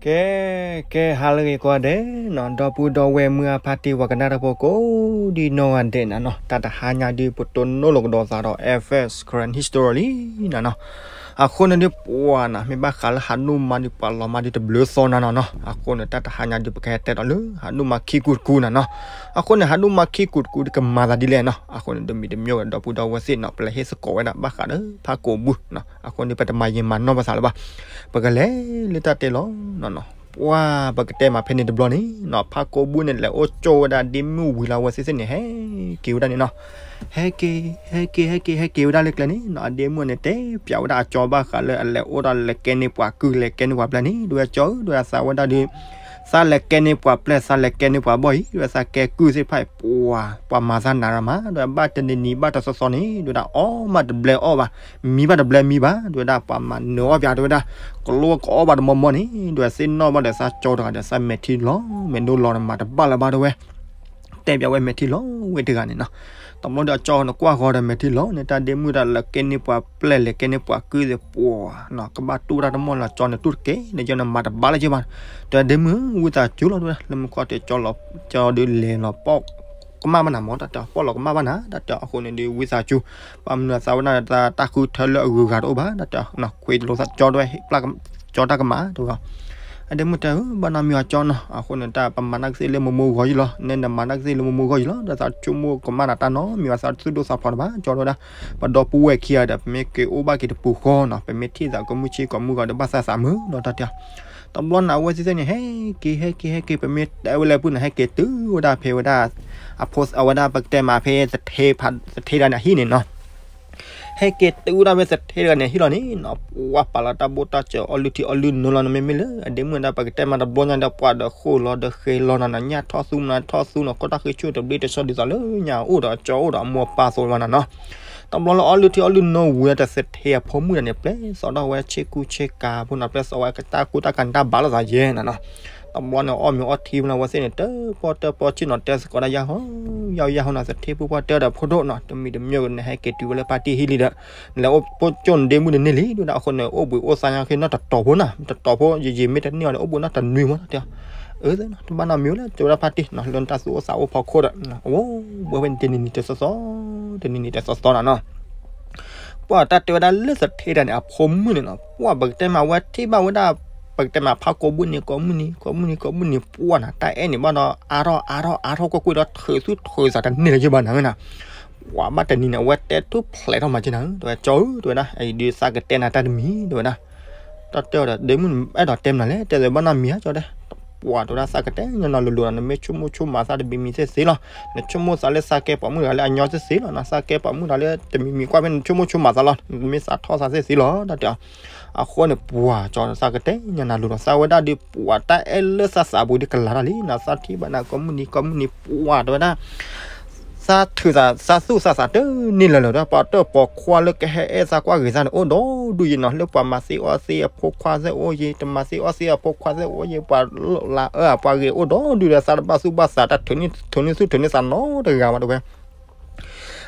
ကဲ ကဲ ဟါလၢအဂ့ၤကိးဂၤဒဲးနီၤ, ဒီပုၢ်ဒီဝဲၢ်မုၢ်အဖါတံၢ် ပှၤကနၣ်တၢ်ဖိကိးဒံနီၢ်ဂၤဒဲးနၤနီၤ, တၢ်တဟါညါဒုး ပတိၢ်နီၣ်လိာ်ကဒီးသးဒီး F S Karen History လံနၤနီၤ. အဃိန့ၣ်ဒုး ပှၤနၤ မ့ၢ်ဘၣ်ဃးလၢဟးဒိၣ်မါဒုး ပှၤလီၤမါဒုးတဘျုးသီနၤနီၤနီၤ. အဃိန့ၣ် တၢ်တဟါညါဒုး ပကဟဲတဲဒီးလၢ ဟးဒိၣ်မါခံကူတကူနၤနီၤ. အဃိန့ၣ် ဟးဒိၣ်မါခံကူတကူဒုး ကမၤသးဒ်လဲၣ်နီၤ. အဃိန့ၣ် တမံၤတမံၤဒီပုၢ်ဒီဝဲၢ်သ့ၣ်နီၤ ပလဲၤဟ့ၣ်သကိးဝဲဒၣ်ဘၣ်ဃးဒီးဖးကိးဘုနီၤ. အဃိန့ၣ် ပတမၤယံာ်မၤနီၢ်ပသးလၢၤဘၣ်. ပကလဲၤလၢတၢ်တဲလီၤနီၤနီၤ. ပှၤပကတဲမးဖဲန့ၣ်တဘျီန့ၣ်နီၤ, ဖးကိးဘုန့ၣ် လဲၤအိၣ်ကၠိဝဲဒၣ်ဒ့မုၣ်ဝံၤလီၤ အဝဲသ့ၣ်သ့ၣ်န့ၣ် ဟဲက့ၤဝဲဒၣ်န့ၣ်နီၤ. ဟဲက့ၤ ဟဲက့ၤ ဟဲက့ၤ ဟဲက့ၤဝဲဒၣ်လၢကျဲန့ၣ်နီၤ. အဒ့မုၣ်န့ၣ် တဲပျးဝဲဒၣ်အကၠီဘၣ်ဃးလၢအလဲၤအိၣ်ဒီးလဲၤကဲန့ၢ်ပှၤကုၢ် လဲၤကဲန့ၢ်ပှၤပျဲၢ်န့ၣ် ဒ်ဝဲကၠီဧၢ ဒ်ဝဲသးဝဲဒၣ်ဒီး သးလဲၤကဲန့ၢ်ပှၤပျဲၢ် သးလဲၤကဲန့ၢ်ပှၤဘီၣ်အံၤ ဒ်ဝဲသးကဲကုၢ်သ့ၣ်တဖၣ်အံၤ ပှၤ ပှၤမၤသးနးရၤမး ဒ်ဝဲဘၣ်တနံၤနံၤဘၣ်တသီသီန့ၣ် ဒ်ဝဲဒၣ်အီၣ်မးတဘျဲအီၣ်ဘၣ် မံဘၣ်တဘျဲမံဘၣ် ဒ်ဝဲဒၣ်ပှၤမၤနၢၤအီၣ်ပၠး ဒ်ဝဲဒၣ် ကလိကအီၣ်ဘၣ်တမီမီန့ၣ် ဒ်ဝဲသ့ၣ်နီၣ်ဘၣ်ဒီးသးကၠီတဂၤဒီး သးမဲာ်ထံလီၤ မဲာ်ဒိၣ်လီၤနမၤတဘၣ်လၢၤဘၣ် ဒ်ဝဲ တဲပျးဝဲမဲာ်ထံလီၤဝဲတဂၤန့ၣ်နီၤ. တဘျီဒီးအကၠီန့ၣ် ကွၢ်ဃီဒီးမဲာ်ထံလီၤန့ၣ် တၢ်ဒ့မုၣ်တၢ်လဲၤကဲန့ၢ်ပှၤပျဲၢ် လဲၤကဲန့ၢ်ပှၤကုၢ်သ့ၣ် ပှၤ ကဘၣ်တူၢ်တၢ်တမီၢ်လၢအကၠီန့ၣ် တူၢ်တကဲန့ၣ် ကၠီန့ၣ်မၤတဘၣ်လၢၤဘၣ်. တၢ်ဒ့မုၣ်ဝံသးစူၤလီၤ ဒ်ဝဲဒၣ် လၢမူခိၣ်တဲကၠီလီၤ ကၠီဒုးလဲၤလီၤပီၣ် ကမၣ်ဘၣ်နၤမၢ် တၢ်တဲအီၤ ပီၣ်လီၤကမၣ်ဘၣ်နၤ တၢ်တဲအီၤ အဃိန့ၣ်ဒုးဝံသးစူၤ ဘၣ်မနုၤသးဝဲဒၣ်တၢ်ဃုထၢလၢအဂုၤအဂၤတအိၣ်ဘၣ် တၢ်တဲအီၤ ခွ့တလိသးကၠီဒ်ဝဲ ပျၢ်ကၠီတၢ်ကမၣ် တဲဝဲ အဒ့မုၣ်တဲဧၢ ဘၣ်နီတမံၤအကၠီနီၤ အဃိန့ၣ် တၢ်ပမၤနၢ်ကသ့ၣ်လၢမိၢ်မိၢ်ဂီၢ်ယံၤလီၤ နဲနမၤနၢ်ကသ့ၣ်လၢမိၢ်မိၢ်ဂီၢ်ယံၤလီၤ ဒီးသးဆိကမိၣ်ကမၣ်နၤတၢ်နီတမံၤဘၣ် သးသူၣ်ဒိၣ်သးဖျိးတဘၣ် ကၠီဒ်ဝဲဒၣ် ပဒီပုၢ်ဝဲၢ်ခံဂၤဒီး ပမ့ၢ်က့ၤအိၣ်ဘၣ်က့ၤတပူၤဃီနီၤ ပမ့ၢ်ထံၣ်သးကိးမုၢ်ဆ့ကိးမုၢ်ဂီၤဒီး ဘၣ်သးသးမုာ်နီၤ တၢ်တဲအီၤ တဘျီန့ၣ် အဝဲသ့ၣ်သ့ၣ်န့ၣ် ဟဲက့ၤ ဟဲက့ၤ ဟဲက့ၤ ပမ့ၢ်တဲဝဲလၢပုၢ်န့ၣ် ဟဲက့ၤတုၤဝဲဒၣ်ဖဲဝဲဒၣ် အဖိ အဝဲဒၣ်ပကတဲမးဖဲ သထ့တဂၤန့ၣ်အဟံၣ်န့ၣ်နီၤ ဟဲက့ၤတုၤဝဲဒၣ်ဖဲသထ့တဂၤန့ၣ်အဟံၣ်လီၤန့ၣ်နီၤ ပှၤပာ်လီၤတၢ်ဘိၣ်တၢ်စၢၤ အီလုၢ်ထံအီလုၢ်နိလီၤန့ၣ် မ့မ့ၢ်လၢအဒ့မုၣ်ဒၣ်ပကတဲမးတဘျီညါဒီး ပှၤဒီးဃိၣ်လီၤဒီးဃဲၤလီၤနၤနီၤ ညၣ်ထီၣ်သူမနုၤထီၣ်သူနီၤ ကီၢ်တၢ်ဃ့ဆူၣ်တဘျ့တဆှီဒ်သိးလၢညၣ်အိၣ်ဒီးအကၠီအိၣ်ဒီးအမိၢ်အပၢ်အသိးဘၣ်နၤနီၤ တဘျီလၢအီလုၢ်ထံအီလုၢ်နိဝံၤဒီး သထ့အဖိမုၣ်ဒၣ်န့ၣ် ပျဲသီဒီးဝဲဆ့ကူဆ့ကၤဖိနီၤ ပျဲသီဝဲကတၢ်ကူတၢ်ကၤန့ၣ် တၢ်ဘၣ်လိာ်သးယဲၢ်နၤနီၤ တဘျီန့ၣ် အီၣ်မ့ၤအီထံမနုၤ အဝဲသ့ၣ်န့ၣ် တပီၢ်တပီၢ်ဆ့ၣ်နီၤ တဲသကိးဒၣ်ယၢ်ဟီ ယၢ်ဟီယၢ်ဟီနီၤ သထ့ဖိပှၢ်တဲဒီးဖိဒိၣ်နီၤ တမံၤတမံၤကန့ၣ် ဟဲက့ၤတုၤဝဲလၢဖါတံၢ်ဟံၣ်လံဒီး နလဲၤအိၣ်ပိၢ်ကၠိၣ်နဒ့မုၣ်တန့ၢ်လံ ဒ်ဝဲဒၣ် အဃိန့ၣ် အိၣ်ဘှံးအိၣ်သါညါဃ့နီတတီၤဖိနီၤ တတီၤဖိ ယံာ်ယံာ်မ့ၢ်တန့ၢ်အီၤန့ၣ် အိၣ်ဘှံးနီတနွံမး တဲအီၤ အၢ တဘၣ်နီတမံၤလၢ တဲဝဲဒၣ်ဖါတံၢ်နီၤ လၢနတၢ်သူၣ်အိၣ်သးအိၣ်ဖီခိၣ်ဒီး အိၣ်ဘှံးဖဲန့ၣ်တနံၤနံၤတသီသီ တနံၤနံၤတသီသီနၤနီၤ ပှၤတၢ်တဲဝဲဒၣ်လၢသထ့တဂၤန့ၣ် အဖိမုၣ်န့ၣ်နီၤ ပှၤပကတဲမးဝဲထံၣ်ဘၣ်ဝဲဒၣ် ပကတဲမးဖးကိးဘုန့ၣ် ကိးမုၢ်နံၤ ကိးမုၢ်နံၤ ကိးမုၢ်နံၤ ပှၤနၤ တၢ်အဲၣ်န့ၣ်ဘၣ်ဒီး အါထီၣ်အါထီၣ်အါထီၣ်ကွ့ၢ်ကွ့ၢ်ဒီး ထုးသူၣ်ထုးသးတန့ၢ်လၢၤဘၣ်နၤဝဲနၤ ပှၤဘၣ်တနံၤန့ၣ် အဝဲတဲထူၣ်ဖျဲးထီၣ်မးက့နၤ တဲဝဲကၠီဧၢ တဲဝဲဒၣ် အံၤဒုးသးကတဲနၤတၢ်တမံၤ တဲဝဲဒၣ် တၢ်တဲအီၤဒီး ဒ့မုၣ်အဲၣ်ဒိးတဲမနုၤလဲၣ် တဲသးဘၣ်နီတမံၤဧါ ကၠီတဲ ပှၤတဲဝဲဒၣ် သးကတဲညီနုၢ်လိၤလိၤဒီး နမ့ၢ်ဆိကမိၣ်ဆိကမးသးတမံၤမံၤသ့ၣ်သ့လီၤ နဆိကမိၣ်သးလၢသးကဲပှၤမုၣ်တဂၤလၢအညီသ့ၣ်သ့လီၤ နသးကဲပှၤမုၣ်တဂၤလၢတမံၤမံၤကွၢ်ဖဲ နဆိကမိၣ်ဆိကမးသးလီၤ နမ့ၢ်သးထီၣ်သးသ့ၣ်သ့လီၤ တၢ်တဲအီၤ အဃိန့ၣ် ပှၤကၠီသးကတဲညီနုၢ်လိၤလိၤ သးဝဲဒၣ်ဒီး ပှၤတၢ်အဲၣ်လၢသးသးပူၤဒီးကလၤတၢ်လံ နသးထံၣ်ဘၣ်နၤ ကိးမုၢ်နံၤ ကိးမုၢ်နံၤ ပှၤတဲဝဲဒၣ် သးထုးသး သးသူၣ်သးသးတန့ၢ်လၢၤလၢၤဒီး ပှၤတၢၢ်ပိာ်ခွါလၢကဟဲအဲၣ်သးကွၢ်ဂ့ၤသးန့ၣ် အိၣ်ဒီဒူၣ်ယံၤနီၤ လၢပှၤမၤသ့အီၣ်သ့အဖိခွါသ့ၣ်အိၣ်ယံၤ တမၤသ့အီၣ်သ့အဖိခွါသ့ၣ်အိၣ်ယံၤ ပှၤလၢအအၢအပှၤဂ့ၤအိၣ်ဒီဒူၣ်ဒီး သးတဘၣ်သူၣ်ဘၣ်သး တၢ်ထုးန့ၢ်သူၣ်ထုးန့ၢ်သးနီတဂၤဘၣ်တဲဝဲ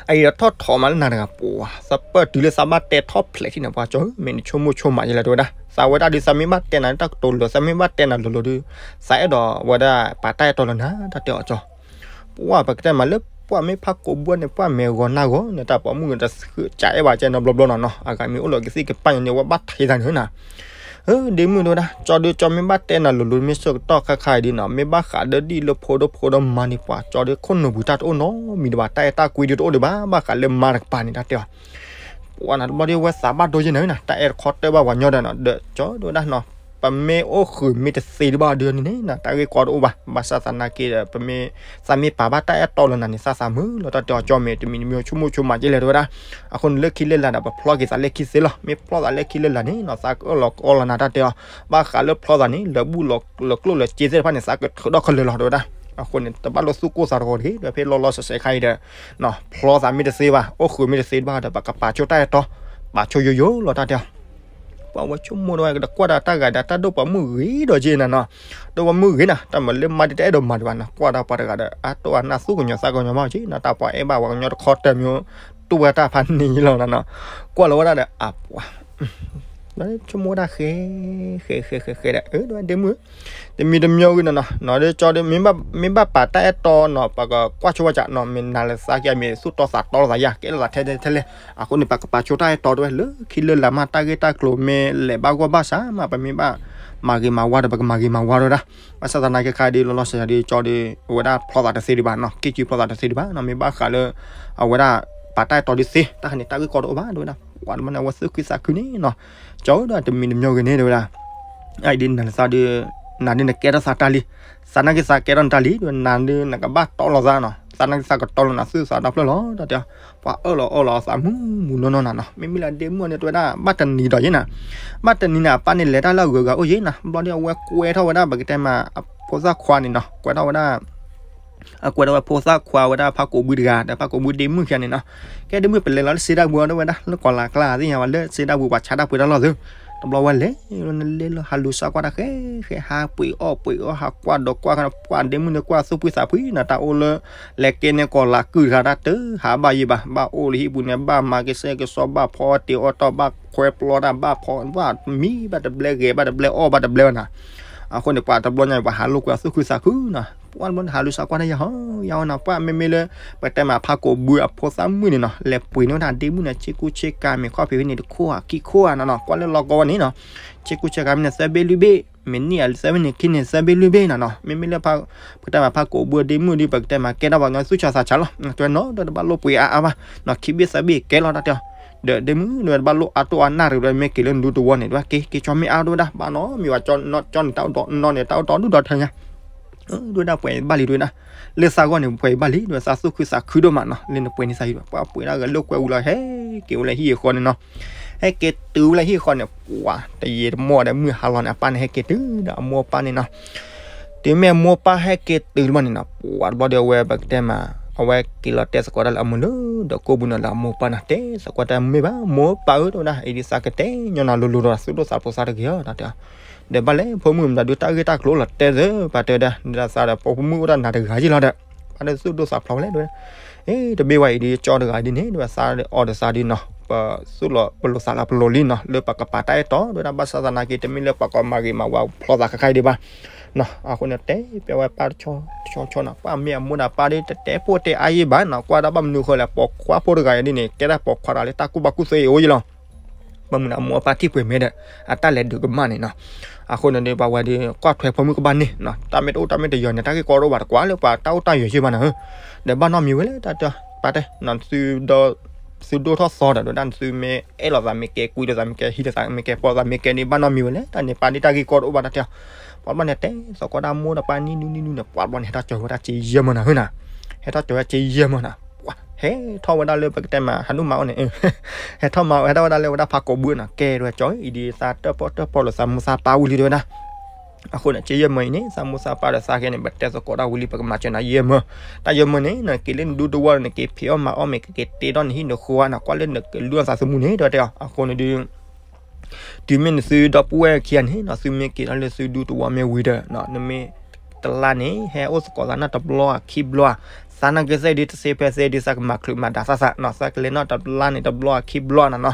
အအံၤဒီးထီၣ်ထီၣ်မးလၢနၤတဂၤပှၤ သးပၢၢ်တုၤလၢသးဘၣ်တဲထီၣ်ဖျဲးထံၣ်န့ၣ် ပှၤကၠီ မ့ၢ်နဆိကမိၣ်ဆိကမးယဲလၢၤတဲဝဲဒၣ် သးဝဲဒၣ်ဒီး သးမ့ၢ်ဘၣ်တဲနၤလၢတၢ်ကတိၤလၢာ် သးမ့ၢ်ဘၣ်တဲနၤလိၤလိၤဒီး သးအဲၣ်ဒိးဝဲဒၣ်ပာ်တၢ်အဲၣ်တီလၢနၤ တၢ်တဲအီၤကၠီ ပှၤပကတဲမးလၢ ပှၤမ့ၢ်ဖးကိးဘုန့ၣ် ပှၤမဲာ်ဂီၤနၢ်ဂီၤန့ၣ် တၢ်ပိာ်မုၣ်ကတၢၢ်စ့ၢ်ကီးအဲၣ်ဘၣ်ကဲနီတဘျီဘျီနီၤနီၤ အဂၤမ့ၢ်အိၣ်လၢကသံၣ်ကပၢ်ညီန့ၣ် ဝဲဘၣ်ထံးသးန့ၣ်နၤ ဒ့မုၣ်တဲဝဲဒၣ် ကၠီဒုး ကၠီမ့ၢ်ဘၣ်တဲနၤလိၤလိၤ မ့ၢ်ဆၢကတီၢ်ခါခါအံၤဒုးနီၤ မ့ၢ်ဘၣ်ဃးဒီးဒ်လၢဖိဒီးဖိဒီးမါန့ၣ် ပှၤကၠီဒုး ခိၣ်နူာ်ပူၤတၢ်တအိၣ်နီတမံၤဒံးဘၣ် တၢ်အဲၣ်တၢ်ကွံဒုးတအိၣ်ဒံးဘၣ် ဘၣ်ဃးလၢမါတကပၤန့ၣ် တၢ်တဲအီၤ ပှၤနၤတဘျီဒုး ဝဲသးဘၣ်ဒိယဲၢ်နၤနၤ တၢ်အဲၣ်တခီတၢၢ်ဘၣ်ပှၤညီဒီးနီၤ ဒီးကၠီတဲဝဲဒၣ်နီၤ ပမ့ၢ်အိၣ်ဃုာ်မ့ၢ်တသ့တဘၣ်ဒုးန့ၣ်န့ၣ် တၢ်ဂ့ၢ်ကီတအိၣ်ဘၣ် ဘၣ်ဆၣ်သနာ်က့ဒီး ပမ့ၢ် သးမ့ၢ်ပာ်ဘၣ်တၢ်အဲၣ်တီလၢနၤန့ၣ် သးသးမုာ်လီၤ တၢ်တဲအီၤ ကၠီမ့ၢ်တမံၤတမံၤဆိကမိၣ်ဆိကမးကဲလဲၣ်တဲဝဲဒၣ် အဃိန့ၣ်လၢခံလၢလာ်ဒီး ပဖျီက့ၤသးလၢခံသ့လီၤ မ့ၢ်ဖျီသးလၢခံလၢလာ်န့ၣ်နီၤ သးကအၢၣ်လီၤကအီလီၤနၤ တၢ်တဲအီၤ ဘၣ်ဃးလၢဖျီသးန့ၣ် လၢာ်ဘူၣ်လၢာ်ကျိၣ်လၢာ်စ့သ့ၣ်တဖၣ်န့ၣ် သးကထုးထီၣ်ခဲလၢာ်လီၤတဲဝဲဒၣ် အဃိန့ၣ် တဘၣ်လိာ်သူၣ်ကိၢ်သးတဂီၤတဂ့ၤ ဒီးဖဲလီၤလီၤဆဲးဆဲးခါအံၤဒီး ဖျီသးမ့ၢ်တသ့ဘၣ် အိၣ်ဃုာ်မ့ၢ်တသ့တဘၣ်ဒီး ပကပာ်ဆိတၢ်အဲၣ်တီ ပာ်ဆိယိယိလီၤ တၢ်တဲအီၤ ပှၤဝဲဆိကမိၣ်ဒီး ကကွၢ်ဒီးတၢ်ဂၤဒီး တၢ်ဒိၣ်ပိာ်မုၣ်ဂ့ၤဒီးက့နၤနီၤ ဒိၣ်ပိာ်မုၣ်ဂ့ၤနၤ တၢ်မၤလၢမါဒ်တအဲၣ်ဒိးမၤဒံးဘၣ်နီၤ ကွၢ်ဒီးပှၤတဂၤဒီး အတိၢ်အနၢ်သူၣ်ကညီၤသးကညီၤမးက့နၤ တၢ်ပှၤအဲၣ်ဘၣ်ပှၤကညီတခီတၢၢ်မ့ၢ် တူၢ်ဝဲတၢ်ဖးန့ၢ်လီၤနၤနီၤ ကွၢ်လီၤဝဲဒၣ်ဒီး အပှၤ ဆိကမိၣ်ဝဲဒၣ်ဃဲ ဃဲ ဃဲ ဃဲ ဃဲဒီး အၢ ဒ့မုၣ်ဧၢ, တမံၤတမံၤဂ့ၤနီၤနီၤ နီၤဒ်ကၠီဒ် မ့ၢ်ဘၣ်ပာ်တၢ်အဲၣ်တီနီၤ ပကကွၢ်ဆိဝဲကနီၤ မ့ၢ်နၤလၢသးက့ၤမ့ၢ်သူၣ်တီသးတီလိာ်သးယၤ ကဲလိာ်သးထဲထဲထဲလဲၣ်. အဃိန့ၣ် ပကပာ်ဆိတၢ်အဲၣ်တီတဝဲ လၢခံလၢလာ်မး တၢ်ဂ့ၢ်တၢ်ကျိၤမ့ၢ်လဲၤဘၣ်ဂီၢ်ဘၣ်ဆၣ်မး ပမ့ၢ်ဘၣ်မၤဂ့ၤမၤဝါဒီး ပကမၤဂ့ၤမၤဝါတဝဲဒၣ်. ဘၣ်ဆၣ်သနာ်က့ခါဒ်လီၤလီၤဆဲးဆဲးဒ်ကၠီဒ် အဝဲဒၣ်ဖျီသးတသ့ဒံးဘၣ်နီၤ က့ၤကၠူဖျီသးတသ့ဒံးဘၣ်နီၤ မ့ၢ်ဘၣ်ဃးလၢ အဝဲဒၣ်ပာ်တၢ်အဲၣ်တီဒ်သ့ တၢ်ခါန့ၣ် တၢ်ဂ့ၢ်ကီတအိၣ်ဘၣ်တဝဲဒၣ် ပှၤတဘျီန့ၣ် အဝဲသူၣ်ခုသးခုန့ၣ်နီၤ ကၠီဧၢ ဒီးတမံၤတမံၤဂ့ၤန့ၣ်တဝဲဒၣ် အအံၤဒ်နၤလၢသးဒ် နၤဒ်နကဲထီၣ်သးတၢ်လံ, သးနာ်က့သးကဲထီၣ်နတၢ်လံ ဒ်နၤဒ်နကဘၣ်တီလိာ်သးနီၤ, သးနာ်က့သးကတီလိာ်နၤသူၣ်သးတၢ်ဖျၢၣ်လီၤ တၢ်တဲ, ပှၤအၢၣ်လီၤအီလီၤအသးမုၢ်မုၢ်နီၢ်နီၢ်နၤနီၤ, မ့မ့ၢ်လၢဒ့မုၣ်န့ၣ် တဝဲဒၣ် ဘၣ်တနံၤဒီးယဲနၤ, ဘၣ်တနံၤန့ၣ် အပၢ်န့ၣ်လဲၤတၢ်လၢအဂုၤအဂၤအိၣ်ယဲနၤ, ဘျီဒ်အဝဲကွဲထီၣ်ဝဲဒၣ် ပကတဲမး အဖိသၣ်ခွါန့ၣ်နီၤ, ကွဲထီၣ်ဝဲဒၣ် အကွဲထီၣ်ဝဲဖိသၣ်ခွါဝဲဒၣ်ဖးကိးဘုတဂၤ ဒီးဖးကိးဘုဒ့မုၣ်ခံဂၤန့ၣ်နီၤ, ကဲဒ့မုၣ်ပလဲၤလီၤလၢစ့ဒၣ်ပူၤ အီၤတဝဲဒၣ် လၢကီၤလၤကျါသ့ၣ်ညါဝဲ လၢစ့ဒၣ်ပူၤပှၤဆါတၢ်ပှ့ၤတၢ်လီၢ်သု, တဘျီဝဲလဲၤလၢနလဲၤလၢဟးလူၤစါကွၢ်တၢ်ဃဲဃဲ ဟးပှ့ၤအီၣ်ပှ့ၤအီၣ် ဟးကွၢ်ဒီးကွၢ်ခါ ပှၤဒ့မုၣ်န့ၣ်ကွၢ်သူၣ်ဖှံသးဖှံနီၤ, တၢ်အိၣ်လၢ လဲၤကဲန့ၣ်ကီၤလၤကုၢ်တခါ တၢ်တဟးဘၣ်ယံၤဘၣ်, ဘၣ်အိၣ်လၢဟံၣ်ပူၤန့ၣ် ဘၣ်မၤက့ၤစဲက့ၤစီ ဘၣ်ဖီအီၣ်တ့ၤအီၣ်တီၢ် ဘၣ်ခွဲပျီတၢ် ဘၣ်ဖီ ဘၣ်မံဘၣ်တဘျဲဂဲၤဘၣ်တဘျဲအီၣ်ဘၣ်တဘျဲဝဲနၤ, အဃိန့ၣ် ပှၤတဘျီညါ ပှၤဟးလိာ်ကွဲအသူၣ်ခုသးခုနီၤ, ပှၤတဘျီန့ၣ် ဟးလူၤစါကွၢ်တၢ်ယဲဟီယဲဟီနီၤ, ပှၤမ့မ့ၢ်လၢ ပတဲမးဖးကိးဘုအဖိသၣ်မုၣ်န့ၣ်နီၤ, လဲၤပှ့ၤန့ၢ်ဝဲဒၣ်ဒ့မုၣ်န့ၣ် ဆ့ကူဆ့ကၤမ့ၢ်ခီၣ်ဖံးဖဲန့ၣ် တခိၣ်ဧါခံခိၣ်ဧါနီၤနီၤ, ကွၢ်လၢလီၢ်ကီဝဲန့ၣ်နီၤ, ဆ့ကူဆ့ကၤမ့ၢ်န့ၣ်သၢဘ့ၣ်လွံၢ်ဘ့ၣ်, မ့ၢ်န့ၢ်အသၢဘ့ၣ်န့ၣ်ခံန့ၣ်သၢဘ့ၣ်လွံၢ်ဘ့ၣ်နီၤနီၤ, မ့မ့ၢ်လၢ ပတဲမးဖးကိးဘုဒ့မုၣ်ဒ် ပကတဲမးကဲထီၣ်ပှၤကညီသူၣ်ဆါသးဆါလီၤ, တဝဲနီၤဒီးတဘၣ်လိာ်ပှ့ၤအါအါဘၣ်နီၤ, ခံဘ့ၣ်သၢဘ့ၣ်ကဲလီၤတၢ်တဲအီၤ, ဒီးဒ့မုၣ်ဒ်ဝဲတဘၣ်လိာ်အါတိၢ်အါနၢ်တဝဲ မ့ၢ်က့ၤလၢနဒူတဝီန့ၣ် တဝဲက့ၤ က့ၤကၠီမ့ၢ်အါတဝဲဒၣ် ဘၣ်နီတမံၤဘၣ်, ကၠီန့ၣ်တၢ်အိၣ်ဒီးနီၢ်န့ၣ် တၢ်အိၣ်ဒီးဒူၣ်ဒီးထၢညါ ဒ်ဝဲဒၣ်ပှဲၤဘၣ်လံတဝဲဒၣ်, လၢသးဂီၢ်န့ၣ် ပှဲၤဘၣ်လံ ဒ်ဝဲသးသူၣ်ခုသးခုဒိၣ်မးနီၤ, လၢနပှဲၤန့ၢ်သးဟံၣ်ဘၣ်, ပှၤပှ့ၤဒၣ်ဂဲၤလိာ်ကွဲဝံၤလီၤ ဟဲက့ၤဝဲလၢဟံၣ်အဃီန့ၣ်နီၤ, ဟဲက့ၤတုၤဝဲလၢဟံၣ်အဃီန့ၣ် ပှၤတယံာ်တမီၢ်ဒီး မုၢ်ဟါလီၤန့ၣ် အပၢ်န့ၣ်ဟဲက့ၤတုၤဒီးအမိၢ်အပၢ်န့ၣ်နီၤ, တုၤမ့ၢ်အမိၢ်ပၢ်ဟဲက့ၤတုၤတဘျီန့ၣ်နီၤ, ပှၤတဘျီဒီးအဝဲပကတဲမး အဝဲက့ၤလီၤတဲသကိးတၢ်လၢအမုာ်လၢဒီးကိးပူၤန့ၣ်လၢအမိၢ်ပၢ်န့ၣ် တဲသကိးတၢ်မ့ၢ်ဘၣ် မိၢ်ပၢ်ဧၢ တဝဲဒၣ် အံၤဒ်သးကတဲညီနၤလိၤလိၤဒီး သူၣ်ဒိၣ်သးဖျိးသးတဂ့ၤဧါ တၢ်တဲအီၤ, ဒီးဘၣ်လဲၣ် ဖိမုၣ်မတၤဒုးတၢ်ဂ့ၢ်တၢ်ကျိၤလီၤတဲသၢ ပှၤတဲဝဲဒၣ် ဒ်သးဒီး ဖိမုၣ်အိၣ်တၢ်နၤတဂၤယ့ၣ်လီၤဒီး ပှၤဒီးသူၣ်ဒိၣ်သးဖျိးဝဲလဲၣ် တဝဲဒၣ် အ့ တမ့ၢ်ဝဲအံၤဒ်ကၠီတဂၤဒ်န့ၣ် ဒ်ဝဲသးအီၤဒီးသးဒ်နီၤ ပသူၣ်လီၤပလိာ်သးလီၤပလိာ်လံနီၤ လၢပကပာ်တၢ်အဲၣ်တီ တဝဲဒၣ် ဘၣ်ဆၣ်သနာ်က့ တမ့ၢ်လၢပှၤကမၤဂ့ၤမၤဝါဖျိးသးခါခါအံၤဒံးဘၣ် အဃိန့ၣ် တဲပျဲဝဲပၢ်တဆီဆီဆီနီၤ ပၢ်မ့ၢ်အမိၢ်ဒီးပၢ်ဒ်တတဲပိၢ်တဲအါယံၤဘၣ်နီၤ ကွၢ်ဒၣ်ဘၣ်မနုၤဃိလဲၣ် ပိာ်ခွါဖိတဂၤအံၤဒ်န့ၣ် ကဲဒၣ်ပိာ်ခွါတဂၤလၢတၢ်ကူၣ်ဘၣ်ကူၣ်သ့အံၤအိၣ်ယံၤလီၤ ဘၣ်မနုၤအမိၢ်အပၢ်ထံၣ်ပှဲၤမဲာ်ဒီး အတၢ်လဲၤဒုးကမၣ်န့ၣ်နီၤ အဃိန့ၣ်ဒီး ပှၤဝဲဒ်ကွၢ်ထွဲဖိမုၣ်ကဘၣ်န့ၣ်နီၤ တၢ်မ့ၢ်တအိၣ်တၢ်မ့ၢ်တယီၤန့ၣ် တၢ်ဂ့ၢ်ကီတအိၣ်ဘၣ်တကွၢ်လၢပှၤတၢ်အိၣ်တၢ်ယီၤယံၤဘၣ်နီၤ ဒီးဘၣ်နီတမံၤဝဲလဲၣ် တၢ်တဲ ပၢ်တဲ နသုဒိၣ်ထီၣ်သီဒီး ဒ်ဝဲဒၣ်နသုမ့ၢ်အဲၣ်လိာ်သးမ့ၢ်ကဲ ကွံလိာ်သးမ့ၢ်ကဲ ဖျီသးမ့ၢ်ကဲန့ၣ် ဘၣ်နီတမံၤဝဲလဲၣ် တၢ်န့ၣ် ပၢ်ဒ်တၢ်ဂ့ၢ်ကီတအိၣ်ဘၣ်တၢ်တဲအီၤ ပှၤဘျီန့ၣ် တဲသကိးဒၣ်မိၢ်ဒီးပၢ်နံၣ်နွံနံၣ်နွံန့ၣ် ပှၤဘျီန့ၣ် ဟဲထီၣ်ကၠီၤဝဲဒၣ်စ့ယဲၢ်မၢနၤ ဟဲနၤ ဟဲထီၣ်ကၠီၤဝဲစ့ယဲၢ်မၢနၤ ပှၤ ဟဲထီၣ်ဝဲဒၣ်လၢပကတဲမး ဟးနုာ်မၤအီၤန့ၣ် ဟဲထီၣ်မၤ ဟဲထီၣ်ဝဲဒၣ်လၢဝဲဒၣ်ဖးကိးဘုနီၤ ကဲဒ်ဝဲကၠီ အံၤဒ်သးတၢၣ်ပီၣ်တၢၣ်ပီၣ်လိာ်သးမိၢ်သးပၢ်ဝံၤလံတဝဲဒၣ် အဃိန့ၣ် စ့ယဲၢ်မၢအံၤန့ၣ် သးမိၢ်သးပၢ်ဒီးသးခဲန့ၣ် ပတဲသကိးဒၣ်ဝံၤလံ ပကမၤစၢၤနၤယဲၢ်မၢ တၢ်ယဲၢ်မၢန့ၣ် နက့ၤလၢနဒူတဝီန့ၣ် နက့ၤဖံးအီၣ်မၤအီၣ်မ့ၢ် ကက့ၤတ့ထီၣ်နဟံၣ်နဃီဧါ နကွၢ်လၢနကလူၤအသးသမူန့ၣ် တဝဲတဲအီၤ အဃိန့ၣ်ဒုး တုၤမ့ၢ်နသုဒီပုၢ်ဝဲၢ်ခံဂၤန့ၣ် နသုမ့ၢ်က့ၤထီၣ်လၢသုဒူတဝီမ့ၢ်ဝံၤဒီး နမ့ၢ်တလါန့ၣ် ဟဲအိၣ်သကိးသးနီၢ်တဘျီဧါခံဘျီဧါ သးနာ်က့သ့ၣ်ဒ်တသ့ဖဲသ့ဒ် သးကမၤချုးမၤဒါသးသးနီၤ သးကလဲၤနီၢ်တလါန့ၣ်တဘျီဧါခံဘျီဧါနီၤနီၤ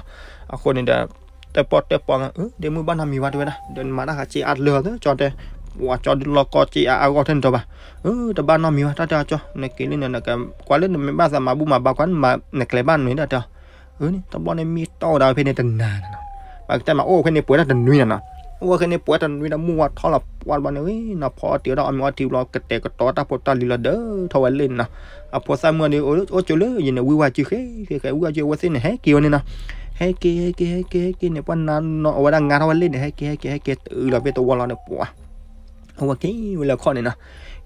အဃိန့ၣ်ဒီး တၢၣ်ပီၣ်တၢၣ်ပီၣ် ဒ့မုၣ်ဘၣ်နီတမံၤဘၣ်တဲဝဲဒၣ် ဒီးနမၤတၢ်ဃးစ့အါတလၢသၢ ကၠီတဲ ပှၤကၠီဒုးလီၤကီစ့အါအါဂီၢ်ထဲန့ၣ်တီဘၣ် အၢ တဘၣ်နီတမံၤဘၣ် တၢ်တဲအီၤကၠီ နက့ၤလၢန့ၣ် ကွၢ်လၢနမ့ၢ်ဘၣ်သးမၤဘူၣ်မၤဘါကွၢ် နကျဲၤဘၣ်န့ၣ်တၢ်တဲအီၤ အၢန့ၣ် တဘျီန့ၣ်မ့ၢ်တီၢ်ဝဲဒၣ်ဖဲန့ၣ်တနၤနီၤ ပကတဲမးအိၣ်ဖဲန့ၣ်ပှဲၤဒၣ်တနွံနီၤနီၤ အိၣ်ဖဲန့ၣ်ပှဲၤတနွံဒီးမုၢ်ဝါထီလီၤ ပှၤတဘျီန့ၣ် နီၤဖီအီၣ်တ့ၢ်ဝဲဒၣ်အီၣ်မ့ၤအီထံဘျီ ကတဲာ်ကတီၤတၢ်ဖိတၢ်လံၤလီၤဒၢထီၣ်ဝဲလၢန့ၣ်နီၤ အဖိသၣ်မုၣ်ဒီး အိၣ်ကၠိလၢယန့ၣ် ဝံဝါစုဃဲဃဲဃဲ ဝံဝါစုအဝဲသ့ၣ်န့ၣ် ဟဲက့ၤဝဲန့ၣ်နီၤ ဟဲက့ၤ ဟဲက့ၤ ဟဲက့ၤ ဟဲက့ၤန့ၣ် ပှၤနၤနီၤ အဝဲဒၣ်ငါထီၣ်ဝဲလၢန့ၣ် ဟဲက့ၤ ဟဲက့ၤ ဟဲက့ၤ တုၤလီၤဖဲတဝီလီၤဒီး ပှၤ အဝဲက့ၤဝဲလၢခီၣ်န့ၣ်နီၤ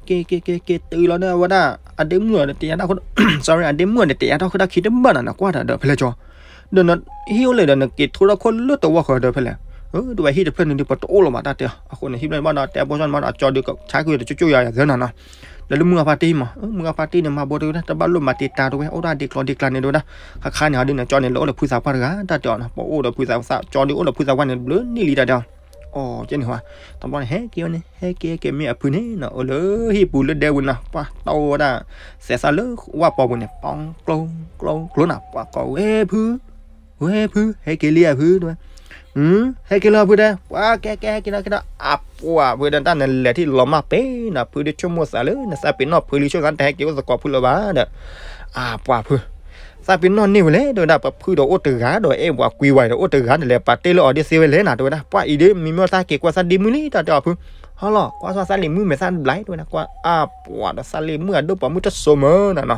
က့ၤ က့ၤ က့ၤ က့ၤ တုၤလီၤဒီး အဝဲဒၣ် အဒ့မုၣ်ဒီး တတဲယါတၢ်ခိၣ် sorry အဒ့မုၣ်ဒီး တတဲယါတၢ်ခိၣ်တၢ်ခံတဘၣ်နီၤနီၤ ကွၢ်တၢ်ဒီးဖဲလဲၣ်ကၠီ ဒီးနဟံၣ်အိၣ်လၢဒီး နက့ၤထိထီၣ်ခိၣ်လၢတဝီဃီဒီးဖဲလဲၣ် အၢ တဝဲဟံၣ်တဖျၢၣ်န့ၣ်ဒီး ပတအိၣ်လီၤဘၣ်တၢ်တဲအီၤ အဃိန့ၣ် ဟံၣ်ဖျၢၣ်န့ၣ်ဘၣ်ဒီး တဲဘီၣ်ဆီန့ၣ်ဘၣ်ဒီး ကၠီဒီး ဆါကွံာ်ဒီး ကၠိကၠိယၤယၤသၢနီၤနီၤ ဒီးလၢမုၢ်ဂၤဖါတံၢ်မး မုၢ်ဂၤဖါတံၢ်န့ၣ် မၤဘိတဝဲဒၣ် တဘၣ်လိၣ်မၤတံာ်တာ်တဝဲ အိၣ်ဒၣ်ဒ့ကျီဒ့ကျါန့ၣ်တဝဲဒၣ် ခါခါန့ၣ်ဟီဒ်န့ၣ် ကၠီန့ၣ် လၢအိၣ်ဒီးဖုသးပှၢ်တဂၤ တၢ်တဲအီၤနီၤ ပအိၣ်ဒီးဖုသးပှၢ် ကၠီဒီးအိၣ်ဒီးဖုသးပှၢ်န့ၣ် ဘျုးနံၣ်လံတၢ်တဲအီၤ အီၤကဲန့ၣ်ဟီ တဘျီန့ၣ် ဟဲက့ၤဝဲန့ၣ် ဟဲက့ၤဟဲက့ၤ မ့ၢ်အဖုန့ၣ်နီၤ အိၣ်လၢဟံၣ်ပူၤလၢဒဲဝဲနီၤ ပှၤတီၢ်ဝဲဒၣ် စဲးသၣ်လၢဝၣ်ပီၤပူၤန့ၣ် ပီကျိကျိကျိနီၤ ပှၤကိးဝဲဖု ဝဲဖု ဟဲက့ၤလံအဖု တဝဲ ဟဲက့ၤလီၤဖုတဲ, ပှၤကဲကဲဟဲက့ၤလီၤက့ၤလီၤ, အပှၤဖုတဲ တၢ်နလဲၤထံၣ်လီၤမၢ်ပ့ၤနီၤ ဖုဒုးဆိကမိၣ်သးလၢ နသးပ့ၤနီၣ်ဖုလံဆိသး နတဟဲက့ၤအိၣ်သကိးဖုလၢၤဘၣ်ဒီး, အပှၤဖု သးပ့ၤနီၣ်န့ၢ်ဝဲလဲၣ် တဲဝဲဒၣ်, ပဖုဒီးအိၣ်တဂၤဒီး အဲၣ်ပှၤကွံဝဲဒီး အိၣ်တဂၤဒီး လဲၤပာ်တ့ၢ်လၢအီၤဒ်သ့ဝဲလဲၣ်နၤ တဲဝဲဒၣ်, ပှၤအံၤဒ်မ့မ့ၢ်တၢ်က့ၤကွၢ်သးဒ့မုၣ်လံ တၢ်တဲအီၤဖု, ဟီလီၤ ကွၢ်သးသးလံၤမုၣ်မ့ၢ်သးဘျါ တဲဝဲဒၣ်, ကွၢ်အပှၤဒီးသးလံၤမုၣ်အဒိၣ်ပိာ်မုၣ်တစိၤမၢနၤန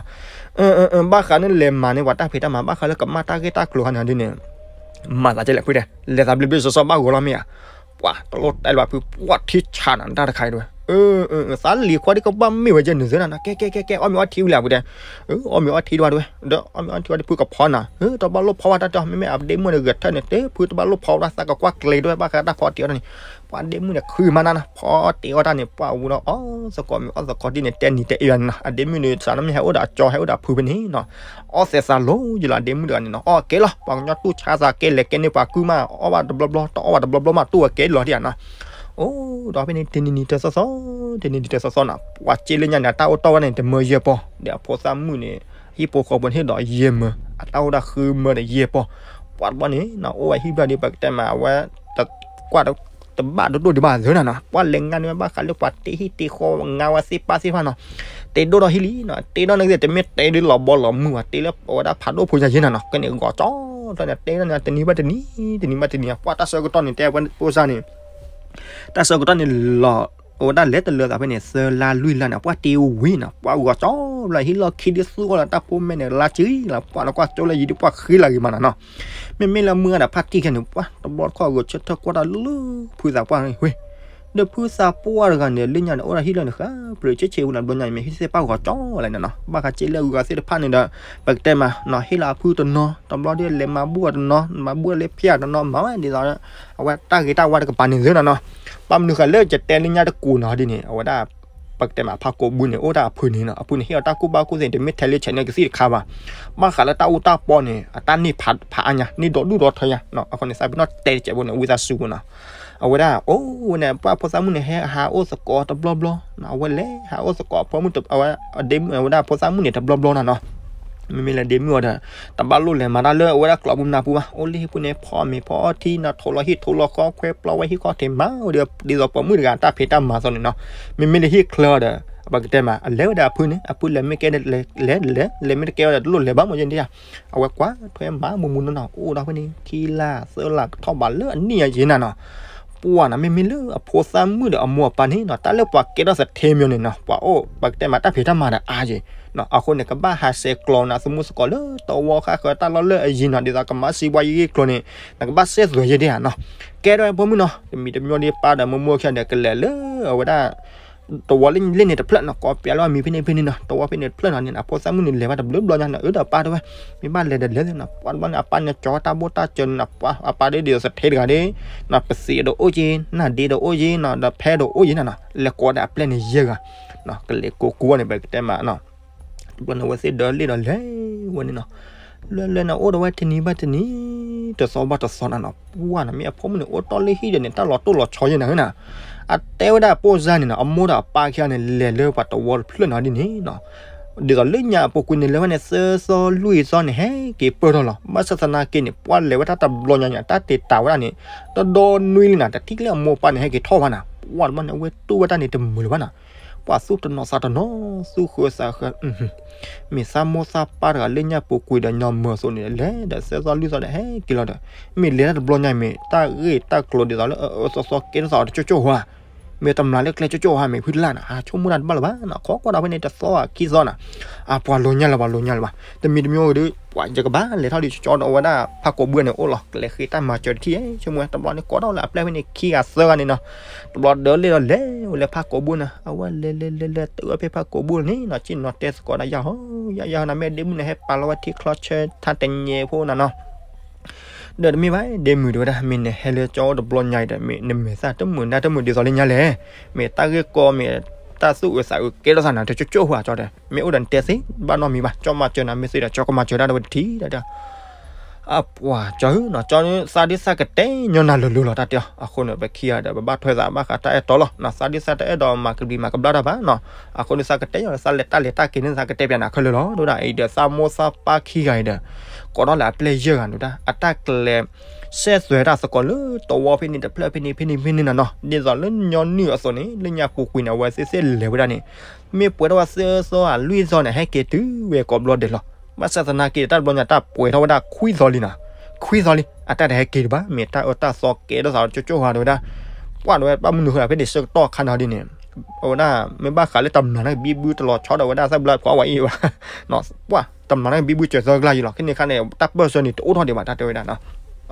ီၤ, ဘၣ်ဃးန့ၣ်လဲၤမၤန့ၢ်ပှၤတၢ်ဖံးတၢ်မၤ ဘၣ်ဃးလၢကမၣ်တၢ်ဂ့ၢ်တၢ်ကျိၤခါန့ၣ်ဒ်န့ၣ် မၤသးကဲလဲၣ်ဖုတဲ, လဲၤသးဘျ့ဘျ့စီစီဘၣ်ဂီၤလီၤမ့ၢ်ဧါ, ပှၤတလိၣ်တဲလၢၤဘၣ်ဖု ပှၤထံဆးနၤတၢ်တခါအံၤတဲဝဲ, သးလံၤခွါဒ်ကဘၣ်မ့ၢ်ဝဲကဲနုာ်သ့နၤနီၤ, ကဲကဲကဲကဲ အီၣ်မ့ၤအီထံဝံၤလံဖုတဲ, အီၣ်မ့ၤအီထံတဘၣ်တဲဝဲ, ဒီးအီၣ်မ့ၤအီထံဝံၤဒီးဖုကဖီနၤ, တဘၣ်လိၣ်ဖီဝဲတၢ်တဲအီၤ မ့မ့ၢ်အဒ့မုၣ်န့ၣ်ဂဲၤထၢၣ်န့ၣ် တဲဖုတဘၣ်လိၣ်ဖီဝဲဒၣ်သးကကွၢ်ကျဲၤတဲဝဲ ဘၣ်ဃးတၢ်ဖီတ့ၢ်အီၣ်တၢ်န့ၣ်, ပှၤဒ့မုၣ်န့ၣ်ခုမးနၤနီၤ ဖီတ့ၢ်အီၣ်တၢ်န့ၣ် ပှၤဝံၤဒီးအီၣ်သကိးမ့ၤအီၣ်သကိးဒ်န့ၣ် တဲနံၤတဲအ့ၣ်ယၤန့ၣ်နီၤ, အဒ့မုၣ်န့ၣ် စးထီၣ်မ့ၢ်ဟဲအိၣ်ဒီးအကၠီ ဟဲအိၣ်ဒီးအဖုဖဲန့ၣ်နီၤ, အီၣ်သဲးသးလိၤယလီၤ အဒ့မုၣ်တဂၤန့ၣ်နီၤ, အီၣ်ကဲလီၤ ပှၤကညီတူၢ်ဆါသးကဲ လဲၤကဲန့ၢ်ပှၤကုၢ်မး အီၣ်ဘၣ်တဘျီဘျီ တအီၣ်ဘၣ်တဘျီဘျီမး တူၢ်ဝဲကဲလီၤဒ်ယၤနီၤ, အိၣ်ဒီးဖဲန့ၣ် တနံၤနံၤတသီသီ, တနံၤနံၤတသီသီနီၤ, ပှၤစ့လၢညါန့ၣ် အတၢ်အိၣ်တီၢ်ဝဲန့ၣ် တမၢယဲၢ်ပီၢ်, ဒီးအဖိသၣ်မုၣ်န့ၣ် ဟံၣ်ဖိဃီဖိန့ၣ်ဒီးယဲၢ်မၢ, အတၢ်အိၣ်ဒၣ်ဃုမၢဒီးယဲၢ်ပီၢ်, ပှၤတဘျီန့ၣ်နီၤ အိၣ်ဝဲဟံၣ်ဘျီဒီး ပကတဲမး အဝဲ တကွၢ်တဘၣ်တဒိၣ်ဒံးဘၣ်သ့နၤနီၤ, ပှၤလဲၤငါန့ၢ်ဝဲဘၣ်ဃးလၢ ပှၤတ့ဟံၣ်တ့ဃီ ငါဝဲသ့ၣ်ပၢ်သ့ၣ်တဖၣ်နီၤ, တ့ဒိၣ်ထီၣ်ဟံၣ်လံနီၤ, တ့ဒိၣ်န့ၣ်ကသ့ၣ် တမ့ၢ်တ့ဒ်လီၤဘီလီၤမုၢ်ဘၣ် တ့လၢအဝဲဒၣ်ဖးဒိၣ်ဖိညါယဲၢ်နၤနီၤ, ကဲန့ၣ်ဂီၤကၠီဖျၢၣ်န့ၣ် တ့ဒိၣ်န့ၣ် တနံၤဘၣ်တနံၤ တနံၤဘၣ်တနံၤ ပှၤတၢ်ဆၢကတီၢ်န့ၣ် တဲဝဲပိစါန့ၣ် တၢ်ဆၢကတီၢ်န့ၣ်လီၤ, အဝဲဒၣ်လဲၤတလၢသးဖဲန့ၣ် သၢလါလွံၢ်လါန့ၣ် ပှၤတ့ဝံၤနီၤ, ပှၤဂီၤကၠီဖျၢၣ် ဟံၣ်လီၢ်ခံဒုးသူအီၤလီၤ တၢ်ဖိမဲာ်န့ၣ် လါကၠံလီၤ, ပှၤလၢကွၢ်ကၠိလၢယံၤဒုး ပှၤဃ့လၢဂ့ၤမးနၤနီၤ, မ့မ့ၢ်လၢမုၢ်ဂၤဒီးဖါတံၢ်ခဲန့ၣ် ပှၤတဘျီတခီၣ်ဂဲၤဆၢထၢၣ်ကွၢ်တၢ်လၢဖုသးပှၢ်ဝဲ ဒီးဖုသးပှၢ်တဂၤန့ၣ် လၢညါန့ၣ် အိၣ်ဒီးဟံၣ်လီၢ်န့ၣ် ဃၢပျၢၤဆ့ဆ့ဝဲန့ၣ် ဘျီညါအံၤမ့ၢ်ဟံၣ်သ့ၣ်ပၢ်ဂီၤကၠီလီၤန့ၣ်နီၤ, ဘၣ်ဃးစ့လၢအဂုၤအဂၤသ့ၣ်တဖၣ်န့ၣ်ဒီး ပကတဲမးနီၤ ဟ့ၣ်လီၤအဖုတနီၤ တဘျီဒီးလဲၤမၤဘူၣ်အီၤတနီၤ မၤဘူၣ်အီၤလၢဖဲအီၤတနီၤ မၤဝဲဒ်သိး အဝဲတၢ်ဂ့ၤတၢ်ဝါတကပၤန့ၣ်သ့နီၤနီၤ, ဘၣ်မနုၤဃိလဲၣ် ယတဲလၢညါတကိးနီၤဒ်န့ၣ် အဝဲဒၣ် ပကတဲမးဖးကိးဘုန့ၣ် အိၣ်ဒၣ်အဖုန့ၣ်နီၤ, အဖုန့ၣ် ဟ့ၣ်အီၤတၢ်ကူၣ်ဘၣ်ကူၣ်သ့န့ၣ် တမ့ၢ်ထဲလၢ channel ကသံၣ်တခါဘၣ်, ဘၣ်ဃးလၢတၢ်အူတၢ်ပီန့ၣ် အတၢ်န့ၢ်ဖးအါညါ န့ၢ်ဒီဒူၣ်ဒီထၢညါ, အဃိန့ၣ် သးပ့ၤနီၣ်တဲတစဲးဖိန့ၣ် ဝံသးစူၤဖိနီၤ, အဝဲဒၣ်အိၣ်ဝဲန့ၣ် ပှၤဖိသၣ်မုၣ်န့ၣ် ဟဲဟးအိၣ်သကိးတဘျီဘျီ, အဝဲလဲၤဟးအိၣ်သကိးအဖိမုၣ် အဝဲဒၣ်ဖိသၣ်မုၣ်န့ၣ် တဘျီဘျီနီၤနီၤ, မ့မ့ၢ်လၢဒ့မုၣ်အီၤဒီး တဘၣ်လိၣ်လဲၤမၤတၢ်လၢအဝဲဒၣ်ကျိးပူၤနၢ်ပူၤဘၣ်, အိၣ်လၢဟံၣ်ပူၤန့ၣ် ဖီမ့ၤဖီအီထံနီၤ ထိးလီၤဟံၣ်ထိးလီၤဃီ ခွဲပျီဝဲဟံၣ်ဃီထံးမၤဝဲဒီး ဒ်သိးပိာ်မုၣ်တဂၤတၢ်ဖံးတၢ်မၤအသိးန့ၣ်နီၤ, မ့မ့ၢ်လၢဟံၣ်ချၢအီၤဒီး ပကတဲမး အလဲၤဝဲဒၣ်အဖုန့ၣ် အဖုလဲၤမ့ၢ်ကဲလဲၤလဲၤ လဲၤမ့ၢ်တကဲအီၤဒီး တလိၣ်လဲၤဘၣ်မ့ၢ်ယဲၢ်ဒ်ဧါ, အဝဲကွၢ်ထွဲမၤမူမူနီၤနီၤ အိၣ်ဒီးဖဲန့ၣ် ခံလါသၢလါကထီၣ်ဘးလၢအနံၣ်ညါယဲၢ်နၤနီၤ, ပှၤနီၤ မ့မ့ၢ်လၢအဖိသၣ်မုၣ်ဒီးအမိၢ်အပၢ်န့ၣ်နီၤ တၢ်လၢပှၤကဲထီၣ်သထ့မ့ၢ်န့ၣ်နီၤ ပှၤအိၣ် ပကတဲမးတၢ်ဖံးတၢ်မၤဒီးအါယဲၢ်, အဃိန့ၣ် ကဘၣ်ဟးဆှဲးကျိးနၤ သမူသကိးလၢတဝီဃၣ်ဃၢၤတၢ်လီၢ်လၢအယံၤနီၤ ဒ်သိးကမၤစံးပှၤယံၤဂ့ၢ်ကျိၤန့ၣ် နကဘၣ်စဲသွဲးယဲၢ်ဒ်ဧါနီၤ, ကဲထီၣ်ဖိမုၣ်နီၤ တမံၤတမံၤဒ်ပၢ်ဒီးမိၢ်မိၢ်ခဲဒီးကလဲၤလၢအဝဲဒၣ် တဝီလၢန့ၣ်တဖျၢၣ်နီၤ ကိးပျးလၢအမံၤဖဲန့ၣ်ဖဲန့ၣ်နီၤ တဝီဖဲန့ၣ်တဖျၢၣ်နီၤန့ၣ် အဖိသၣ်မုၣ်န့ၣ်လဲၤဘၣ်တဘျုးဘျီညါနီၤ အၢဒီးပၢ်တဲဝဲ မ့ၢ်ဘၣ်လဲၤဒီးလဲၤသ့နီၤ ပှၤတဘျီန့ၣ် အပၢ်န့ၣ်ကၠီတၢ်ဘိၣ်တၢ်စၢၤန့ၣ် အပၢ်ဒ်ဒီးသထ့တဂၤဒ် ပသံးဒီးအိၣ်က့ၤ နၢ်ဒ့ဒီးအိၣ်က့ၤနီၤ ဒီးဖဲဒီးအိၣ်က့ၤနၤနီၤ လဲၤကိးဒီးအပျဲၢ်န့ၣ်ယဲၢ်ဂၤ ကလဲၤကိးကူဝဲန့ၣ် ပကတဲမးနီၤ တဘျီန့ၣ် အဝဲသ့ၣ်ဒၢလ့ၣ်ဒီးလဲၤဝဲန့ၣ်နီၤ လၢလၢန့ၣ် အိၣ်ဒီးဝဲတနံၤဘၣ်တနံၤ တသီဘၣ်တသီနၤနီၤ ပှၢ်နီၤ မ့ၢ်အဖိမုၣ်န့ၣ် အိၣ်တီၢ်လၢဟံၣ်ဒီးန့ၣ် တၢ်လီၤတိၢ်လီၤဆီယဲၢ်နၤဧၢနၤ အတဲဝဲဒၣ်အပိၢ်စါန့ၣ်နီၤ အမိၢ်ဒီးအပၢ်ခံဂၤန့ၣ် လဲၤလၢပှၤတဝီတဖျၢၣ်နီၤဒ်န့ၣ်နီၤ ဒ်သိးလၢညါအပူၤကွံာ်န့ၣ် လဲၤဝဲန့ၣ် သၢသီလွံၢ်သီန့ၣ် ဟဲက့ၤပၢၢ်ထီၣ်လီၤ ဘၣ်ဆၣ်သနာ်က့န့ၣ် ပှၢ်လဲၤဝဲတၢ်တဘျီညါန့ၣ် တၢ်တ့ၢ်တာ်ဝဲဒၣ်န့ၣ် တဒီနွံလံနၤ တထံၣ်ကျဲအမိၢ်အပၢ်န့ၣ် ဟဲက့ၤထီၣ်ဘၣ်နၤ ပှၢ်တဘျီန့ၣ် အဝဲတူၢ်ဝဲတၢ်န့ၣ်တမုာ်လၢၤဘၣ်နၤ ပှၤသူၣ်တနီၤသးတနီၤ သူၣ်ဃၢသးဃၢ မ့ၢ်သးမိၢ်သးပၢ်တဂၤလၢညါပူၤကွံာ်ဒီးညီမုၢ်အသိးန့ၣ် လဲၤဒီးသၢသီလွံၢ်သီဒီးဟဲက့ၤလီၤဒီး မ့ၢ်လဲၤတၢ်တဘျီညါမ့ၢ် တၢ်ဂ့ၢ်တၢ်ကျိၤဒ်သိးလၢအအၢသီသီကဲထီၣ်သးအီၤတကၠိၣ်ကၠိၣ်ဟါ မ့ၢ်တမျးလၢကျဲကၠိၣ်ကၠိၣ်ဟါမ့ၢ်ဖုတလၢ်နၤ ဟးဆိကမိၣ်တၢ်တဘၣ်လၢၤဘၣ်နီၤ ခိးကွၢ်ဒီးဖဲန့ၣ်တသီခံသီနၤ အပှၤလိၤညါလၢၤဘၣ်လိၤညါလၢၤဘၣ် တမံၤတမံၤအိၣ်ဒီး ပှၤယကဘၣ်လဲၤထီၣ်ဒီးကၠီဒီးအဝဲဒၣ်ဖးကိးဘုန့ၣ်အိၣ်လီၤ ကလဲၤဃ့တၢ်မၤစၢၤတထံၣ် ဆိကမိၣ်တဘျီန့ၣ် ကိးထီၣ်လၢအပျဲၢ်ဖဲန့ၣ်ခံဂၤသၢဂၤန့ၣ်နီၤ တဘျီဒၢလ့ၣ်ဒီးလဲၤဝဲလၢဖးကိးဘုန့ၣ် အဝဲလဲၤလဲၤလဲၤလဲၤတုၤဝဲဖဲဖးကိးဘုန့ၣ်နီၤ က့ၣ်နီၤတဲသကိးဒီးယၤဟီ ယၤယၤဟီနၤ မ့ၢ်ဒ့မုၣ်န့ၣ် ဟဲပာ်လီၤဝဲထံချီဆၢထါတညဲဖိနၤနီၤ ဒီးတမ့ၢ်ဘၣ် ဒ့မုၣ်တဲဝဲဒၣ် မ့ၢ်နဟဲလၢကၠီအိၣ်တဘျီညါအံၤဒီး မ့ၢ်နမဲာ်သၣ်တမုာ်နါတမုာ်ဒ်သိးလၢညါလဲၣ် မ့ၢ်တၢ်ဂ့ၢ်ကီမ့ၢ်တၢ်သူၣ်အုးသးအုးကဲထီၣ်သးနၤ တကၠိၣ်ကၠိၣ်ဟါကၠီဒီး မ့ၢ်အိၣ်ဒီးနတဲသ့ ဘၣ်နီတမံၤဘၣ် ကၠီမၤစၢၤနၤ မ့ၢ်သ့ဒီးကၠီကမၤစၢၤတၢ်ဒီးဝဲတထံၣ်ဒီး အပှၤကၠီဧၢနီၤ, ကၠီသးဒုးသးကတဲညီနၤလိၤလိၤလီၤ တၢ်တဲအီၤ. အဃိန့ၣ် ပခံဂၤဒီး ပဘၣ်ထွဲသးဘၣ်ဃးတၢ်အဲၣ်တီလီၤနီၤ, သးဒုးသးတအဲၣ်ဒိးမၤကဘျံးမၤကဘျၣ်တၢ်ဘၣ်နီၤ. အဃိန့ၣ် သးကတဲယီၤ သးလဲၤတၢ်လဲၤတၢ်က့ၤန့ၣ် သးကတဲပျးနၤခဲလၢာ်လီၤ. ဒ်ဒၣ်အံၤဒီး သးမိၢ်သးပၢ်ခံဂၤအံၤဒီး ကိးထီၣ်လၢအပျဲၢ်ယဲၢ်ဂၤန့ၣ်ဒၣ် အတၢ်ကျဲးစဲးသွဲၣ်တၢ်သကိးလၢတဝီဖဲန့ၣ်တဖျၢၣ်ဖဲန့ၣ် ဖဲန့ၣ်ဖဲန့ၣ်နီၤနီၤ. ဒ်သိးလၢညီနုၢ်အသိးန့ၣ် လၢညါပူၤကွံာ်န့ၣ် အဝဲသ့ၣ်သ့ၣ်လဲၤဝဲဒၣ်န့ၣ် မ့ၢ်ပှဲၤထီၣ်ဝဲသၢသီဧါလွံၢ်သီန့ၣ် ဟဲက့ၤတုၤဝဲကိးဘျီဒဲးလီၤ. ဘၣ်ဆၣ်သနာ်က့ တၢ်တဘျီညါတၢ်ပှဲၤထီၣ်ဝဲဒၣ်ခွံသီလံနီၤ, ခွံသီလံ အတၢ်တဟဲက့ၤတဘၣ်, မ့ၢ်တၢ်အၢတၢ်သီကဲထီၣ်သးကၠိကၠိဟးဒီးဝဲဒၣ်, ပှၢ်ဒီးဝဲဘၣ်မနုၤဃိဖဲန့ၣ် ဆၢကတီၢ်ခါန့ၣ်ဒ်န့ၣ် အဝဲဒၣ် မ့ၢ်ဘၣ်ဃးလၢတမျးန့ၣ်ကဘံဘူတလီၤဆီဒီးဝဲဒၣ် သးဘျီပှၤဝဲအံၤဘၣ် ပှၢ်တမျးန့ၣ်ကဘံဘူစၢၤသၢကလါယံၤလီၤ. ခဲန့ၣ်ခါန့ၣ် တၢ်ပၢၢ်ဆၢန့ၣ် တအိၣ်ထီၣ်ဒံးဘၣ် တၢ်တဲဝဲဒၣ်နီၤ.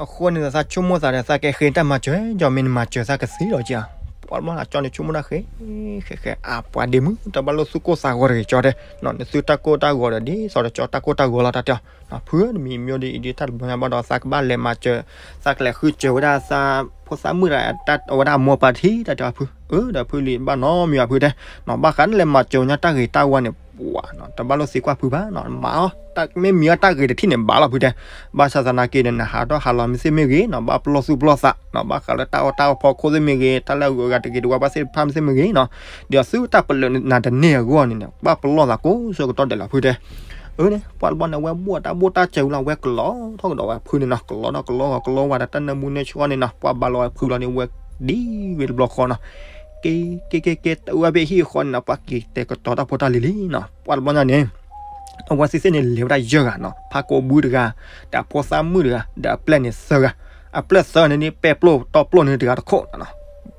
အဃိန့ၣ် သးဆိကမိၣ်သးဒီး သးကဟဲဃ့တၢ်မၤစၢၤ, ယီၤမ့ၢ်နမၤစၢၤသးကသ့လီၤက့ဧါ. ပှၢ်တဘျီန့ၣ် ကၠီန့ၣ်ဆိကမိၣ်တၢ်ဃ့ ဃ့ဃ့ အပှၤဒ့မုၣ် တဘၣ်လိၣ်သူၣ်ကိၢ်သးဂီၤတဂ့ၤ ကၠီတဲ, နသုတၢ်ကိၢ်တၢ်ဂီၤဒီး ဒ်သိးဒီးကၠီတၢ်ကိၢ်တၢ်ဂီၤလီၤ တၢ်တဲအီၤ. ဖုတမံၤမ့ၢ်ဒ်အံၤဒ် တၢ်တဘျီညါဘၣ်ဒီး သးကဘၣ်လဲၤမၤစၢၤ, သးကလဲၤဃုစၢၤဝဲဒၣ်သးဖိသၣ်မုၣ်ဒီး အဝဲဒၣ်အမိၢ်ပၢ်တထံၣ် တၢ်တဲအီၤဖု, အၢ ဒီးဖုလံၤဘၣ်နီတမံၤဘၣ်ဖုတဲ, နဘၣ်ဃးန့ၣ်လဲၤမၤစၢၤညါတၢ်ဂ့ၤတၢ်ဝါန့ၣ် ပှၤနီၤ တဘၣ်လိၣ်သံကွၢ်ဖုဘၣ်နီၤ, မၤအီၤ မ့ၢ်မံၤအီၤတၢ်ဂ့ၤတထံၣ်န့ၣ် ဘၣ်လီၤဖုတဲ. ဘၣ်ဆၣ်သနာ်က့ဒီး နဟးထီၣ်ဟးလီၤမ့ၢ်သ့ၣ်မ့ၢ်ဂ့ၤနီၤ, ဘၣ်ပလီၢ်သူၣ်ပလီၢ်သးနီၤ, ဘၣ်ဃးလၢတၢ်အီၣ်တၢ်အီဖီခိၣ်သ့ၣ်မ့ၢ်ဂ့ၤ, တၢ်လၢအဂုၤအဂၤတဂ့ၤတဝါဘၣ်သ့ၣ်တဖၣ်မ့ၢ်သ့ၣ်မ့ၢ်ဂ့ၤနီၤ, ဒီးသုတၢ်ပလၢၢ်နၤတန့ၢ်အဂီၢ်န့ၣ်န့ၣ် ဘၣ်ပလီၢ်သးကိးဆၢကတီၢ်ဒဲးလီၤဖုတဲ. အၢန့ၣ် ပှၢ်တဘျီန့ၣ် အဝဲဘိၣ်တၢ်ဘိၣ်တၢ်စၢၤဝံၤလီၤ အဝဲကလီထီၣ်ကဒီးဝဲဖုန့ၣ်နီၤ, ကလီထီၣ်ကလီဂီၤကလီဝါဒီး တၢ်နၢမူနၢဆှီန့ၣ်နီၤ, ပှၢ်ဘၣ်လီၤဝဲဖုလီၤန့ၣ် ဝဲဒ်ဝဲတဘျီဃီနီၤ, က့ၤက့ၤက့ၤက့ၤ တၢ်အၢဘ့ၣ်ဟံၣ်အဃီန့ၣ်နီၤ, ပှၢ်က့ၤတဲာ်ကတီၤတၢ်ဖိတၢ်လံၤလံနီၤ. ပှၢ်တဘျီညါန့ၣ် အဝဲသ့ၣ်သ့ၣ်န့ၣ် လဲၤဝဲဒၣ်ယဲၢ်ဂၤနီၤ, ဖးကိးဘုတဂၤ, ဒီးအဖိသၣ်မုၣ်တဂၤ, ဒီးအပျဲၢ်န့ၣ်သၢဂၤ, အပျဲၢ်သၢဂၤန့ၣ် ပဲၢ်ပျိၢ်တီပျိၢ်န့ၣ်တဂၤတခိၣ်နီၤ.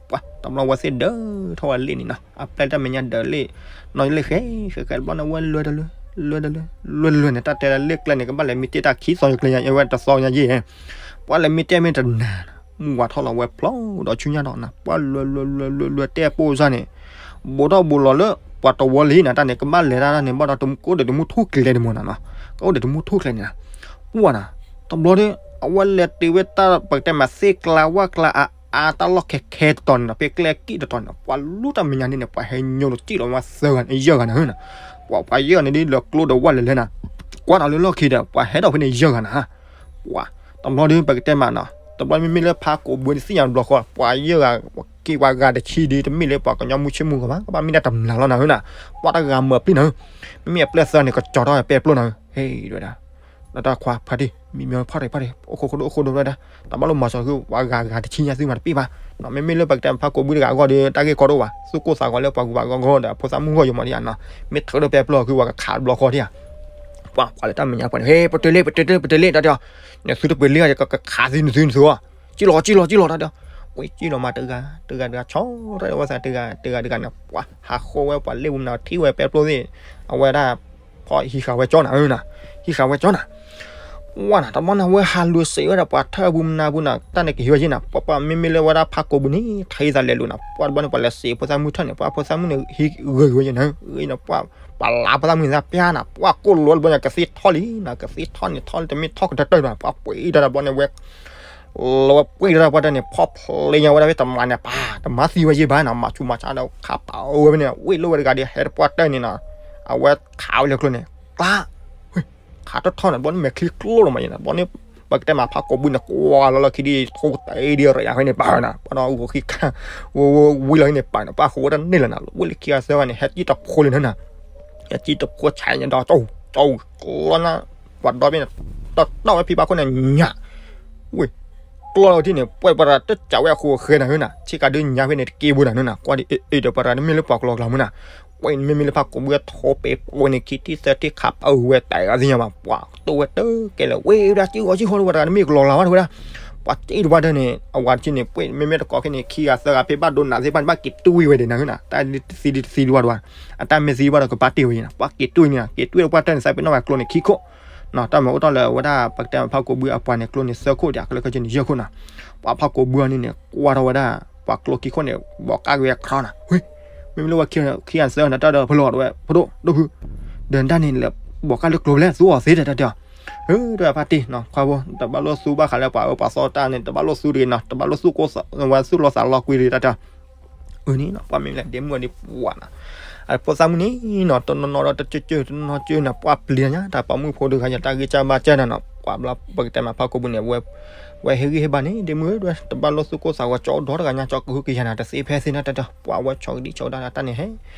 ပှၢ်တဘျီဝဲသ့ၣ်ဒၢထီၣ်ဝဲလ့ၣ်န့ၣ်နီၤ, အပျဲၢ်တၢ်မဲာ်ညါဒၢလ့ၣ်, နီၢ်လ့ၣ်ဃဲဃဲဃဲတဘျီန့ၣ် ဝဲလွဲတလွဲ, လွဲတလွဲ, လွဲတလွဲန့ၣ် တၢ်တဲလၢကျဲန့ၣ် ကဘၣ်လဲၤမံတ့ၢ်တၢ်ခံသီယကျဲညါ အဝဲတသီညါယဲၢ်, ပှၢ်လဲၤမံတ့ၢ်မ့ၢ်တနၤနီၤ, မုၢ်ဝါထီၣ်လီၤဝဲဖျိဒီးဆူညါဒီးနီၤ, ပှၢ်လွဲလွဲလွဲလွဲလွဲတဲပိၢ်စၢ်န့ၣ် ဘူးထီၣ်ဘူးလီၤလၢ ပှၤတဝီလံနီၤ, တၢ်န့ၣ် ကဘၣ်လဲၤတၢ်န့ၣ် ဘၣ်ဒီးကအိၣ်ဒီးတမူထူၣ်ကျဲတမူနီၤနီၤ, ကအိၣ်ဒီးတမူထူၣ်ကျဲန့ၣ်နီၤ. ပှၢ်နီၤ တဘျီဒီး အဝဲလဲၤတုၤဝဲတၢ်ပကတဲမးသ့ၣ်ကျါဝၣ်ကျါအါအါ တၢ်လီၢ်ခဲခဲတတီၤန့ၣ်နီၤ, ဖဲကျဲအကံၣ်တတီၤန့ၣ်နီၤ, ပှၢ်လူတၢ်မဲာ်ညါန့ၣ်န့ၣ် ပှၤဟဲညိလိာ်စံၣ်လီၤမးသၢဂၤန့ၣ် ယဲၢ်ဂၤန့ၣ်နီၤ, ပှၤပှၤယဲၢ်ဂၤန့ၣ်ဒ်လၢကျိဒီးဝၣ်လဲၤလဲၤနီၤ, ကွၢ်ဒီးလၢလီၢ်ခံဒီး ပှၤဟဲထီၣ်ဖဲန့ၣ်ယဲၢ်ဂၤနီၤ. ပှၢ် တဘျီဒီး ပကတဲမးနီၤ, တဘျီမ့မ့ၢ်လၢဖးကိးဘုန့ၣ်သ့ၣ်ညါတဘျီဃီ, ပှၤယဲၢ်ဂၤ က့ၤပှၤဂၤတဆံဒီး တမ့ၢ်လၢပှၤကညီမုၢ်ဆ့ၣ်မုၢ်ဂီၤဘၣ်, ကဘၣ်မ့ၢ်ဒၣ်တမျးလီၤနၤဧၢနီၤ, ပှၢ်တဂၤမၤပျံၤနၤဧၢ, မ့မ့ၢ်အပျဲၢ်သၢန့ၣ် ကကၠီၤထီၣ်ပဲၢ်ပျိၢ်နၤဧၢ, ဟဲဒ်ဝဲဒၣ် ဒီးတၢ်ခွါဖါတံၢ် မံမံဖီၣ်တံၢ်ဖီၣ်တံၢ် အိၣ်ခိးခိးဒိၣ်အိၣ်ခိးဒိၣ်ဝဲဒၣ်, တဘၣ်လိၣ်မၤစၢၤဃုာ် ပှၤဂၤဂၤတဆံညါသုမၤတပ့ၢ်ဘၣ်, မ့မ့ၢ်လၢပကတဲဖးကိးဘုတဂၤအဂီၢ်ဒီး တၢ်ဂ့ၢ်ကီဒိၣ်ဘၣ်, သူၣ်ကိၢ်သးဂီၤလၢပှၤဂုၤပှၤဂၤအဂီၢ်ဒီး အဖိသၣ်မုၣ်ဂီၢ်ယိၤမးဒ်ဧါနီၤ, မ့ၢ်ထုးဒီးပဲၢ်ပျိၢ်ဃုာ် ပှၤကခးတဘျီဃီဒ်ဧါ. ပှၤပှၤလၢတၢ်မဲာ်ညါပှၤန့ၣ် ဟဲ ပတုၤလံ ပတုၤလံ ပတုၤလံ တၢ်တဲအီၤ, နသုတပတုၤလံ ယကခးသုနသုနသုအီၤ, စံၣ်လီၤ စံၣ်လီၤ စံၣ်လီၤ တၢ်တဲအီၤ, ဝဲစံၣ်လီၤမးတဂၤ တဂၤတဂၤ ဆီတၢ်တဲဝဲသးတဂၤ တဂၤတဂၤန့ၣ် ပှၤဟးဃီဝဲ ပှၤလ့ၣ်ပူၤမနုၤထံၣ်ဝဲပဲၢ်ပျိၢ်သ့ၣ်, အဝဲဒၣ် ဖီၣ်ဟံးဃာ်ဝဲကၠီနၤဧၢနီၤ, ဟံးဃာ်ဝဲကၠီနၤ ပှၢ်နၤ တဘျီန့ၣ် အဝဲဟးလူၤစံးဝဲဒၣ် ပှၤထၢပူၤမနုၤပူၤနီၤ တၢ်န့ၣ်ကဟံးဝဲယ့ၢ်နၤ, ပှၤပှၤမ့မ့ၢ်လၢဝဲဒၣ်ဖးကိးဘုန့ၣ် ထံသးလဲၤလူၤနၤ, ပှၢ်တဘျီန့ၣ် ပှၤလဲၤစံးဖိသၣ်မုၣ်ထၢၣ်န့ၣ် ပှၢ်ဖိသၣ်မုၣ်န့ၣ် ဟံးဂ့ၤဝဲယ့ၢ်နၤ, ဂ့ၤနၤ ပှၢ် ပှၤလါဖိသၣ်မုၣ်န့ၣ် သးပျၢ်နၤ, ပှၢ်ကိၢ်လိာ်တဘျီန့ၣ် ကသ့ထီၣ်လံနၤ, ကသ့ထီၣ်န့ၣ် ထီၣ်လံတမ့ၢ်ထီၣ်ကတၢၢ်တၢၢ်နၤ, ပှၢ်ပှ့ၤတၢ်တဘျီန့ၣ်ဝဲ လီၤဝဲပှ့ၤတၢ်တပှၢ်တၢၢ်န့ၣ် ဖီၣ်ဖျ့ညါဝဲဒၣ်ဖဲတမျးန့ၣ် ပှၤ တမၤသံဝဲယ့ၢ်ဘၣ်နၤ, မၤဆူးမၤဆါဒီးခးပာ်အီၤဝဲဖဲန့ၣ် ဝ့ၢ်လိၣ်ဝဲတဂၤဒီး ဟဲတပှၢ်တၢၢ်န့ၣ်နီၤ, အဝဲခးဝဲလၢကျိန့ၣ် ကျါ ခးထီၣ်ထီၣ်န့ၣ် ဘျီန့ၣ်မဲာ်ချံကျိၣ်လီၤမးယ့ၢ်နၤ, ဘျီန့ၣ် ပကတဲမးဖးကိးဘုန့ၣ် ကွၢ်လီၤလီၢ်ခံဒ် ထိၣ်တဲဒ်ရၣ်ယၤဖဲန့ၣ် ပာ်ဝဲနၤ, ပှၢ်ဒီးဂီၤခံခါ ဝဲဝဲဝံၤလီၤဟံၣ်န့ၣ် ပာ်နၤ ပှၢ်ဃိးဝဲတန့ၢ်လၢၤနၤ, ဝ့ၢ်လၢခံဂၤသၢဂၤန့ၣ် ဟဲစံၣ်တဖိလံနၤ, ဟဲစံၣ်တဖိဆဲးညါဒီး ကၠီ ကၠီ ကျီနၤ ပှၤဒီဘ့ၣ်န့ၣ် တတီၢ်ဝဲဖံဘၣ်ခိၣ်န့ၣ်ညၣ် ဝ့ၢ် ကျီလီၤထံၣ်န့ၣ် ပှဲၢ်ပှၤတၢ်တစးဝဲအဃိအဃဲနၤဟၢနၤ, ဆ့ကၤဒုညါဖဲန့ၣ် တက့ၢ်ဘိနၤဟၢနၤ, ကွၢ်ဒ်အ့ၣ်ဒီးပှၤတဂၤတမ့ၢ်လၢပှၤကလီကလီမုၢ်နၤ, ကွၢ်မ့မ့ၢ်လၢဖးကိးဘုအထိးပဲာ်ပှဲၤန့ၣ် ခံထံၣ်သၢထံၣ်ခးပာ်အုးဝဲတၢ်ဂၤသ့ၣ်ညါဘၣ်, ပှၤကတိၢ်ဝဲတကဲလၢၤ ဝ့ၢ်ဝဲဒၣ်စံၣ်ဂီၤစံၣ်ဃီလၢပှၤတဂၤတမ့ၢ်ကလီကလီဘၣ်တဝဲဒၣ်, ပှၤစံၣ်တပှၢ်တၢၢ်န့ၣ် အဝဲတက့ၢ်န့ၣ် ပှဲၢ်မ့မ့ၢ်တကိးခဲန့ၣ် ခံဂၤသၢဂၤဖဲဘၣ်ဒိနးသ့ၣ်တဖၣ်န့ၣ် ဘၣ်က့ၤတွံၢ်ဝဲဒၣ်နၤဟၢနၤ, တၢ်တသံဒ်တသံဒ်ဝဲဒၣ်, အတၢ်မ့ၢ်သံဘၣ်ဒီးကဘၣ်တ့ၢ်ဝဲယ့ၢ်နၤ, ပှၤက့ၤတွံၢ်န့ၣ် က့ၤတွံၢ်တပှၢ်တၢၢ်န့ၣ် သးပ့ၤနီၣ်ဝဲကျိန့ၣ်ခံခိၣ် နီၤ တၢ်မၤအိၣ်ထီၣ်လၢအဝဲဒၣ် ပကတဲဖးကိးဘုအပှၤန့ၣ် ကျိန့ၣ်သၢခိၣ်ဒီး ခဲလၢာ်ခဲဆ့န့ၣ် ယဲၢ်ခိၣ်နီၤ, ပှၤဖးကိးဘုအီၤန့ၣ်န့ၣ် ကွၢ်ထီၣ်ဝဲဒၣ် ပှၤကျိခံခိၣ်န့ၣ် ဘီးကါဂ့ၤအခီနီၤ, ဝ့ၢ် မ့မ့ၢ်လၢဝဲခံဂၤသၢဂၤန့ၣ် တၢ်ဒီးဖဲလီၤဒီးဝဲ ဖဒိၣ်ဒိၣ်ဖု ဒီးနတၢ်န့ၣ်လၢ ဘီးကါလၢကျိဖဲလဲၣ် သူအီၤသ့ဒီးတၢ်တဲအီၤ, ဟၢ တၢ်ဖါတံၢ်နီၤ ခွါဖိ တဘၣ်လိၣ်သူဘၣ်ဃးလၢပှၤအၢပှၤသီတၢ်န့ၣ် တဘၣ်လိၣ်သူတဂ့ၤနီၤ တဘၣ်လိၣ်သူၣ်ကိၢ်သးဝဲသူၣ်လီၤသးလီၤကွံာ်တဂ့ၤတၢ်တဲအီၤ အၢန့ၣ်နီၤ ပှၤမ့ၢ်လဲၤဒ့မုၣ်အီၤဒ်ပှၤနီၤ, အဖိသၣ်မုၣ်န့ၣ်နီၤ တနီၤနီၤဒီးတကၢကၢ တနီၤနီၤကၢန့ၣ် ပှၤပျံၤညါ တၢ်ပိာ်မုၣ်ဖိတဂၤညါ တၢ်ဂ့ၢ်ကၢ်ဘါကၢ်နီၤနီၤ ပှၤဘျီပကတဲမးဖးကိးပူၤန့ၣ် ဝဲဟ့ၣ်ဂံၢ်ဟ့ၣ်ဘါန့ၣ် ဒ့မုၣ်ဧၢ တဘၣ်လိၣ်သူၣ်ကိၢ်သးဂီၤ ကၠီအိၣ်ဒီတဂၤညါ ကၠီကဟုကယာ်နၤ တသ့ဖဲသ့နီၤ တၢ်ပှၤဝဲဆီကဒံဆီကဒါတၢ်န့ၣ်ဟဲ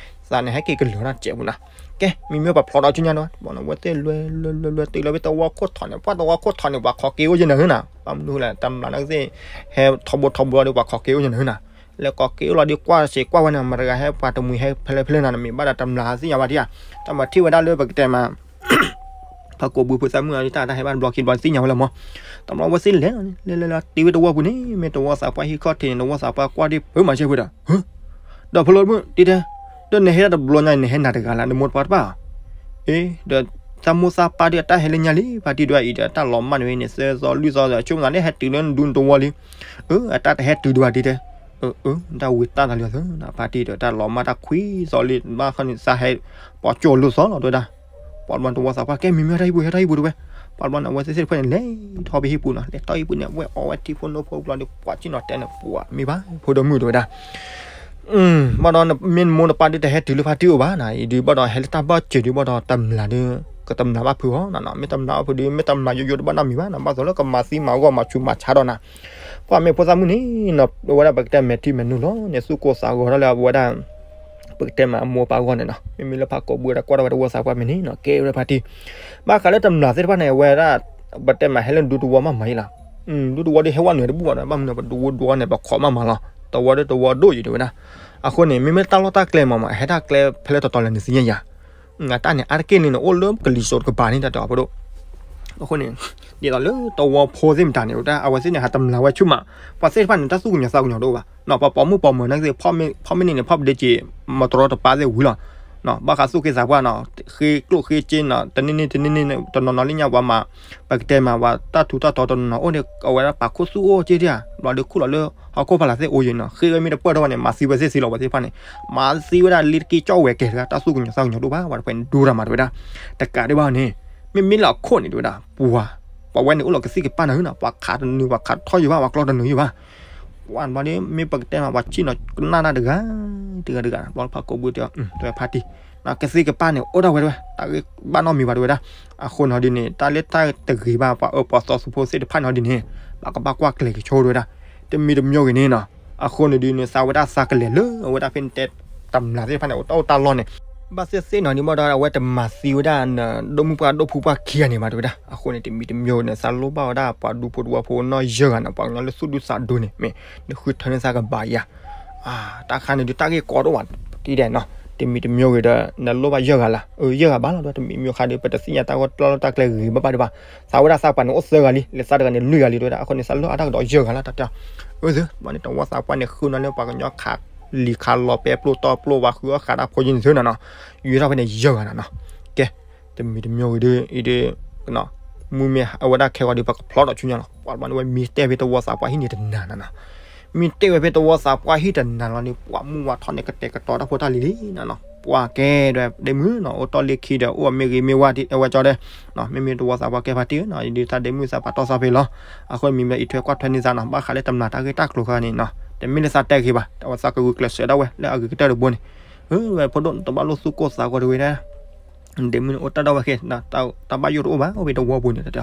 သးန့ၣ်ဟဲက့ၤကလၢၤတၢ်စဲးပူၤနီၤ, ကဲ မ့မ့ၢ်ပှၤဖျိးဒီးဆူညါနီၤ ဘၣ်နီၤ ဝဲသ့ၣ်လွဲလွဲလွဲလွဲ တုၤလီၤဖဲသဝီခိၣ်ထီၣ်န့ၣ် ပှၤသဝီခိၣ်ထီၣ်န့ၣ် ပှၤခိးက့ၤအိၣ်ယဲၢ်နၤဟၢနၤ ဘၣ်မနုၤလဲၣ် တမျးန့ၣ်သ့ၣ် ဟဲထီဘိထီဘိလီၤဒီး ပှၤခိးက့ၤအိၣ်ယဲၢ်နၤဟၢနၤ, လဲၤကိးက့ၤအိၣ်လီၤဒီး ကွၢ်စ့ၢ်ကွၢ်ဝဲန့ၣ် မတၤတဂၤဟဲ ပှၤတမှံၤဟဲဖဲလဲၣ်ဖဲလဲၣ်နၤ နမ့ၢ်ဘၣ်ဒီးတမျးသ့ၣ်ညါဘၣ်ဒံးဧါ, တၢ်မၤထံၣ်ဝဲဒၣ်လၢပကတဲမး ဖးကိးပူၤဖိသၣ်မုၣ်အီၤဒ်တၢ်တၢ်ဟဲဘၣ်တဘျီခံဘျီသ့ၣ်ညါဝဲလၢမး, တဘျီဝဲသ့ၣ်လဲၤလီၤန့ၣ် လဲၤလဲၤလီၤတုၤဝဲသဝီပူၤန့ၣ် မ့ၢ်သဝီသးပှၢ်ဟံၣ်ခီၣ်ထံးန့ၣ် သဝီသးပှၢ်ကွၢ်ဒံးဖုးမၤစဲဖိဒီး ဒီးဖဲလဲၣ်မုၣ် တံၤတဲ, ဒီးနဟဲဒၣ်တဘျီညါ နဟဲနၤတဂၤလၢနမိၢ်တပၢ်တပၣ်ဧါ, အ့ ဒီးသးမိၢ်သးပၢ်ဒီးအတၢ်ဟဲလၢညါလံ ဖါတံၢ်ဒွဲအံၤဒီး တၢ်လီၤမၢ်န့ၣ်ဝဲန့ၣ် သၢသီလွံၢ်သီဒီး ဆိကမိၣ်သးန့ၣ်ဟဲတုၤလၢနဒူနသဝီလံ, အၢ အတၢ်တဟဲတုၤဒံးဘၣ်တံၤတဲ, အၢ အၢ တၢ်ဝံၤတၢ်သးလံအီၤသၢ ဖါတံၢ်ဒီး တၢ်လီၤမၢ်တၢ်ခွံသီလံ ဘၣ်ခီန့ၣ် သးဟဲ ပှၤကၠိလိာ်သီလီၤတဲဝဲဒၣ် ပှၤဘျီသဝီသးပှၢ် ကဲမ့မ့ၢ်ဟဲထီၣ်ဟံၣ်ပူၤ ဟဲထီၣ်ဟံၣ်ပူၤတဲဝဲ, ပှၤဘျီန့ၣ် အဝဲသ့ၣ်သ့ၣ်တဖၣ်န့ၣ် လဲၤထီၣ်ဟံၣ်ပူၤန့ၣ် လဲၤထီၣ်ဟံၣ်ပူၤန့ၣ် ဝဲအီဝဲထံဖိနိဖိဘျီဒီး ပှၤစံၣ်နီၤတဲန့ၣ် ပှၤမ့ၢ်ဘၣ်ဖိဒိၣ်မုၣ်တဲဝဲဒၣ်, ဘၣ်ဒီးမ့ၢ်နမိၢ်နပၢ်ဒုးတဟဲတုၤလၢဖါတံၢ်အိၣ်ဘၣ်နၤ အံၤဒုးဘၣ်ဒီး ဟဲလၢတၢ်ဘၢၣ်စၢၤဒုးဘၣ်ဒီး တမျးဒုး ကတမျးဘၣ်ဖုးအီၤနၤနီၤ မ့ၢ်တမျးဘၣ်ဖုးဒုး မ့ၢ်တမျးယိယိတဘၣ်နီတမံၤဘၣ်နၤ ဘၣ်သိးလၢကမၤသံမၤဂီၢ်မၤဆူးမၤဆါဒီးနၤ ပှၤမ့ၢ်ဖိသၣ်မုၣ်န့ၣ်နီၤ ဝဲဒၣ်ပကတဲမဲာ်ထံမဲာ်နူၤလီၤန့ၣ် သူၣ်ကိၢ်သးဂီၤထီၣ်လၢအဝဲဒၣ် ပကတဲမးအမိၢ်ပၢ်အဂီၢ်န့ၣ်နီၤ မ့မ့ၢ်လၢဖးကိးဘုဒီးကွၢ်ထီၣ်ဝဲသဝီသးပှၢ်မ့ၢ်န့ၣ်နီၤ ကဲဝဲဒၣ်ဖါတံၢ် ဘၣ်ဃးလၢတမျးသ့ၣ်တဖၣ်န့ၣ် အဝဲဒၣ် ပတဲမးဟဲလၢဒူသဝီမးမးအံၤလီၤ, ဒူသဝီဒီးဟဲဝဲနုာ်တဘူၣ်ဘၣ်ဒီး ဘၣ်မနုၤပဒူဝီဒူဝီန့ၣ် ပခိးမးမးလီၤ သဝီဒီးသဝီဒိၣ်ယံၤတဲဝဲဒၣ်, အဃိန့ၣ် မ့မ့ၢ်တၢ်လီၢ်တၢ်ကျဲမးမး ဟဲတၢ်ကျဲဖဲလဲၣ်တီၤတီၤလဲၣ်န့ၣ်သ့ၣ်ညါယၤ အတၢ်န့ၣ်အါတက့ၢ်န့ၣ်န့ၣ် အိၣ်လၢကလံၤစိးတကပၤန့ၣ် တၢ်တဲအီၤဖိဒိၣ်, အဃိန့ၣ် ဒ်သိးလၢသဝီဖိသ့ၣ်မတၤန့ၣ် ဝဲဒၣ်အဝဲသ့ၣ်န့ၣ် ဟးတမျးဝဲဆူၣ်မး, ပှၤသ့ၣ်တဖၣ်န့ၣ် တၢ်သူၣ်ကညီၤသးကညီၤတအိၣ်ဘၣ်, ပှၤပိာ်မုၣ်ပိာ်မၢၤနာ်က့သ့ၣ် ဖီမ့ၢ်န့ၣ်န့ၣ် ဖီပဒ့က့ၤ မတြီတပၤသ့ၣ်ဝံၤလီၤ, ဘၣ်ဃးသူၣ်က့သးပှၢ်နီၤ ဃ့ကျိၣ်ဃ့စ့နီၤ တန့ၢ်န့ၢ်တန့ၢ်န့ၢ် တနီၤနီၤလၢညါပှၤမၤ ပကတဲမးပှၤတၢ်ထူးတၢ်တီၤတနီၤနီၤအိၣ်န့ၣ် အဝဲဒၣ်ပာ်ခူသူၣ်အိၣ်က့ဒံးဧါ ဘျီဒီးခူၣ်လီၤလၢဟီၣ်ခိၣ်ဖးလာ်သ့ၣ်အိၣ်ယံၤနီၤ ဃ့ဝဲမ့ၢ်တပၢၢ်ထီၣ်ဘၣ်န့ၣ် မၤသံဝဲသ့ၣ်သ့လီၤ ပှၤသ့ၣ်တဖၣ်န့ၣ် မၤသံဝဲဒၣ်လံတက့ၢ်ကၠီၣ်ဝဲကဲတဂၤ တၢ်သူၣ်ကညီၤသးကညီၤတအိၣ်ဘၣ် ပှၤတဖၣ်န့ၣ်ဒိရၤမးတဲဝဲဒၣ်, တကးဒံးဘၣ်န့ၣ် မ့မ့ၢ်လၢအခိၣ်န့ၣ်တဲဝဲဒၣ် ပှၤ ပှၤဝဲန့ၣ်အိၣ်လီၤကသံၣ်ကပၢ်နၤဟၢနၤ ပှၤခးတနုာ် ပှၤခးတထီၣ်ယံၤဘၣ် ပှၤကျီတနုာ်ယံၤဘၣ်, ပှၤဘျီဒီး မ့ၢ်ပကတဲမး ပှၤစံၣ်နီၤကနၣ်တၢ်တဂၤ တဂၤတဂၤ ဘျီဖးကိးဘုတဲ တဲဝဲဖါတံၢ် ကသံၣ်ကပၢ်န့ၣ် အိၣ်ဒၣ်ဝဲတဲဝဲ တၢ်ဂ့ၢ်ဘၣ်နီတမံၤဘၣ်တဲဝဲဒၣ်, အဃိန့ၣ်ဒ်န့ၣ် တၢ်လၢတၢ်တဂ့ၤဘၣ် ပှၤအၢပှၤသီသုးဖိသ့ၣ်တဖၣ်န့ၣ်ဒ်န့ၣ် ဘၣ်ကဘၣ်ကွၢ်ကျဲၤက့ၤဆိတဲဝဲဒၣ်, တမံၤတမံၤဂ့ၤန့ၣ်နီၤ, အဃိန့ၣ်ဒ်န့ၣ် သးဝဲဒၣ်သးကလဲၤလၢအဝဲဒၣ်ဖဲန့ၣ်တဲ တမျးသ့ၣ်တဖၣ်န့ၣ် အိၣ်တၢ်အိၣ်တၢ်လီၢ်န့ၣ် ဘၣ်သ့ၣ်သ့ၣ်နီၤဒ်ဘၣ်ဒီး အဝဲတမၤသံဝဲဒၣ်နဒိၣ်မုၣ်ပှၢ်ဒိၣ်ဖုပှၢ်ခံဂၤန့ၣ်ဘၣ်တဲဝဲဒၣ်, အဃိန့ၣ် တမံၤတမံၤဂ့ၤန့ၣ် သးလိၣ်ဘၣ်ဝဲဒၣ်ပှၤဒူဖိတဝီဖိနီၢ်ယဲၢ်ဂၤန့ၣ် ပှၤကညီလၢသူၣ်ဒူသးဒူန့ၣ် မ့ၢ်နဃုထၢန့ၢ်သးကဘၣ်ယၤ တၢ်ခါန့ၣ်ဒုးတၢ်ဂ့ၢ်ကီတအိၣ်ဘၣ် တံၤဒဲးနီၤ, တမံၤတမံၤဂ့ၤဒီး နလိၣ်ဘၣ်ယဲၢ်ဂၤလၢ အၢ ယဲၢ်ဂၤဘၣ်လီၤ တမံၤမံၤခါဒီး ပတသ့ၣ်ညါတၢ်ဂီၢ်တၢ်လီၢ်တၢ်ကျဲဂ့ၤဘၣ်ဘၣ်ဒံးဘၣ်, သးဝဲဒၣ်သးပှၢ်န့ၣ်အိၣ်သၢဂၤလံ လဲၤသးတဂၤန့ၣ် လွံၢ်ဂၤလံတဲဝဲဒၣ်, အဃိန့ၣ် သးလိၣ်အါတၢ်ကဒီးယဲၢ်ဂၤလၢတၢ်တဲ, အၢ သၢ ဘၣ်န့ၣ် တဝီသးပှၢ်န့ၣ် ဃုနီၤလၢပှၤကညီခးလံာ်ခးလီၤပဲပျိၢ်တီပျိၢ်ဝဲဃုအီၣ်ဃးတၢ်ဖိယံၤန့ၣ်သၢနီၤနီၤ, ယွၤထီၣ်ဖဲန့ၣ်ယဲၢ်ဂၤနီၤနီၤ, ကဲ တမံၤတမံၤဂ့ၤဒီး အံၤဒီး မုၢ်မ့ၢ်အဝဲဒၣ်ခဲဂီၤဒီး ပကဖျီဒီးဆူညါလီၤ, ပှၤဘျီန့ၣ်ဝဲမံတဲဖဲတဝီသးပှၢ်ဟံၣ်န့ၣ်တနၤနီၤနီၤ, မံတဲဝဲဖဲတဝီသးပှၢ်ဟံၣ်တနၤလီၤန့ၣ် ပှၤမုၢ်ဝါထီၣ်န့ၣ်ကတဲာ်ကတီၤတၢ်ဖိတၢ်လံၤလံနီၤနီၤ, ပှၤကဲဒီးဒ့မုၣ်နီၤ အိၣ်တီၢ်လ့ခံဒီး အိၣ်အမ့ၢ်ဂ့ၤမ့ၢ်ဝါဒ်အဝဲကၠီဒီး မ့မ့ၢ်တဝီသးပှၢ်ကဲဖါတံၢ်နီၤ ဒုးတၢ်ဒ့မုၣ်သးပှၢ်တီၢ်သးဖဲလီၤ, အဃိမံၤမံၤအံးထွဲကွၢ်ထွဲန့ၢ်သးနီၤ ဘၣ်ဃးလၢတမျးတၢ်ဂ့ၢ်တၢ်ကျိၤခါန့ၣ်နီၤ တမ့ၢ်လၢသးတဲဂ့ၤဘၣ် တဝီသးကဂုာ်ကျဲးစၢးဒၣ်ဝဲလၢအဂ့ၤကတၢၢ်တဘိန့ၣ်, ဝဲဖိဒိၣ်တဘၣ်လိၣ်သူၣ်ကိၢ်သးဂီၤတဝဲဒၣ် ဒ့မုၣ်န့ၣ်အိၣ်တၢ်ဒၣ်ဝဲဃဲ တၢ်ဘၣ်ယိၣ်တအိၣ်ဘၣ် အိၣ်ဖဲတဝီပူၤန့ၣ်တဲ,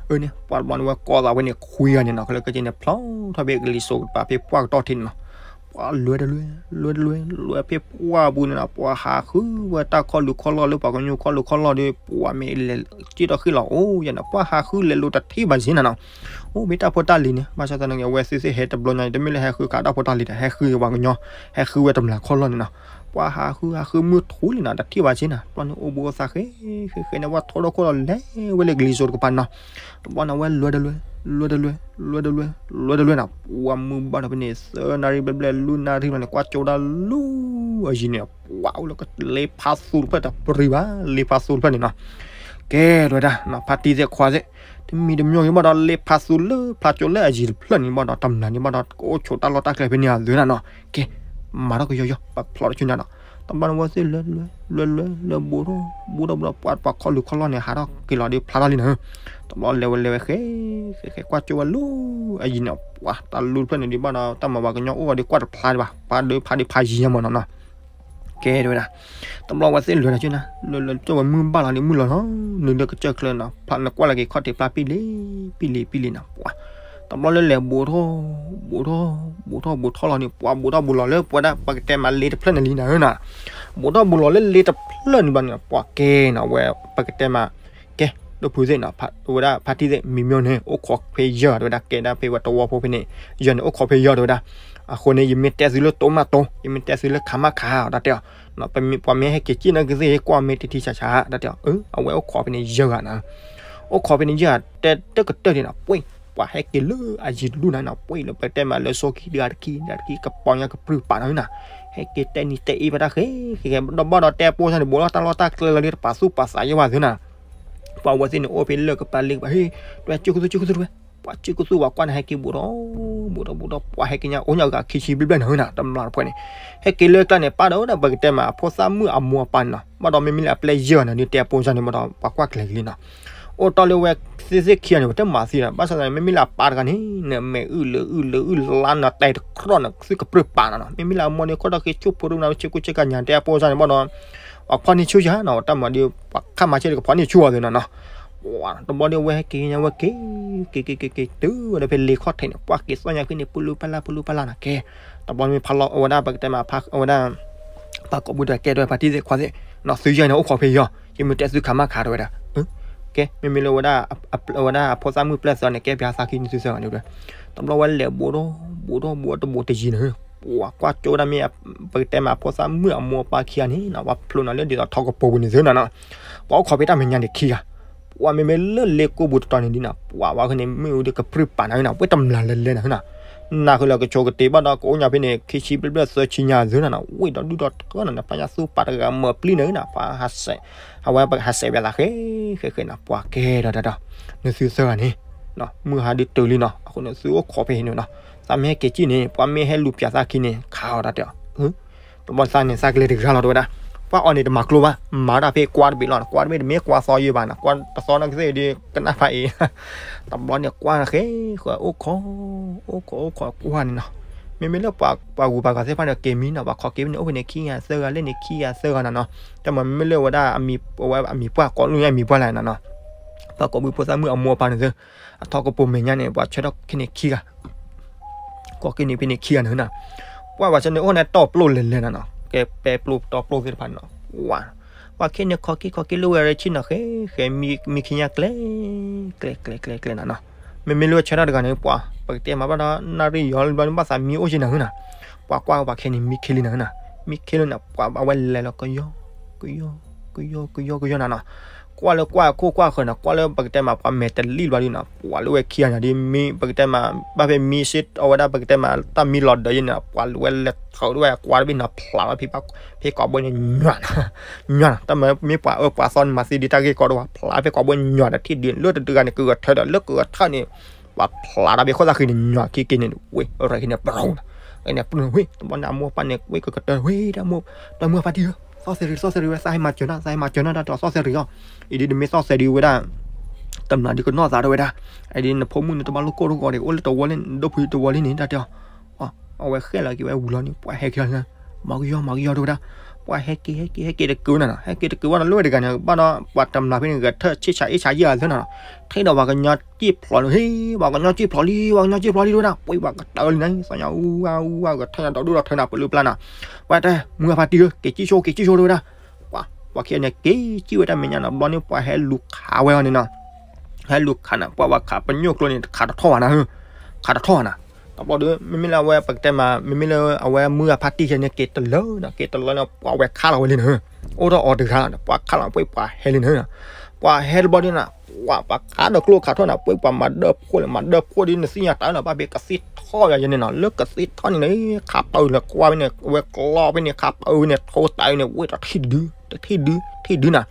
အၢန့ၣ် ပှၤဘျီန့ၣ်ဝဲကိးသးဝဲန့ၣ် ခွံဂၤန့ၣ်နီၤ ခဲလၢာ်ခဲဆ့န့ၣ် ဖျီထီၣ်ဖဲကလံၤစိးကပၤဖဲပှၢ်ကတီၢ်ထံးန့ၣ်နီၤ, ပှၤလွဲတလွဲ လွဲတလွဲ လွဲဖဲပှၢ်ပူၤန့ၣ်နီၤ ပှၤဟးဃုဝဲတၢ်ခီၣ်လူၤခီၣ်လီၢ်လၢပှၤကညီခီၣ်လူၤခီၣ်လီၢ်ဒီး ပှၤမ့ၢ်လဲၤစ့ၢ်ကီးဃ့ၢ်လီၤအိၣ်ယဲန့ၣ် ပှၤဟးဃုလဲၤလိာ်တထံၣ်ဘၣ်စ့ၢ်နီၤနီၤ, အိၣ်မ့ၢ်တၢ်ဖိတၢ်လံၤန့ၣ် ဘၣ်ဆၣ်သနာ်က့ အဝဲသ့ၣ်သ့ၣ်ဟဲတဘျီညါန့ၣ် တမ့ၢ်လၢဟဲဃုခးတၢ်ဖိတၢ်လံၤဒီး ဟဲဃုဝဲပှၤကညီ ဟဲဃုဝဲတမျးခီၣ်လီၢ်န့ၣ်နီၤ, ပှၤဟးဃုဟးဃုမုၢ်ထူလံနီၤ တထံၣ်ဘၣ်စ့ၢ်နီၤ ဘျီန့ၣ်အိၣ်ဘှံးအိၣ်သါဃဲ ဃဲဃဲန့ၣ် ပှၤထီထီၣ်ခိၣ်ဒီးလဲၤဝဲလၢကလံၤစိးတကပၤနီၤ, တဘျီန့ၣ်ဝဲလွဲတလွဲ လွဲတလွဲ လွဲတလွဲ လွဲတလွဲနီၤ ပှၤမုၢ်ဘၣ်ဒီးဖဲန့ၣ် သၢနၣ်ရံၣ်ဘျဲၣ်ဘျဲၣ် လွံၢ်နၣ်ရံၣ်လီၤန့ၣ် ကွၢ်ကၠိဒၣ်လူၤအယံၤန့ၣ် ပှၤအိၣ်လၢကလ့ဖးသူတဖျၢၣ်တပရံၤဘၣ် လ့ဖးသူတဖျၢၣ်န့ၣ်နီၤ, ကဲ တဲဝဲဒၣ် ဖါတံၢ်သ့ၣ်ခွါသ့ၣ် တမံၤတမံၤဂ့ၤဘၣ်ဒီးလ့ဖးသူလၢဖးကၠိလၢအယံၤတဖျၢၣ်န့ၣ်ဘၣ်ဒီး တမျးန့ၣ်ဘၣ်ဒီး ကအိၣ်ဆိးတၢ်လီၢ်တၢ်ကျဲဖဲန့ၣ်အသုးနီၤနီၤ, ကဲ မၤထီၣ်ကယီယီ ပဖျီတဆူညါနီၤ, တဘျီန့ၣ်ဝဲသ့ၣ်လဲၤလဲၤလဲၤလဲၤလဲၤ ဘူးထီၣ်ဘူးထီၣ်ဘူးထီၣ် ပှၤပှၤခီၣ်လုၢ်ခီၣ်လီၢ်န့ၣ် ဟးထီၣ်က့ၤလီၤဒီးဖျါထီၣ်လံနၤဧၢ. တဘျီလဲၤဝဲလဲၤဝဲဃဲ ဃဲဃဲ ကွၢ်ကၠိဝဲလၢအယံၤန့ၣ် ပှၤတၢ်လူၤတဖျၢၣ်န့ၣ်ဒံးဘၣ်ဒီး တၢ်မၤပှၤကညီအိၣ်ဂီၤဒီးကွၢ်တဖျါဒံးဘၣ် ပှၤဒုးဖးဒံးဖးယံၤညါမၢ်နီၤနီၤ. ကဲတဲဝဲဒၣ် တဘျီဝဲသ့ၣ်လဲၤနၤကၠိနၤ လဲၤလဲၤကၠိဝဲမုၢ်ဘၣ်လီၤန့ၣ် မုၢ်လီၤနီၤ နုာ်လၢကစၢၢ်ချၢနီၤ နကွၢ်လီၤက့ၤခီၣ်ထံးဖျါပံလံ ပံလံ ပံလံနၤ ပှၤ တဘျီလၢလဲၤဘူးထီၣ်ဘူးထီၣ်ဘူးထီၣ်ဘူးထီၣ်လီၤန့ၣ် ပှၤဘူးထီၣ်ဘူးလီၤလၢပဝဲဒၣ် ပကတဲမးလ့တဖျၢၣ်န့ၣ်လံနၤဧၢနီၤ. ဘူးထီၣ်ဘူးလီၤလၢလ့တဖျၢၣ်န့ၣ်ဘျီန့ၣ် ပှၤကဲနီၤ ဝဲပကတဲမး ကဲ ဒိၣ်ဖုသ့ၣ်နီၤ ဝဲဒၣ်ဖါတံၢ်သ့ၣ် မံၤမၠိန့ၣ် အိၣ်ခိးဖဲယဲၢ်ဂၤတဲဝဲဒၣ် ကဲဒၣ်ဖဲဝဲတဝီဖိဖဲန့ၣ် ယဲၢ်န့ၣ် အိၣ်ခိးဖဲယဲၢ်တဲဝဲဒၣ်. အဃိန့ၣ် ယမ့ၢ်တဲသုလၢတိမးတိ ယမ့ၢ်တဲသုလၢခးမးခး တၢ်တဲအီၤ ပှၤမ့ၢ်ဟဲက့ၤက့ၣ်နၢကသ့ၣ် ကွၢ်မ့ၢ်တထံဆးဆး တၢ်တဲအီၤ အဝဲအိၣ်ခိးဖဲန့ၣ်ယဲၢ်ဂၤနၤ အိၣ်ခိးဖဲန့ၣ်ယဲၢ်ဂၤ တဲတကတၢၢ်န့ၣ်နီၤ ပှ့ၤ ပှၤဟဲက့ၤလၢအယံၤတဒူၣ်နၤနီၤ ပှ့ၤလၢပတဲမးလၢစိခံဒုးအါတခံ ဒုးအါတခံ ကပီညါကပြုၢ်ပာ်နီၤနၤ ဟဲက့ၤတဲနံၤတဲအ့ၣ်ဖဲတၢ်ဃဲ ဃဲဃဲ ဒီးဘၣ်ဒီးတဲပိၢ်စၢ်န့ၣ် ဘူးထီၣ်တၢ်လီၢ်တၢ်ကျဲလီၤဒီး တပာ်သူၣ်ပာ်သးယဲၢ်ဝဲသ့ၣ်နၤ ပှၤဝဲသ့ၣ်န့ၣ် အိၣ်ဖဲလၢကပၤလ့ကပၤ ဟ့ၣ် တဝဲကၠူကသူကၠူကသူတဝဲ ပှၤကၠူကသူပှၤကွၢ်န့ၣ် ဟဲက့ၤဘူးထီၣ် ဘူးထီၣ်ဘူးထီၣ် ပှၤဟဲက့ၤညါ အိၣ်ညါဂၤခံဆံဘျဲၣ်ဘျဲၣ်နၤနၤ တမျၢ်တဖှဲးန့ၣ် ဟဲက့ၤလၢကျါန့ၣ် ပာ်ဒီးဝဲဒၣ်ပကတဲမး အဖိသၣ်မုၣ်အမိၢ်အပၢ်န့ၣ်နီၤ ဘၣ်ဒီးမ့မ့ၢ်လၢအပျဲၢ်ယဲၢ်ဂၤန့ၣ် ဒုးတဲပိၢ်စၢ်န့ၣ် ဘၣ်ဒီးပှၤကွၢ်ကျဲၤကလံနီၤ အိၣ်တ့ၢ်လၢဝဲသ့ၣ်သ့ၣ်ခံဂၤန့ၣ် ပတမၤသံဒီး ဘၣ်ဆၣ်သနာ် မ့မ့ၢ်လၢအပၢ်တဂၤန့ၣ် နမဲာ်အုၣ်လၢအုၣ်လၢအုၣ်လါနီၤ တဲတကြၢးနီၤ သုကပြုၢ်ပာ်နီၤနီၤ မ့မ့ၢ်လၢအမိၢ်န့ၣ် ခိၣ်ဒီးဃ့ဆူၣ်ဖိဒိၣ်နၤ ဆ့ကူဆ့ကၤညါ တဲပိၢ်စၢ်န့ၣ် ဘၣ်ဒီး ပှၤဖီၣ်န့ၢ်ဆူၣ်ယၤနီၤ တၢ်မၤဒီး ပှၤခါမၤဆ့ၣ်ဒီးကဖီၣ်န့ၢ်ဆူၣ်အီၤသ့နီၤနီၤ တဘျီဒီးဝဲဟဲက့ၤညါဝဲက့ၤ က့ၤက့ၤက့ၤက့ၤ တုၤဝဲဒီးဖဲလ့ခီၣ်ထံးန့ၣ် ပှၤက့ၤသီၣ်ညါဖဲန့ၣ် ပလူပလၢ်ပလူပလၢ်နီၤ ကဲ တဘျီမ့ၢ်ဖးလီၤအဝဲဒၣ်ပကတဲမး အဝဲဒၣ် ပှၤကိးဘုတကဲတဲဝဲဖါတံၢ်သ့ၣ်ခွါသ့ၣ်နီၤ သုယဲၢ်န့ၣ် အိၣ်ခိးဖဲယဲၢ် ယမ့ၢ်တဲသုခးမးခးတဲဝဲဒၣ် ကဲ မ့မ့ၢ်လၢဝဲဒၣ် အဝဲဒၣ်အဖိသၣ်မုၣ်ပျဲၢ်သၢန့ၣ် ကဲပၠးသးခံန့ၣ်သုသၢဂၤန့ၣ် တဘျီဝဲလဲၤဘူးထီၣ်ဘူးထီၣ်ဘူးထီၣ်တဘူးတယံၤန့ၣ် ပှၤကွၢ်ကၠိဝဲဒၣ်မ့ၢ် ပကတဲမးအဖိသၣ်မုၣ်အမိၢ်အပၢ်ခံဂၤန့ၣ်နီၤ ပှၤဖျိနီၤလၢဒ်သိးထီကပိာ်ပူၤန့ၣ်သ့နီၤနီၤ ပှၤအိၣ်ခိးဖဲတၢ်မဲာ်ညါန့ၣ်ခံဂၤ ပှၤမ့မ့ၢ်လၢလ့ကိၢ်ပူၤတတီၤန့ၣ်ဒ်နီၤ ပှၤဝဲန့ၣ် မ့ၣ်အူဒ်ကပြုၢ်ပာ်နၤနီၤ ပှၤတမျၢ်လဲၤလဲၤနၤနီၤ နၢ်ဃုာ်လၢကဆိကတ့ၢ်ဘၣ်ဒီး ကအိၣ်ညါဖဲန့ၣ် ခံဆံဘျဲၣ်ဘျဲၣ်သၢဆံညါသ့နီၤနီၤ ဝံၤဒီးဒုၣ်ဒီးထၢနီၤ ဖးညါသူပာ်တဂၤမၤပျံၤန့ၣ်နီၤ ပှၤ အဝဲဟးစဲးဝဲသးဃဲ ဃဲဃဲနီၤ ပှၤကဲဒီးတၢ်ဒီး နသုသၢဂၤန့ၣ် မုၢ်ဟါဒုးတုၤလံနီၤ အဃိန့ၣ်သုအိၣ်ခိးဖဲန့ၣ်နီၤ သးမ့ၢ်ဟဲက့ၤကံၣ်န့ၣ် ပှၤမ့ၢ်ဟဲလူၤပၠးသးခံန့ၣ် ခးအီၤတၢ်တဲအီၤ တဘျီသးန့ၣ် သးကလဲၤတဂၤလီၤတဲဝဲဒၣ် ပှၤအီၤန့ၣ်တမၤကျိဘၣ် မၤတၢ်ဖဲကွၢ်တဘ့ၣ်လီၤ ကွၢ်တဘ့ၣ်တမ့ၢ်ကွၢ်သီယဲၢ်ဘၣ်နီၤ ကွၢ်တသီနီၢ်ကသ့ၣ်ဒီး ကနၣ်ဖးအံၤ တဘျီန့ၣ်ကွၢ်ဃဲ ဃဲအိၣ်ခိး အိၣ်ခိးအိၣ်ခိးကွၢ်န့ၣ်နီၤ မ့မ့ၢ်လၢပှၤဂုၤပှၤဂၤသ့ၣ်တဖၣ်န့ၣ် က့ၤမံနီၤ ပှၤခိးက့ၤမံန့ၣ် အိၣ်ဖဲန့ၣ်ခံဂၤသၢဂၤ လၢန့ၣ်ခံဂၤသၢဂၤနီၤနီၤ တၢ်မၤမ့မ့ၢ်လၢဝဲဒၣ်အမံၤ ဝဲအမံၤပှၢ် ကိးလၢအမံၤပှၢ်လဲၣ်နီၤနီၤ ပှၤကိးဘုဖိသၣ်မုၣ်အမိၢ်အပၢ်န့ၣ်သ့ အထီကပိာ်မဲာ်ညါန့ၣ် ပှၤဆၢထၢၣ်ခဲန့ၣ်ခံဂၤ ကိးက့ၤန့ၣ်ဖဲန့ၣ်ခံဂၤန့ၣ်နီၤ ပှၤဘၣ်ဆၣ်န့ၣ် အိၣ်န့ၣ်တီၢ်ပျိၢ်လဲၤလဲၤနီၤနီၤ ကဲပဲပျိၢ်တီၢ်ပျိၢ်သ့ၣ်တဖၣ်န့ၣ်နီၤ ပှၤ ပှၤခဲန့ၣ်ခိးက့ၤခိးက့ၤလၢဝဲရ့ဆံနီၤ ဃဲ ဃဲမံခံညါကျဲ ကျဲ ကျဲ ကျဲ ကျဲနီၤနီၤ မ့မ့ၢ်လၢဆၢထၢၣ်တဂၤန့ၣ် ပှၤ ပကတဲမးဘၣ်ဒီး နၣ်ရံၣ်ယီၤလၢဘျီန့ၣ် ဘၣ်သးမံအိၣ်က့ၤနၤနီၤ ပှၤကွၢ်ပှၤခဲန့ၣ် မံခဲလံနီၤနီၤ မံခဲလံနီၤ ပှၤအဝဲလဲၤလီၤကယီ ကယီ ကယီ ကယီ ကယီနီၤနီၤ ကွၢ်လၢကွၢ်အခိၣ်ကွၢ်ဃၢၤနီၤ ကွၢ်လၢပကတဲမး ပှၤမဲာ်တလံၣ်ဘျီဒ်နီၤ ပှၤလၢဝဲခံဂၤန့ၣ်ဒ်မံ ပကတဲမး ဘၣ်ဖဲမံစ့အဝဲဒၣ်ပကတဲမး တၢ်မံလီၤဒၢးယဲၢ်န့ၣ် ပှၤလၢဝဲလဲၤထၢးဒ်ဝဲကွၢ်တဘ့ၣ်နီၤ ဖျးဘၣ်ဖဲ ဖဲကိးဘိန့ၣ် ညွၢ် ညွၢ် တၢ်မၤမ့ၢ်ပှၤအၢပှၤသီန့ၣ် မၤသံဒ်တၢ်ဂ့ၢ်ကီတဝဲ ဖျးဖဲကိးဘိညွၢ်ဒီးထံၣ်ဒုး လၢတဒုဂၤန့ၣ် ကဂဲၤထၢဒီး လၢကဂဲၤထၢန့ၣ် ပှၤဖျးတၢ်ဖဲခိၣ်သၣ်ဃံန့ၣ် ညွၢ်ခံက့ၤန့ၣ် ဝ့ၢ် ရၤဟံန့ၣ် ပရူၤ န့ၣ် ပရူၤဝ့ၢ် တဘျီန့ၣ် အမိၢ်အပၢ်န့ၣ် ဝ့ၢ်ကကတၢၢ် ဝ့ၢ် တၢ်မိၢ် တၢ်မိၢ်ဖါတံၢ်ဧၢ သီၣ်သဲးရံး သီၣ်သဲးရံးဝဲ သးဟဲမၤစၢၤနၤ သးဟဲမၤစၢၤနၤ တၢ်တဲသီၣ်သဲးရံးအီၤ အံၤဒ်နမ့ၢ်သီၣ်သဲးရံးဝဲဒၣ် တမျၢ်ဒ်ကနီၢ်သးတဝဲဒၣ် အံၤဒ်နဖိမုၣ်န့ၣ် တဘၣ်လိၣ်ကိၢ်တဂီၤဒီး အိၣ်လၢတဝီလၢ ဒိၣ်ဖုတဝီလံန့ၣ် တၢ်တဲအီၤ အဝဲဃဲလီၤက့ၤဝဲဝံၤလီၤန့ၣ် ပှၤဟဲက့ၤလီၤ မၤကယီ မၤကယီ တဝဲဒၣ် ပှၤဟဲက့ၤ ဟဲက့ၤ ဟဲက့ၤတကုာ်နၤနီၤ ဟဲက့ၤတကုာ်ဘၣ်ဒီး လၢဝဲတဂၤန့ၣ် ဘၣ်ဒီး ပှၤတမျၢ်ဖဲန့ၣ် ဂဲၤထၢၣ်ဆံၣ်ဆါအ့ၣ်ဆါယဲၢ်အသၢနၤနီၤ ထံၣ်ဒီးပှၤကညီစံၣ်ဖျိးန့ၣ် ဟ့ၣ် ပှၤကညီစံၣ်ဖျိးလံ ပှၤကညီစံၣ်ဖျိးလံ တဝဲဒၣ် ပှၤကတၢၢ်လံန့ၣ် သးညါအူအါအူအါ ဂဲၤထၢၣ်ညါဒီဒူၣ်ဒီထၢနၤ ပလူပျၢ်နၤ ပှၤတဲ မုၢ်အဖါတံၢ်ဧၢ က့ၤစံၣ်ဆိ က့ၤစံၣ်ဆိ တဝဲဒၣ် ပှၤ ပှၤခံဂၤန့ၣ် က့ၤစံၣ်ဝဲတၢ်မဲာ်ညါနီၤ ဘျီန့ၣ် ပှၤဟဲလူၤခးဝဲအီၤန့ၣ်နီၤ ဟဲလူၤခးနၤ ပှၤဝဲခးပညိၣ်ကျိန့ၣ် ခးတထီၣ်ဘၣ်နၤ ခးတထီၣ်ဘၣ်နၤ တဘျီဒီး မ့မ့ၢ်လၢအဝဲပကတဲမး မ့မ့ၢ်လၢအဝဲမုၢ်အဖါတံၢ်ခဲန့ၣ် က့ၤတလၢနီၤ က့ၤတလၢန့ၣ် ပှၤဝဲခးလီၤဝဲလံနၤ အိၣ်ထီၣ်အီၤတဂၤလီၤ ပှၤခးလီၤ ပှၤဟဲလံနၤ ပှၤဟဲတဘျီဒီးနၤ ပှၤ ပှၤခးဒီးကျိခးထီၣ်နၤ ပှၤမၤဒၢးဖိန့ၣ် မၤဒၢးဖိဒီး နသ့ၣ်ညါတၢ်လီၤ ဘၣ်ဖဲကသ့ၣ်ထီၣ်ယၤယဲန့ၣ်နီၤ လၢကသ့ၣ်ထီၣ်န့ၣ် ခးပၢ်ဝဲန့ၣ် ကွၢ်ဝဲန့ၣ် ဝဲကျီဖဲန့ၣ် ခးပၢ်ဝဲန့ၣ် ထိတၢ်ဝဲန့ၣ် ဝ့ၢ်ဒီးထံၣ်ဒု တထံၣ်ဒု ထံၣ်ဒုနၤ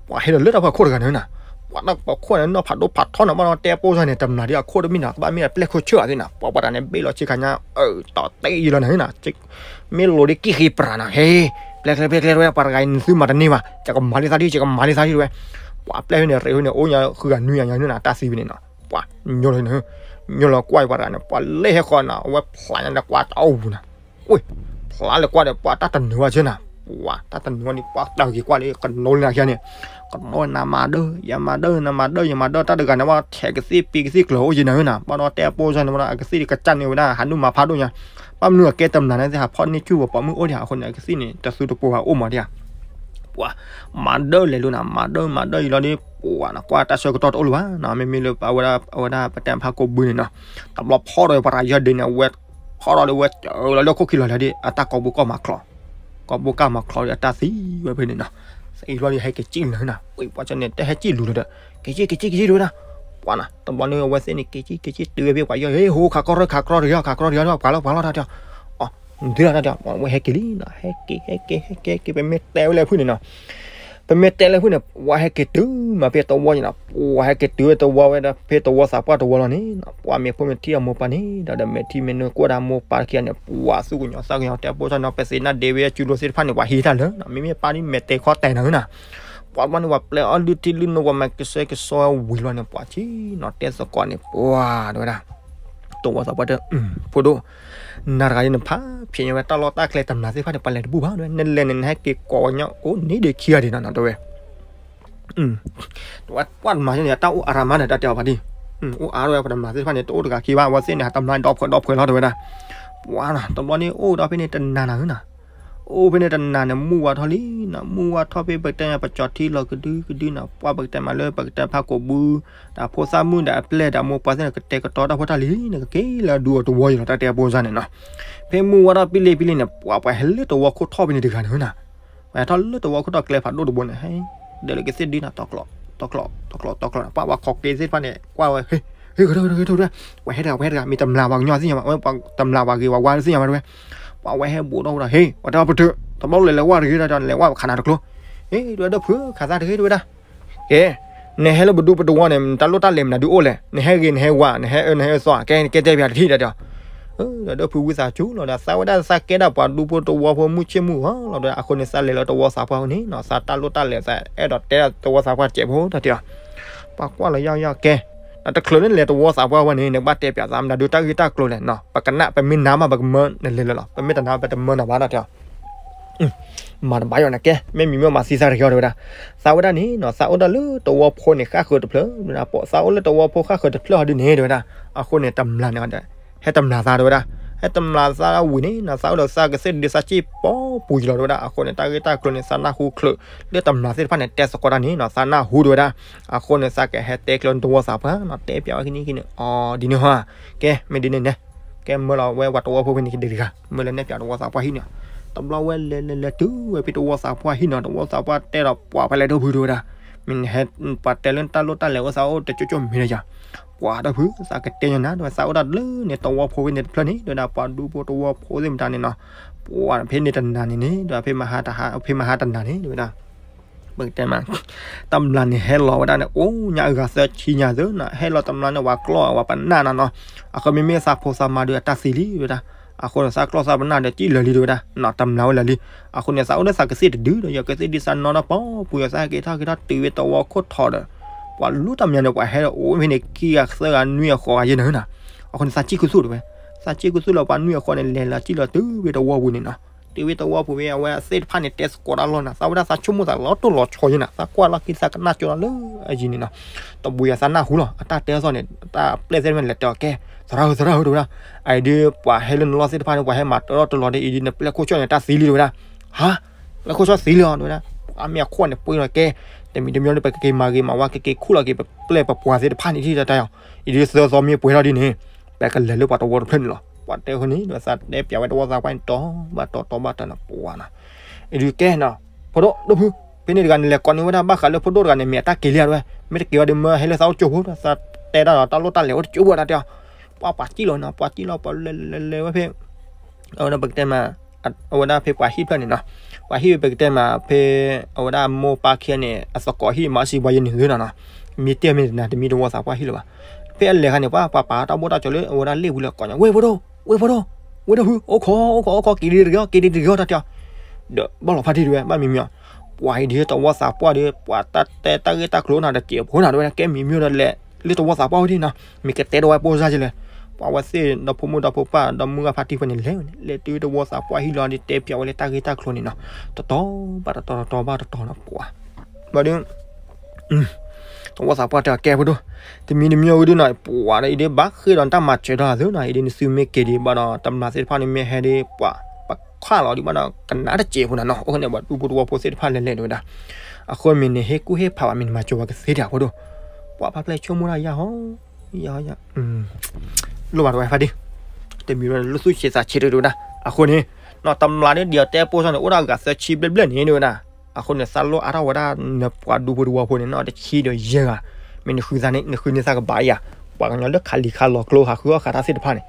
ပှၤဟဲဒီးလၢတၢ်ဖီခိၣ်တဂၤန့ၣ်နၤ ပှၤတၢ်ဖီခိၣ်န့ၣ် နီၢ်ဖးဒိၣ်ဖးထီနီၤ ဘၣ်နီၤတဲပိၢ်စၢ်န့ၣ် တမျၢ်ဒ်အခိၣ်တမ့ၢ်နီၤ ကဘၣ်မ့ၢ်ဒီးပျဲၢ်ခိၣ်ဆၢၣ်သ့ၣ်နၤ ပှၤပှၤတၢ်န့ၣ် ဘ့ၣ်လီၤဆ့ခါညါ အၢ တီၢ်တဲယံာ်လီၤနၤနၤ မ့ၢ်လိၤဒ်ကံၣ်ဃ့ပြးနၤ ဟဲ ကျဲ ကျဲ ကျဲ ကျဲ တဝဲ ပှၤတဂၤအံၤ နသုမၤတန့ၢ်ဘၣ်, ယကမၤလံသးဒ် ယကမၤလံသးဒ်တဝဲ. ပှၤပျဲၢ်ဖဲန့ၣ် ရ့ဝဲန့ၣ် အိၣ်ညါဃုဂၤနွံဂၤညါနုာ်နၤ တၢ်သံဝဲန့ၣ်နီၤ. ပှၤညိလီၤ, ညိလီၤကွၢ်ပှၤတဂၤန့ၣ် ပှၤလဲၤဟဲဃီနၤ အဝဲဖျါညါလၢကွၢ်တၢ်အိၣ်ပူၤနၤ. ဝ့ၢ်, ဖျါလၢကွၢ်ဒီး ပှၤတၢ်တနၢၤဝဲဆၢနၤ. ပှၤတၢ်တနၢၤဝဲန့ၣ် ပှၤတၢ်ဂ့ၤကွၢ်လၢကနိလၢနၤခံဂၤန့ၣ်, ကနိလၢနၤမၤဒၢ, ယမၤဒၢ, နမၤဒၢ, ယမၤဒၢ, တၢ်တဂၤန့ၣ် ဘၣ်ထဲးကသ့ၣ်ပ့ၤကသ့ၣ်ကျၢၤအိၣ်ယဲနၤနၤ, ဘၣ်ဒီးတဲအပိစၢ်န့ၣ် ဘၣ်ဒီးအကသ့ၣ်ကစၢ်န့ၣ်ဝဲဒၣ် ဟးနုာ်မၤဖးဒိၣ်ညါ, ဘၣ်မနုၤအကဲတမျၢ်န့ၣ် သ့ၣ်ဟးဖီၣ်န့ၢ်ဆူၣ်ပှၤပိာ်မုၣ်အိၣ်ဒံး အဃိန့ၣ် အကသ့ၣ်န့ၣ် တသူတပိၤဘၣ် ပိာ်မုၣ်အိၣ်မးဒံးဧါ. ပှၤမၤဒၢလဲၤလိာ်နၤ, မၤဒၢ မၤဒၢအံၤလီၤဒီး ပှၤနကွၢ်တၢ်ဆၢကတီၢ်တအိၣ်လၢၤဘၣ်နီၤ, မ့မ့ၢ်လၢအဝဲဒၣ် အဝဲဒၣ်ပတဲဖးကိာ်ဘုန့ၣ်နီၤ, တဘျီဖီၣ်ဒီးပှၤတဂၤယဲၢ်ဒ့န့ၣ် အဝဲဖီၣ်ဒီးလၢဝဲစၢၤလီၤလၢခိၣ်ခံလီၤလၢဒ် အတၢ်ကိာ်ဘုကီၢ်မၤချီ, ကိာ်ဘုကီၢ်မၤချီဒီးအတၢ်သံဝဲဖဲန့ၣ်နီၤ. အံၤလီၤဒီးဟဲက့ၤစံၣ်လၢနၤ, ဝဲပှၤကၠီန့ၣ် တဟဲစံၣ်လူၤလီၤဒီး က့ၤစံၣ် က့ၤစံၣ် က့ၤစံၣ်တဝဲဒၣ်. ပှၤနၤ တဘျီန့ၣ် အဝဲသ့ၣ်န့ၣ် က့ၤစံၣ် က့ၤစံၣ် တုၤဝဲဖဲပှၤယဲၢ် ဟ့ၣ် ဟိ ခးခီၣ်ထီၣ် ခးခီၣ်ထီၣ် ခးခီၣ်ထီၣ် ပှၤလီၤ ပှၤလီၤတၢ်တဲ, အီၤ နဒုလီၤတၢ်တဲ, ဝဲဟဲက့ၤလံနီၤ, ဟဲက့ၤ ဟဲက့ၤ ဟဲက့ၤ ဟဲက့ၤ ပမ့ၢ်တဲဝဲလၢဖုၣ်န့ၣ်နီၤ, ပမ့ၢ်တဲလၢဖုၣ်န့ၣ် ပှၤဟဲက့ၤတုၤမးဖဲတဝီန့ၣ်နီၤ, ပှၤဟဲက့ၤတုၤဝဲတဝီဝဲဒၣ် ဖဲတဝီသးပှၢ်တဝီလီၤန့ၣ်နီၤ, ပှၤမ့ၢ်ဖိမ့ၢ်ထံၣ်အမိၢ်ပၢ်န့ၣ် ဒီးဒီးမဲာ်ထံမဲာ်နိကွၢ်ဒၣ်မိၢ်ပၢ်ခံဂၤန့ၣ် ပှၤသူၣ်ကညီၤသးကညီၤ တဲပိစၢ်နီၤ, ပသ့ၣ်နၢ်ဒ့ဝဲအစုလိၤသ့ၣ်တဖၣ်န့ၣ် ပှၤဟံးတၢ်လၢနီၤ, မ့မ့ၢ်ပၢ်ဒ်မဲာ်တဲခီတဲာ်နၤဧၢနီၤ, ပှၤတဘျီန့ၣ် ပှၤပျဲအီၣ်လုၢ်ထံလုၢ်နိ ပှၤမၤကဆှဲကဆှီဝံၤလီၤန့ၣ် ပှၤဆံးနီၤ တဲသကိးန့ၣ် ပှၤတဝဲဒၣ် တဝီသးပှၢ်တဲ, ဖိဒိၣ်, နၤတဂၤဒ်နဖးဖျဲးညါဝဲတၢ်လီၢ်တၢ်ကျဲတမျၢ်သ့ၣ်တဖၣ်န့ၣ် ပှၤလဲၤတဘူၣ်ဘၣ်ဝဲ, နလဲၤန့ၣ် နဟဲက့ၤကိးညီကိးန့ၢ်ဒံးခံဂၤဒံးနီၤ တဝဲ တဝဲပှၤတမျၢ်န့ၣ် တၢ်အိၣ်အါရၤမးဒီးတၢ်တဲအီၤဖးဒံ, အိၣ်အါထီၣ်ဝဲပှၤတမျၢ်သ့ၣ်တဖၣ်န့ၣ် တအိၣ်တဂၤခံဘၣ်, အဝဲသ့ၣ်န့ၣ် ဟးတမျၢ်ဒီဖှဲးဒီဖှဲးလီၤတဝဲဒၣ်, ပှၤနီၤ တဘျီန့ၣ်အိၣ်ဒီးဖဲန့ၣ်တနၤနၤဧၢနီၤ အိၣ်ဖဲန့ၣ်တနၤန့ၣ် မုၢ်ဝါထီၣ်လံနီၤ, မုၢ်ဝါထီၣ်ဖဲပကတဲညါ ပကၠီၤထံလီၤကဒုကဒုနီၤ, ပှၤပကတဲမးလၢပကတဲဖးကိာ်ဘု, ဒီးဖိသၣ်မုၣ်ဒီးအပျဲၢ်ဒီးအမိၢ်ပၢ်သ့ၣ်န့ၣ် ကတဲာ်ကတီၤတၢ်ဖိတၢ်လံၤန့ၣ် ကက့ၤလၢအဒူအတဝီယံၤလီၤ တၢ်တဲအပိစၢ်န့ၣ်နီၤ, ဖဲမုၢ်ဝါထီၣ်ပံလံပံလံန့ၣ် ပှၤပှၤဟဲလၢတဝီခိၣ်ထီၣ်ဖဲန့ၣ်တဂၤန့ၣ်နီၤ, ပှၤဟဲထီၣ်လၢတဝီခိၣ်ထီၣ်ကျဲဖးဒိၣ်တဘိန့ၣ် ဟဲ ဒီးလၢကသ့ၣ်ဒုနီၤ တီကျိး, တီကျိး, တီကျိး, တီကျိးန့ၣ် ပှၤပှၤခိးက့ၤသ့ၣ်တဖၣ်န့ၣ် ကွၢ်ဝဲ ဟ့ၣ် ဟ့ၣ် ကထိကထိကထိ ဝဲဟဲတဂၤ ဝဲဟဲတဂၤ မ့ၢ်တမျၢ်ပှၤကညီသ့ၣ်ညါဘၣ်, ဝဲပှၤတမျၢ်ပှၤဂ့ၤပှၤဝါသ့ၣ်ညါဘၣ်တဝဲ, ပှၤဝဲဟဲဘူးထီၣ်ဝဲဒီး ဟ့ၣ် ပှၤတဲအီၤပတုာ် တဘျီလဲၤလဲၤဝဲတဂ့ၤဒီး လဲၤဝဲပခးနၤတကျိၤ, ဟ့ၣ် တဝဲဒၢဖုခးသးတဂ့ၤတဝဲဒၣ်, ကဲ နဟဲလၢပဒူပတဝီန့ၣ် နတၢ်လိၣ်တၢ်လဲၤမနုၤဒုအိၣ်လဲၣ်, နဟဲဂ့ၤနဟဲဝါ နဟဲအၢနဟဲအၢသီ ကဲ ကဲတဲပၠးတထံၣ်ဒီးတဲအီၤ, ဒီးဒၢဖုဝံသးစူၤလီၤဒီး သးဝဲဒၣ်သးကဲဒၣ်ပှၤဒူဖိတဝီဖိမုၣ်ဆ့ၣ်မုၣ်ဂီၤလီၤဒီး အဃိန့ၣ် သးလဲၤလၢတဝီသးပှၢ်အဃိန့ၣ်နီၤ သးတၢ်လိၣ်တၢ်လဲၤသးအဲၣ်ဒိးတဲဒၣ်တဝီသးပှၢ်စဲးဖိတၢ်တဲအီၤ, ပှၤကွၢ်လီၤယီၢ်ယီၢ်ကဲ, ဒီးတချုးလၢနလဲၤတဝီသးပှၢ်ဝဲန့ၣ် နကဘၣ်တဲပၠးသးမနုၤဒုတၢ်ဂ့ၢ်တၢ်ကျိၤလဲၣ်နီၤ, ပကနၣ် ပမ့ၢ်နာ်မး ပကမၢနလဲၤလၢၤလီၤ, ပမ့ၢ်တနာ် ပတမၢနၤဘၣ်တၢ်တဲအီၤ မၤတဘၣ်ယီၤန့ၣ်ကဲ, မ့ၢ်မံၤမ့ၢ်မၤသံသးတဂ့ၤအီၤတဝဲဒၣ်, သးဝဲဒၣ်န့ၣ်နီၤ သးအိၣ်ဒၣ်လၢတဝီဖိန့ၣ် ဃၣ်ဃၢၤတဖျၢၣ်ဝဲဒၣ်, ပိာ်သးအိၣ်လၢတဝီဖိဃၣ်ဃၢၤတဖျၢၣ်ဟီဒ်န့ၣ်တဝဲဒၣ်, အဃိန့ၣ် တမျၢ်န့ၣ်ဒီး ဟဲတမျၢ်သးတဝဲဒၣ်, ဟဲတမျၢ်သးဝံၤန့ၣ်နီၤ သးအိၣ်ဒီးသးကသ့ၣ်ဒုးသးစ့ၢ်ပီပူၤယံၤလီၤတဝဲဒၣ်, အဃိန့ၣ် တၢ်ဂ့ၢ်တၢ်ကျိၤန့ၣ် သးနၢ်ဟူချုး, လၢတမျၢ်သ့ၣ်တဖၣ်န့ၣ် တဲသကိးတၢ်န့ၣ်နီၤ သးနၢ်ဟူတဝဲဒၣ်, အဃိန့ၣ် သးကဟဲတဲကျၢၤတဝီသးပှၢ်နီၤ တဲပၠးဝဲကနံၣ်ကနံၣ်န့ၣ် အီၤဒ်န့ၣ်ဟီ, ကဲ မ့ၢ်ဒ်န့ၣ်န့ၣ် ကဲမၢလီၤဝဲပှၤတဝီဖိဖဲန့ၣ်ကဒံးတဂၤ မၢလၢနဲၣ်ပၠးတဝီသးပှၢ်ဟံၣ်န့ၣ်, တဘျီဝဲလဲၤလဲၤလဲၤတုၤဝဲဖဲတဝီသးပှၢ်ဟံၣ်န့ၣ် တဝီသးပှၢ်တဲဒီးပှၤဖဲလဲၣ်ဒၢဖုတဝဲဒၣ်, မ့ၢ်နဟဲပှၤတဲလၢတၢ်လိၣ်တၢ်လဲၤအိၣ်သးအိၣ်တကၠိကၠိမ့ၢ်ဒီးယၤ, ပှၤဒၢဖု သးကတဲညီနၤ ဒီးသးအိၣ်ဒၣ်လၢန့ၣ်တဝီဖိဖဲန့ၣ်တဖျၢၣ်န့ၣ် ဒီးဒၣ်ပှၤဒူဖိတဝီဖိသ့ၣ်မတၤန့ၣ်နီၤ, ပှၤဖဲန့ၣ်တနၤန့ၣ်န့ၣ် ဒီးဖဲ ဖဲမဟါတနၤန့ၣ်တဝဲဒၣ် ပကတဲမး တမျၢ်န့ၣ်ဟဲလီၤဝဲဒၣ်န့ၣ် အိၣ်ညါအဂၤသၢဆံညါသၢနၤ ဟဲလီၤတမျၢ်န့ၣ် ပှၤကျီၢ်ပှၤပနၢ်နၤနီၤ, အဃိမ့မ့ၢ်သးဖိသးမါဒီးအတၢ်သံလံဝဲဒၣ်, အဃိန့ၣ် သးကျီၢ်သးပနၢ်ဒီးစံၣ်လၢာ်လံတဝဲဒၣ်နီၤ, တမျၢ်ဝဲလၢာ်လံ, အဃိန့ၣ် သးအိၣ်လၢသးကသ့ၣ်တဒုဒီး ယကသ့ၣ်ဒုးသးနီၤဒီးပီပူၤယီၤ သးဟဲက့ၤထီၣ်က့ၤထီၣ်တုၤဝဲတဝီခိၣ်ထီၣ်ဒီး ပှၤလူတမျၢ်န့ၣ် ပှၤဟဲအိၣ်ဖဲန့ၣ် ခံဂၤသၢဂၤနွံဂၤဃိးဂၤယဲၢ်နၤနၤ, အဃိန့ၣ် သးစံၣ်ခူသူၣ်တဝဲ, သးစံၣ်ခူသူၣ်လီၤ ပှၤနွံဂၤဃိးန့ၣ် လဲၤလီၤစံၣ်လီၤတုၤဝဲတဝီပူၤန့ၣ်နီၤ, တုၤဝဲတဝီပူၤဝဲ အဝဲသ့ၣ်တဖၣ်န့ၣ် တဲသကိးတၢ်လီၢ်နၤ, သးဝဲဒၣ်သးဆိကမိၣ်သးလီၤတိၢ်လီၤဆီယဲၢ်နၤ, သးကွၢ်လီၢ်ခံသးကနၣ်ကၠီလီၤလၢအယံၤန့ၣ်နီၤ, တဘိယၤသးနၢ်ဟူလီၤ အတၢ်တဲအသီၣ်န့ၣ် တၢ်ပျဲၢ်သ့ၣ်တဖၣ်န့ၣ် လဲၤတဲအီၤကဲ, သရၣ်ဧၢ သရၣ်ဧၢ တဝဲဒၣ်, အအံၤဒ်ပှၤဟဲလၢနလီၢ်သ့ၣ်တဖၣ်န့ၣ် ပှၤဟဲမၤတၢ်လီၢ်တလီၤဒီး အံၤဒ်နပျဲၢ်ခိၣ်ဆၢၣ်န့ၣ် တၢ်သံလံတဝဲဒၣ်, ဟါ, ပျဲၢ်ခိၣ်ဆၢၣ်သံလံအီၤတဝဲဒၣ်, ပှၤမ့ၢ်အခိၣ်န့ၣ်ပှ့ၤလီၤကဲ, တမံၤတမံၤဒီး ပကက့ၤမၤဂ့ၤမၤဝါ ကက့ၤခူၣ်လီၤက့ၤ ပပျဲၢ်ပပှၤသ့ၣ်တဖၣ်န့ၣ် ထံၣ်တၢ်တၢ်အီၤ, အံၤဒ်သၢသီမ့ၢ်ပှဲၤထီၣ်ဒ်န့ၣ် ပကလဲၤလၢပှၤတဝီတဖျၢၣ်န့ၣ်လီၤ, ပှၤတဲဃီန့ၣ်ဒီး သးတဲပၠးဝဲတဝီသးပှၢ်န့ၣ် တီဘၣ်တီတီဘၣ်တၢ်န့ၣ် ပှၤနီၤ, အံၤဒ်ကဲနီၤ, ဖိဒိၣ်ဒိၣ်ဖု, ဖဲန့ၣ်တဂၤန့ၣ် လဲၤကိးန့ၢ်ဝဲဒၣ်ဘၣ်ဃးလၢဖိဒိၣ်တဂၤန့ၣ် မ့ၢ်အတၢ်က့ၤလံတဝဲ, မ့ၢ်တက့ၤဝဲဒီး မၢဟဲလၢသးအိၣ်ကၠိဖိဒီး သးတဲတၢ်ဒီး တၢ်လိၣ်တၢ်လဲၤအိၣ်တကၠိဖိတၢ်တဲအီၤ, ပှၤပှၤစံၣ်လီၤနီၤ ပှၤစံၣ်လီၤ ပှၤလဲၤလဲၤလဲၤဝဲဖဲ အဝဲဒၣ်ပကတဲမး အဝဲဒၣ်ဖဲပှၤဟံၣ်ဖျၢၣ်န့ၣ်နီၤ, ပှၤဟံၣ်ဝဲပကတဲမး ဖဲအဝဲဒၣ်မိၢ်ပၢ်ခံဂၤန့ၣ် အသကိးဟံၣ်မၤစံးပှၤယဲၢ်နုာ်သ့နီၤနီၤ, မ့ၢ်တဲမ့ၢ်တနၤ တမံၤတဝီသးပှၢ်ဟံၣ်လၢၤဘၣ်, ဖဲအလဲၤခါန့ၣ် ပှၤပှၤပာ်တၢ်ဘိၣ်တၢ်ကၠီၤလၢအဝဲဒၣ်လ့ၣ်ပူၤလၢကိးညါ ဝဲၢ်ဖိဒိၣ် ဝဲၢ်ဖိဒိၣ်, ဝဲၢ်ဒိၣ်ဖု အိၣ်ခိး အိၣ်ခိး အိၣ်ခိး က့ၤဒံးတဂ့ၤ က့ၤဒံးတဂ့ၤတၢ်တဲအီၤ, ဒီးဘၣ်လီၤဖါတံၢ်တဝဲ ဘၣ်မံၤမံၤအီၤ, ပှၤအံၤဒ်တဝီသးပှၢ်ဒီး ပှၤတၢ်တဲတၢ်ဂ့ၢ်တၢ်ကျိၤနီၤ တစဲးဖိနီၤ တဝဲဒၣ် ကဲမံၤမံၤဒီးလဲၤလၢတဝီသးပှၢ်ဝဲဒၣ်နီၤ, မ့ၢ်ကတဲတဝဲပိၢ်စၢ်ကလဲၣ်, ပှၤဝဲသ့ၣ်ဒီးဖိမုၣ်ဒီးဖိပၢ်ဒီးမုၢ်ဂၢ်ဖါတံၢ်ဖိန့ၣ် လဲၤဝဲန့ၣ် လဲၤတုၤတဝီသးပှၢ်ဟံၣ်လီၤဒီး တဲပၠးဝဲလၢတၢ်ဂ့ၢ်တၢ်ကျိၤန့ၣ်နီၤ, တတီၤဘၣ်တတီၤ တတီၤဘၣ်တတီၤနီၤ ပှၤ ဘျီဒီး တဝီသးပှၢ်တဲအီၤ ကဲဖိဒိၣ်, တမံၤတမံၤဝဲဒၣ်နီၤ ပှၤဒီးအံၤဒ်ဘၣ်ဃ့ၢ်ဒီးတၢ်မၤစၢၤဒီးသုနီၤ, အံၤဒ်နသုမ့ၢ်က့ၤဒံးဘၣ်ဒီး တမျးသ့ၣ်တဖၣ်န့ၣ်မ့ၢ်ဟဲဒ်ပှၤ ပခၣ်လီၤဒံးဘၣ်ဒီး ကနၣ်တစဲးဖိနီၤနီၤ, အိၣ်န့ၣ် ပှၤဒူဖိတဝီဖိသ့ၣ်တဖၣ်လဲၤလဲၤဒၣ်ဝဲဒၣ်, အဃိမ့ၢ်န့ၣ်ဟ့ၣ်ကူၣ်ဟ့ၣ်ဖးဘၣ် မ့ၢ်နမၤစၢၤဝဲကသ့ဒၣ်ဖိဒိၣ်, ပှၤဖါဖျဲၣ်ဆိကမိၣ်ဒၣ်ယၤဟီ ယၤဟီယၤ လိၣ်ဘၣ်တဝဲဖါတံၢ်, တမံၤဝဲလၢသူၣ်ဆံးသးဆံးတဝဲဒၣ်, အဃိန့ၣ် နီၤ တမျးန့ၣ်ဒ်အတဲပိၢ်စၢ်န့ၣ် အိၣ်ဒၣ်ဂၤသၢဆံဘျဲၣ်ဘျဲၣ်န့ၣ်တဝဲဒၣ်, အဃိန့ၣ် သးလိၣ်အါထီၣ်ဝဲဒၣ် နပှၤဒူဖိတဝီဖိန့ၣ် နီၤတဆံဒီးယဲၢ်ဂၤ, မ့ၢ်နဃုသးန့ၣ် နဃုန့ၢ်သးကဘၣ်ယၤ, ပှၤကညီလၢခးလံာ်ခးလီၤကျိဟးဃုအီၣ်ဃာ်တၢ်သ့ၣ်တဖၣ်န့ၣ်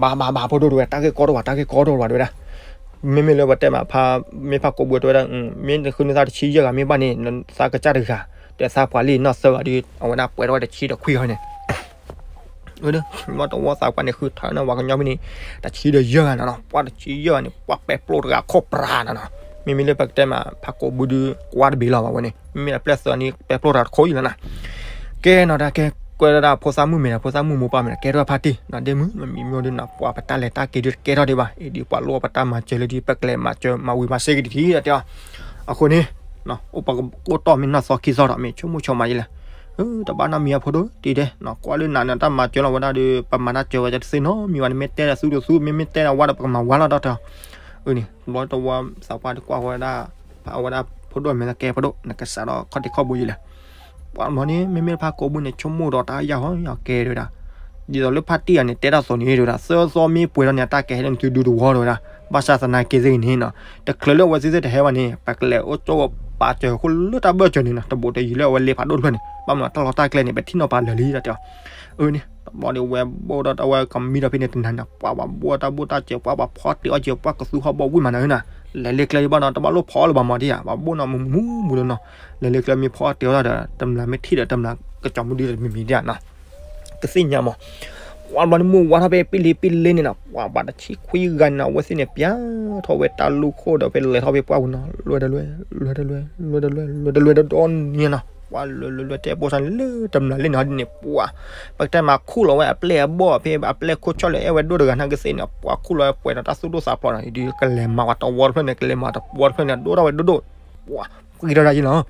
ဘၣ်ဘၣ်ဘၣ်ဖိဒိၣ်တဝဲ တၢ်ဂ့ၢ်ကီတအိၣ်ဘၣ် တၢ်ဂ့ၢ်ကီတအိၣ်ဘၣ်တဝဲဒၣ်, မ့မ့ၢ်လၢပတဲမး ဖါ မ့ၢ်ဖါကိးဘုတဝဲဒၣ်, မ့ၢ်နဃုန့ၢ်သးတဆံယဲၢ်ဂၤမ့ၢ်ဘၣ်န့ၣ် သးကစၢ်တဂၤ, ဒီးသးပှၤလံနီၢ်သၢဂၤဒီး အဝဲဒၣ်ပှဲၤထီၣ်ဝဲတဆံဒီးခွံဂၤန့ၣ် ဒီးတဝီသးပှၢ်န့ၣ် ဃုထၢန့ၣ် ပှၤကညီဖဲန့ၣ် တဆံဒီးယဲၢ်ဂၤနီၤနီၤ, ပှၤတဆံယဲၢ်ဂၤန့ၣ် ပှၤပဲာ်ပျိတဂၤခိၣ်ပြးနီၤနီၤ, မ့မ့ၢ်လၢပကတဲမး ဖါကိးဘုဒုး ကွၢ်တဘ့ၣ်လီၤဘၣ်ဝဲန့ၣ် မ့မ့ၢ်အပျဲၢ်သၢန့ၣ် ပဲာ်ပျိတဂၤတခိၣ်အံၤလီၤနီၤ, ကဲနီၤ တၢ်ကဲကွဲးဒၣ်ဖိသၣ်မုၣ်မ့ၢ်ဒီး ဖိသၣ်မုၣ်မိၢ်ပၢ်မ့ၢ်ဒီး ကဲထီၣ်ဖါတံၢ်နီၤ, ဒ့မုၣ် မ့မ့ၢ်ဒုးနီၤ ပှၤပတၢ်လဲၤတၢ်က့ၤဒုးတကဲထီၣ်ဒံးဘၣ်, အံၤဒ်ပှၤလိၣ်ပတၢ်မၤစၢၤလၢဒ် ပကလဲၤမၤစၢၤမၤဝံၤမၤစ့ၢ်ကီးတထံၣ်တဲအီၤ, အဃိန့ၣ် အိၣ်ပှၤကအိၣ်တီၢ်မ့ၢ်နီၢ်သီခံသီဒီး မ့ၢ်ဆိကမိၣ်ဆိကမးယလဲၣ်, တဘၣ်နီတမံၤအဖိဒိၣ်တံၢ်ဒဲး, ကွၢ်လၢနၤန့ၣ် တၢ်မၤစၢၤလီၤဝဲဒၣ်ဒီး ပမၤတၢ်စၢၤဝဲတသ့နီတမံၤဘၣ်, နမ့ၢ်တဲဒီးသူဒီးသူ မ့မ့ၢ်တဲဒီးဝါဒီး ပကမၤဝါလီၤဒီးတဲအီၤ, အန့ၣ် ဘျီတဝီသးပှၢ်တကွၢ်ဝဲဒၣ် အဝဲဒၣ်ဖိဒိၣ်မဲာ်သကဲဖိဒိၣ် နကစးဒီးခီၣ်ထံးခီၣ်ဘိယလဲၣ်, ပှၤဘျီန့ၣ် မ့မ့ၢ်ဖါကိးဘုန့ၣ် ဆိကမိၣ်ဒီးတၢ်ယၢ်ဟီယၢ်ကဲတဲဝဲဒၣ်, ဒ်သိးလၢဖါတံၢ်ဂၤန့ၣ် တဲတၢ်သိးန့ၣ်တဲဝဲဒၣ် သၢသီမ့ၢ်ပှဲၤထီၣ်န့ၣ် အတၢ်ကဲဟဲလၢနသုဒူသဝီတဲဝဲဒၣ်, ဘၣ်ဆၣ်သနာ်က့သ့ၣ်ဂ့ၤန့ၣ်နီၤ တချုးလၢအဝဲသ့ၣ်သ့ၣ်တဟဲဘၣ်န့ၣ် ပကလဲၤအိၣ်ကၠိပာ်စၢၤဃိလၢတၢ်ဘၢၣ်စၢၤန့ၣ်နီၤ, တဘူးတယံၤလၢအဝဲလ့ဖးဒိၣ်တဖျၢၣ်န့ၣ် ဘၣ်မနုၤတၢ်လီၢ်တၢ်ကျဲန့ၣ် ပထံၣ်နီၤပာ်လၢာ်လံတဲအီၤ, အန့ၣ် တဘျီဒီးဝဲဘိၣ်ဒီးတဝဲကမံဒီးဖဲန့ၣ်တနၤန့ၣ် ပှၤဘၣ်ဘိၣ်တၢ်ဘိၣ်တၢ်စဲး ပှၤဘၣ်ဖီတ့ၢ်အီၣ်စဲး ပှၤကသူဟီၣ်ဘီဝံၣ်မးနၤဧၢနီၤ, လဲၤလၢကျဲဒံးဘၣ်နီၤ တဘၣ်လိၣ်ဖီအီၣ်လၢၤဘၣ်မးဒံးဧါ ဘၣ်ဘိၣ်နီၤမူမူမူလၢနီၤ, လဲၤလၢကျဲမ့ၢ်ဖီအီၣ်တ့ၢ်အီၣ်ဒီး တမျးမ့ၢ်ထံၣ်ဒီးတမျးကစီၤမုၢ်ဒုဒီးတမံၤမံၤဒံးဧါနီၤ, ကသ့ၣ်ညါမး ပှၤဘျီန့ၣ်မုၢ်ဝါထီၣ်ဖဲပံလ့ပံလ့န့ၣ်နီၤ ပှၤဘၣ်တဆံခွံဂၤန့ၣ်နီၤ အဝဲသ့ၣ်န့ၣ် ပျဲထီၣ်ဝဲတၢ်လူၢ်ခိၣ်ဒီးဖဲလဲၤထီၣ်ဖဲပှၢ်ပူၤနီၤ လွဲတလွဲ လွဲတလွဲ လွဲတလွဲ လွဲတလွဲဒီးဒီနံၤနီၤ ပှၤလွဲလွဲလွဲတဲပိၢ်စၢ်န့ၣ်လၢတမျးလ့န့ၣ်ဟီဒ်န့ၣ် ပှၤ ပကတဲမးခူၣ်လီၤဝဲအပျဲၢ်အဘီၣ် ဖဲအပျဲၢ်ခိၣ်ဆီၣ်လၢအဲၣ်ဝဲဒိၣ်တဂၤနာ်က့သ့ၣ်န့ၣ် ပှၤခူၣ်လီၤဝဲပှဲၤဒီးတၢ်သူၣ်ဒိၣ်သးဖျိးနီၤ အံၤဒ်ကလဲၤမၤဝဲတဝီတဖျၢၣ်န့ၣ် ကလဲၤမၤတဝီတဖျၢၣ်န့ၣ် ဒိၣ်ထီၣ်ဝဲဒိၣ်ဒိၣ် ပှၤ ပှၤကံထီၣ်ဒၣ်ယံလီၤ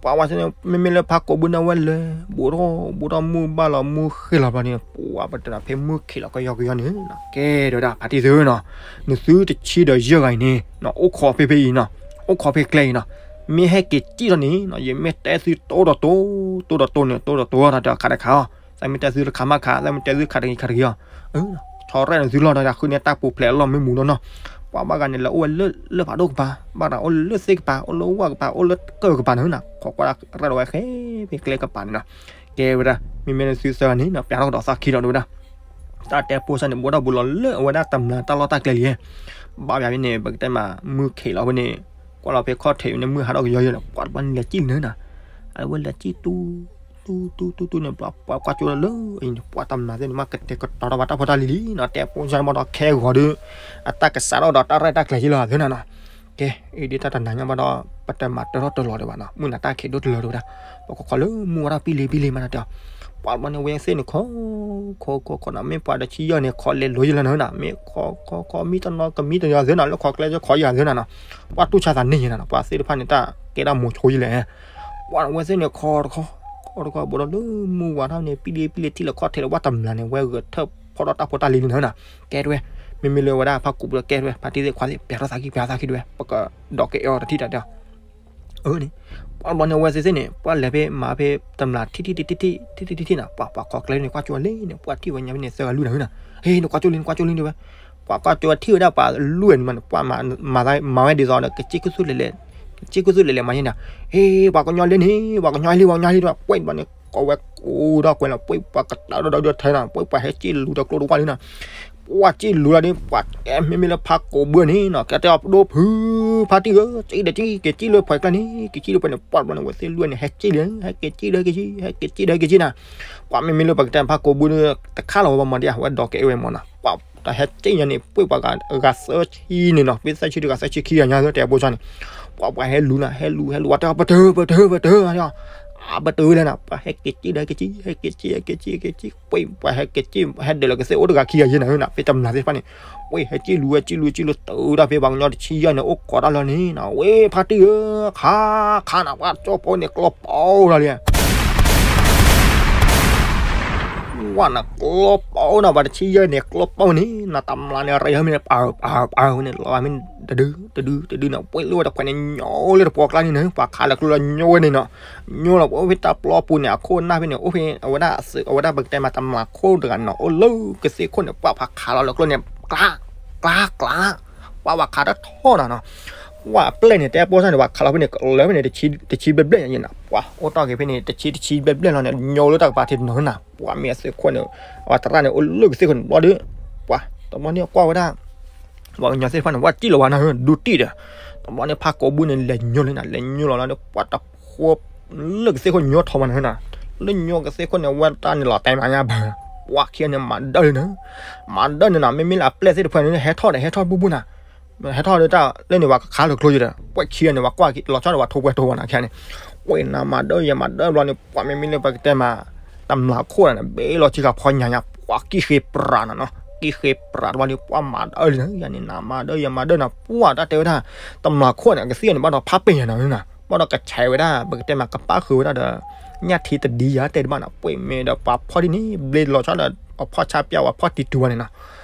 ပှၤဝဲသ့ၣ်န့ၣ် မ့မ့ၢ်လၢဖးကိးဘုန့ၣ်ဝဲလၢ ဘူးထီၣ်ဘူးထီၣ်မုၢ်ဘၣ်လီၤမုၢ်ဃ့ၢ်လီၤဘျီန့ၣ် ပှၤပတဲဒၣ်ဖဲမုၢ်ခံးလီၤကယီကယီန့ၣ် ကဲဒီးဒၣ်ဖါတံၢ်သ့ၣ်နီၤ နသုတဆံဒီးယဲၢ်ဂၤအံၤန့ၣ် အိၣ်ခိးဖဲဖဲအံၤနီၤ အိၣ်ခိးဖဲကျဲအံၤနီၤ မ့ၢ်ဟဲက့ၤစံၣ်ထီၣ်န့ၣ် ယမ့ၢ်တဲသုတိၢ်ဒီးတိၢ် တိၢ်ဒီးတိၢ်န့ၣ် တိၢ်ဒီးတိၢ်ဒီးခးဒီးခးအီၤ သးမ့ၢ်တဲသုတခးမးခး သးမ့ၢ်တဲသုခးတဂ့ၤခးတဂ့ၤအီၤ ထီရဲၣ်န့ၣ်သုလီၤဒီး ဃုန့ၢ်တၢ်ပူၤဖျဲးအလီၢ်မ့ၢ်မူလီၤနီၤ ပှၤဘၣ်ဂၤန့ၣ် လဲၤအိၣ်ဝဲလၢလၢၢ်ဖးဒိၣ်ကပၤ ဘၣ်တၢ်အိၣ်လၢသ့ၣ်ကပၤ အိၣ်လၢဝၣ်ကပၤ အိၣ်လၢကၢၢ်ကပၤန့ၣ်နီၤ ခိးကွၢ်တၢ်ရဲၣ်ဒီးဝဲဃဲ ဖဲကျဲကပၤန့ၣ်နီၤ ကဲဝဲဒၣ် မ့မ့ၢ်လၢသုသၢဂၤန့ၣ်နီၤ ပျးထီၣ်ကဒီးသးခံလီၤဒၣ်ဝဲဒၣ် တၢ်တဲပိၢ်စၢ်န့ၣ် ဘူးထီၣ်ဘူးလီၤလၢအဝဲဒၣ်တမျးတၢ်လီၢ်တၢ်ကျဲလံ ဘၣ်ယၤဖဲန့ၣ် ပကတဲမး မုၢ်ခံးလီၤဖဲန့ၣ် ကွၢ်လီၤဖဲခီၣ်ထံးဖဲန့ၣ် မုၢ်ဟးထီၣ်ကယီယီလီၤ ပှၤတဘၣ်န့ၣ်လဲၤစံၣ်လၢၤနီၤ အဝဲလဲၤစံၣ်တူ တူ တူ တူ တူန့ၣ် ပှၤကွၢ်ကၠိလၢလၢအံၤန့ၣ် ပှၤတမျးသ့ၣ်န့ၣ် မ့ၢ်ကတဲာ်ကတီၤထီၣ်ဘၣ်တၢ်ဖိတၢ်လံၤလံနီၤ တဲပိၢ်စၢ်န့ၣ်ဘၣ်ဒီးခဲဂီၤဒီး အတၢ်ကစးထီၣ်ဒီးတၢ်ရဲၣ်တၢ်ကျဲၤယံလီၤသ့ၣ်နီၤနီၤ ကဲ အံၤဒ်တၢ်တနၤညါဘၣ်ဒီး ပတမၤတၢထီၣ်တလီၤဒံးဘၣ်နီၤ မုၢ်နၤတၢ်ခံးဒိၣ်တလၢဒံးဝဲဒၣ် ပကခိးလၢမုၢ်ဝါထီၣ်ပံလ့ပံလ့မးနီၤတဲအီၤ ပှၤဘျီန့ၣ် ဝဲသ့ၣ်န့ၣ်ခိး ခိးခိးခိးနီၤ မ့ၢ်ပှၤတဆံယဲၢ်န့ၣ် ခိးလဲၤလိၤယံလီၤနီၤ မ့ၢ်ခိးခိးခိးမံတနီၤကမံတယၤသ့နီၤ လၢခိးကျဲလၢခိးယၤသ့နီၤနီၤ ပှၤတူၢ်ဆါသးန့ၢ်ယံနီၤ ပှၤသ့ၣ်တဖၣ်န့ၣ် တၢ်ကဲတၢ်မိၤဆိယံလဲၣ် ပှၤဝဲသ့ၣ်န့ၣ် ခိးတခီ ခိးတခီ ဘၣ်ဒီးလၢမုၢ်ဝါထီၣ်န့ၣ် ပံလ့ပံလ့ထံၣ်လၢခီၣ်ထံးလၢပှၤတမျးန့ၣ် ဝဲဂဲၤထၢၣ်ဖီၣ်ထီၣ်တၢ်ဖိတၢ်လံၤလံနီၤနီၤ ကဲတဝဲ မ့မ့ၢ်လၢဝဲဒၣ်ဖးကိးဘုကဲတဝဲ ဖါတံၢ်သ့ၣ်ခွါသ့ၣ် ပျးထီၣ်သးခံ ပျးထီၣ်သးခံတဝဲ ပကဒီးကဲအီၤတထံၣ်တၢ်တဲအီၤ အန့ၣ် ပှၤဘျီန့ၣ် အဝဲသ့ၣ်သ့ၣ်န့ၣ် ပှၤလဲၤဖဲမၤဖဲတမျးထံၣ်ထံၣ်ထံၣ်ထံၣ်ထံၣ်ထံၣ်ထံၣ်ထံၣ်နီၤ ပှၤပှၤခိးကျဲန့ၣ် ကွၢ်ကၠိလံန့ၣ် ပှၤထံၣ်ဝဲညါဖဲန့ၣ် သၢဂၤလွံၢ်နၤဟၢနၤ ဟ့ၣ် နကွၢ်ကၠိလံ နကွၢ်ကၠိလံတဝဲ ပှၤကွၢ်ကၠိဝဲထံၣ်ဝဲဒၣ်ပှၤလွံၢ်န့ၣ်မး ပှၤမၤဝဲဒ်သိးဒီး ကစ့ၢ်ကသူၣ်လဲၤလဲၤ ကစ့ၢ်ကသူၣ်လဲၤလဲၤမၤန့ၣ်နီၤ ဟ့ၣ် ပှၤကညီလၢန့ၣ် ပှၤကညီလံ ပှၤကညီလံတဝဲ ပှၤဘျီန့ၣ် ကိးဝဲကိးဒီးကွဲးလီၤ ပှၤပှၤကတၢၢ်ဒီးဒီးထဲနီၤ ပှၤပှၤဟဲစံၣ်လူၤတကျိတဝၢ်လံနီၤ ပှၤစံၣ်လူၤလီၤဒီး ပှၤတဲမ့မ့ၢ်လၢဖးကိးဘုန့ၣ်နီၤ ကဲတဲအီၤပဒိၣ်ဖု ဖါတံၢ်ဧၢ စံၣ်ဒီးစံၣ် က့ၤစံၣ်လၢပှဲၤကျဲန့ၣ် က့ၤစံၣ်လၢပှဲၤန့ၣ် ပှၤဘျီန့ၣ် ဝဲသ့ၣ်လွံၢ်န့ၣ် ဟဲစံၣ်လံ ဟဲက့ၤစံၣ်လၢဟဲက့ၤစံၣ် ဟဲက့ၤစံၣ်လၢဟဲက့ၤစံၣ်နီၤ ပှၤမ့မ့ၢ်လၢပကတဲဖးကိးဘုန့ၣ် တခါလီၤဝဲဘၣ်မၤဒ်အဝဲဒီးကအဲၣ်ဝဲမၤနီၤ ပှၤ တၢ်ဟဲက့ၣ်ညါန့ၣ် ပှ့ၢ်ပှၤဂၤသၢဆံန့ၣ်နီၤ, ပှ့ၢ်သၢဆံတဂၤသၢဆံခံဂၤညါ တဲပိၢ်ဆၣ်န့ၣ်, ပှၤပှၤဟဲလူၤနၤ ဟဲလူၤ ဟဲလူၤ ဝဲတၢ်ပတၢၢ် ပတၢၢ် ပတၢၢ် အပတၢၢ်လဲၣ်နၤ, ပှၤဟဲက့ၤက့ၣ်ဒီးက့ၤက့ၣ် ဟဲက့ၤက့ၣ် ဟဲက့ၤက့ၣ် ဟဲက့ၤက့ၣ် ပှ့ၢ်ပှၤဟဲက့ၤက့ၣ် ဟဲဒၢးလီၤကသ့ၣ်အိၣ်တဂၤခံဂၤယဲၢ်နၤနၤ, ဖဲတမျၢ်သ့ၣ်တဖၣ်န့ၣ်, ပှ့ၢ်ဟဲက့ၣ်လူၤ ဟဲက့ၣ်လူၤ က့ၣ်လူၤတုၤဒၣ်ဖဲပှၤကညီတဆံယဲၢ်န့ၣ် အိၣ်ကိးတၢ်လၢန့ၣ်နၤ, ဝဲဖါတံၢ်ဧၢ, ခး ခးနၤ ပှၤကၠီဖိန့ၣ် ကျီပီနၤလံ ဝဲနၤ ကျီပီနၤ ပှၤတဆံယဲၢ်န့ၣ် ကျီပီန့ၣ်နၤ, တမျၢ်န့ၣ် ရံၣ်ဟဲမ့ၢ်န့ၣ် ပၢ်ပၢ်ပၢ်န့ၣ် လီၤမ့ၢ်တဒုတဒုတဒုန့ၣ် ပှ့ၢ်လၢဝဲတခွဲးန့ၣ် ညီလၢတပှီၢ်ကျါန့ၣ်နၤ, ပှၤခးလၢကျိလၢညီဝဲန့ၣ်နီၤ, ညီလီၤ ပှၤအိၣ်ဖဲတၢ်ပျီပူၤန့ၣ် အခိၣ်အနၢ်ဖဲန့ၣ် အိၣ်ဖဲအဝဲဒၣ်အသုး အဝဲဒၣ်ပကတဲမးတမျၢ်ခိၣ်တဂၤနီၤ အိၣ်လၢကသ့ၣ်ခိၣ်န့ၣ် ပှၤဖးခးလီၤလၢကျိန့ၣ် ကျး ကျး ကျး ပှၤဝဲခးတထီၣ်နၤနီၤ, ပှၤအပျဲၢ်န့ၣ် တဲပိၢ်ဆၣ်န့ၣ် ပှၤခးလီၤဖဲန့ၣ် လၢဖဲန့ၣ် တဆံဘျဲၣ်ဘျဲၣ်ညါနၤ, ပှၤအိၣ်တီၢ်က့ၤဖဲန့ၣ် တဆံတဆံဘျဲၣ်ဘျဲၣ်လီၤန့ၣ် ညီလၢတၢ်ကပၤထံးတနီၤနၤ, ပှၤမ့ၢ်အသုးခိၣ်န့ၣ် အဝဲသရၣ်န့ၣ် အိၣ်လၢကသ့ၣ်ခိၣ်န့ၣ်ဘျီဒီး ပှၤတဘျီန့ၣ်ကွၢ်ဝဲဒၣ် ပှၤကညီသ့ၣ်တဖၣ်န့ၣ် ဝဲတံၢ်လီၤဝဲနၤ ဒူတံၢ်ဒီး, တဘျီန့ၣ်ဖးကိးဘုန့ၣ် လဲၤညိလံနၤ လဲၤညိလီၤလီၤဒီး ပှၤတဖိ လၢကသ့ၣ်ခိၣ်ညီထီၣ်ဝဲနၤနၤ, လၢညိကသ့ၣ်ခိၣ်န့ၣ် ဝဲတၢ်န့ၣ်လီၤတဲမးညါဘၣ်, ပှၤခံဂၤန့ၣ် မၤဒၢလံနၤ, မၤဒၢန့ၣ်နၤ မ့မ့ၢ်လၢအပျဲၢ်သ့ၣ်တဖၣ်န့ၣ် ဟဲထီၣ်ဒီး ဟဲထီၣ်ဘူၣ်ဘူၣ်နၤ ဟဲထီၣ်ဒီးတၢ်လၢန့ၣ်ပှၤကခးလၢကျိယဒီး ပှဲၢ်ခံဂၤန့ၣ် ပှၤကွၢ်လီၤဆီဒီးပှၤထိၣ်ပှဲၤထိၣ်ဝဲနၤခံဂၤန့ၣ်, ပှဲၢ်နၤမၤဒၢယဲမၤဒၢဘျီန့ၣ် ပှၤမ့မ့ၢ်လၢပကတဲမး တမျၢ်ခိၣ်နၤန့ၣ် ဘ့ၣ်လီၤထံဃာ်ဖီညါညါ ပှၤကံၣ်ဃ့ပြးနၤနီၤ, ကံၣ်ဃ့ပြးတဘျီန့ၣ် ပှၤမၤဒၢလံနၤ ယၤန့ၣ် နၤမၤဒၢယဲမၤဒၢနၤ ပှၤတၢ်တဲဝဲဒၣ် တမျၢ်ခိၣ်န့ၣ် ကသံၣ်န့ၣ် ဘၣ်ဒီးဖးပ့ၢ်ညါနၤနၤ, ဘၣ်ဒီးကဆဲးဝဲဒၣ် ပကတဲမးကပၣ်ဃုာ်ဝဲဒၣ်ဒီး ညၣ်ထံတဒံယၤတဲတဘၣ်နၤ, ပှဲၢ်မ့ၢ်ဒီးပှၤဖီၣ်တံၢ်န့ၣ် ဘျ့လီၤဆီဒီး အဖီၣ်ဆါပျၢ်ဝဲဖီၣ်တံၢ်တူၤဝဲန့ၣ်နီၤ,